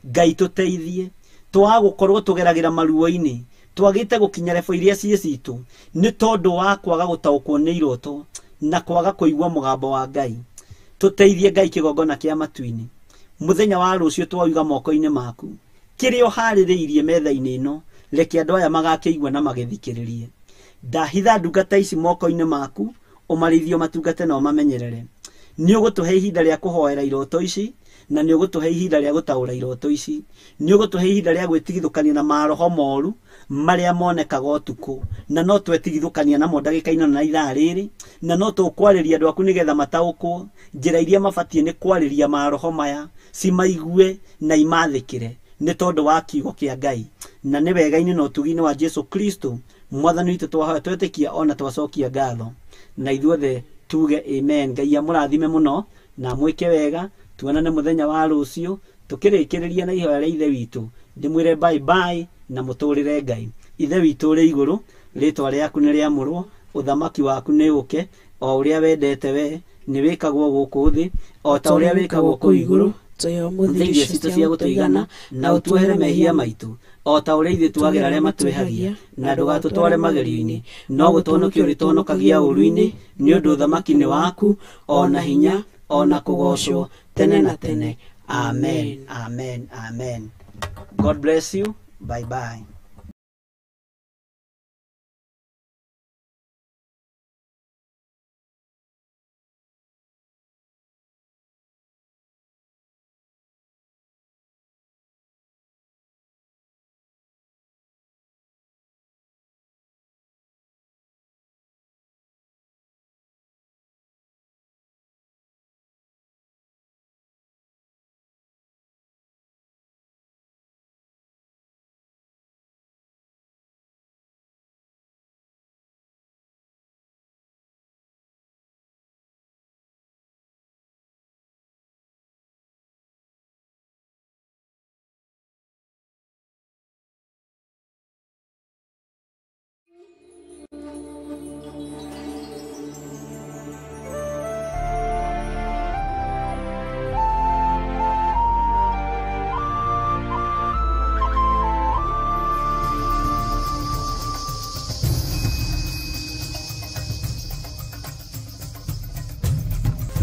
Ngai tũteithie twaga gũkorwo tũgeragĩra maruo-inĩ, twagĩte gũkinya rebo iria ciĩ citũ nĩ tondũ wa kwaga gũtaũkwo nĩ iroto na kwaga kũigua mũgambo wa Ngai. Tũteithie Ngai kĩgongona kĩa matu-inĩ. Mũthenya wa rũciũ twawiga moko-inĩ maku, kĩrĩa ũharĩrĩirie metha-inĩ ĩno, reke andũ aya magakĩigua na magĩthikĩrĩrie. Ndahitha ndungata ici moko-inĩ maku, ũmarĩithie, ũmatungate na ũmamenyerere. Nĩ ũgũtũhe ihinda rĩa kũhoera iroto ici, na nĩ ũgũtũhe ihinda rĩa gũtaũra iroto ici, nĩ ũgũtũhe ihinda rĩa gwĩtigithũkania na maroho moru marĩa monekaga ũtukũ, na no twetigithũkania namo ndagĩka-inĩ na ithaa rĩrĩ, na no tũkwarĩria andũ aku nĩgetha mataũkwo njĩra iria mabatiĩ nĩ kwarĩria maroho maya, cimaigue na imathĩkĩre nĩ tondũ wa kiugo kĩa Ngai. Na nĩ wega-inĩ na ũtugi-inĩ wa Jesu Kristo Mwathani witũ twahoya, twetĩkia ona twacokia ngatho, na ithuothe tuge amen. Ngai amũrathime mũno na mwĩke wega. Tuonane mũthenya wa rũciũ tũkĩrĩkĩrĩria na ihoya rĩa Ithe witũ. Ndĩmwĩre bye bye na mũtũrĩre Ngai. Ithe witũ ũrĩ igũrũ, rĩtwa rĩaku nĩ rĩamũrwo, ũthamaki waku nĩ ũke, o ũrĩa wendete we nĩ wĩkagwo gũkũ thĩ o ta ũrĩa wĩkagwo kũu igũrũ. Tũhe ũmũthĩ irio citũ cia gũtũigana, na ũtuohere mehia maitũ o ta ũrĩa ithuĩ tuagĩra arĩa matwĩhagia, na ndũgatũtware magerio-inĩ, no gũtũhonokia ũrĩtũhonokagia ũũru-inĩ, nĩ ũndũ ũthamaki nĩ waku, o na hinya, o na kũgoocwo tene na tene. Amen, amen, amen. God bless you. Bye bye.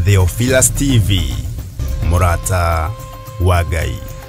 Theophilus TV, mũrata wa Ngai.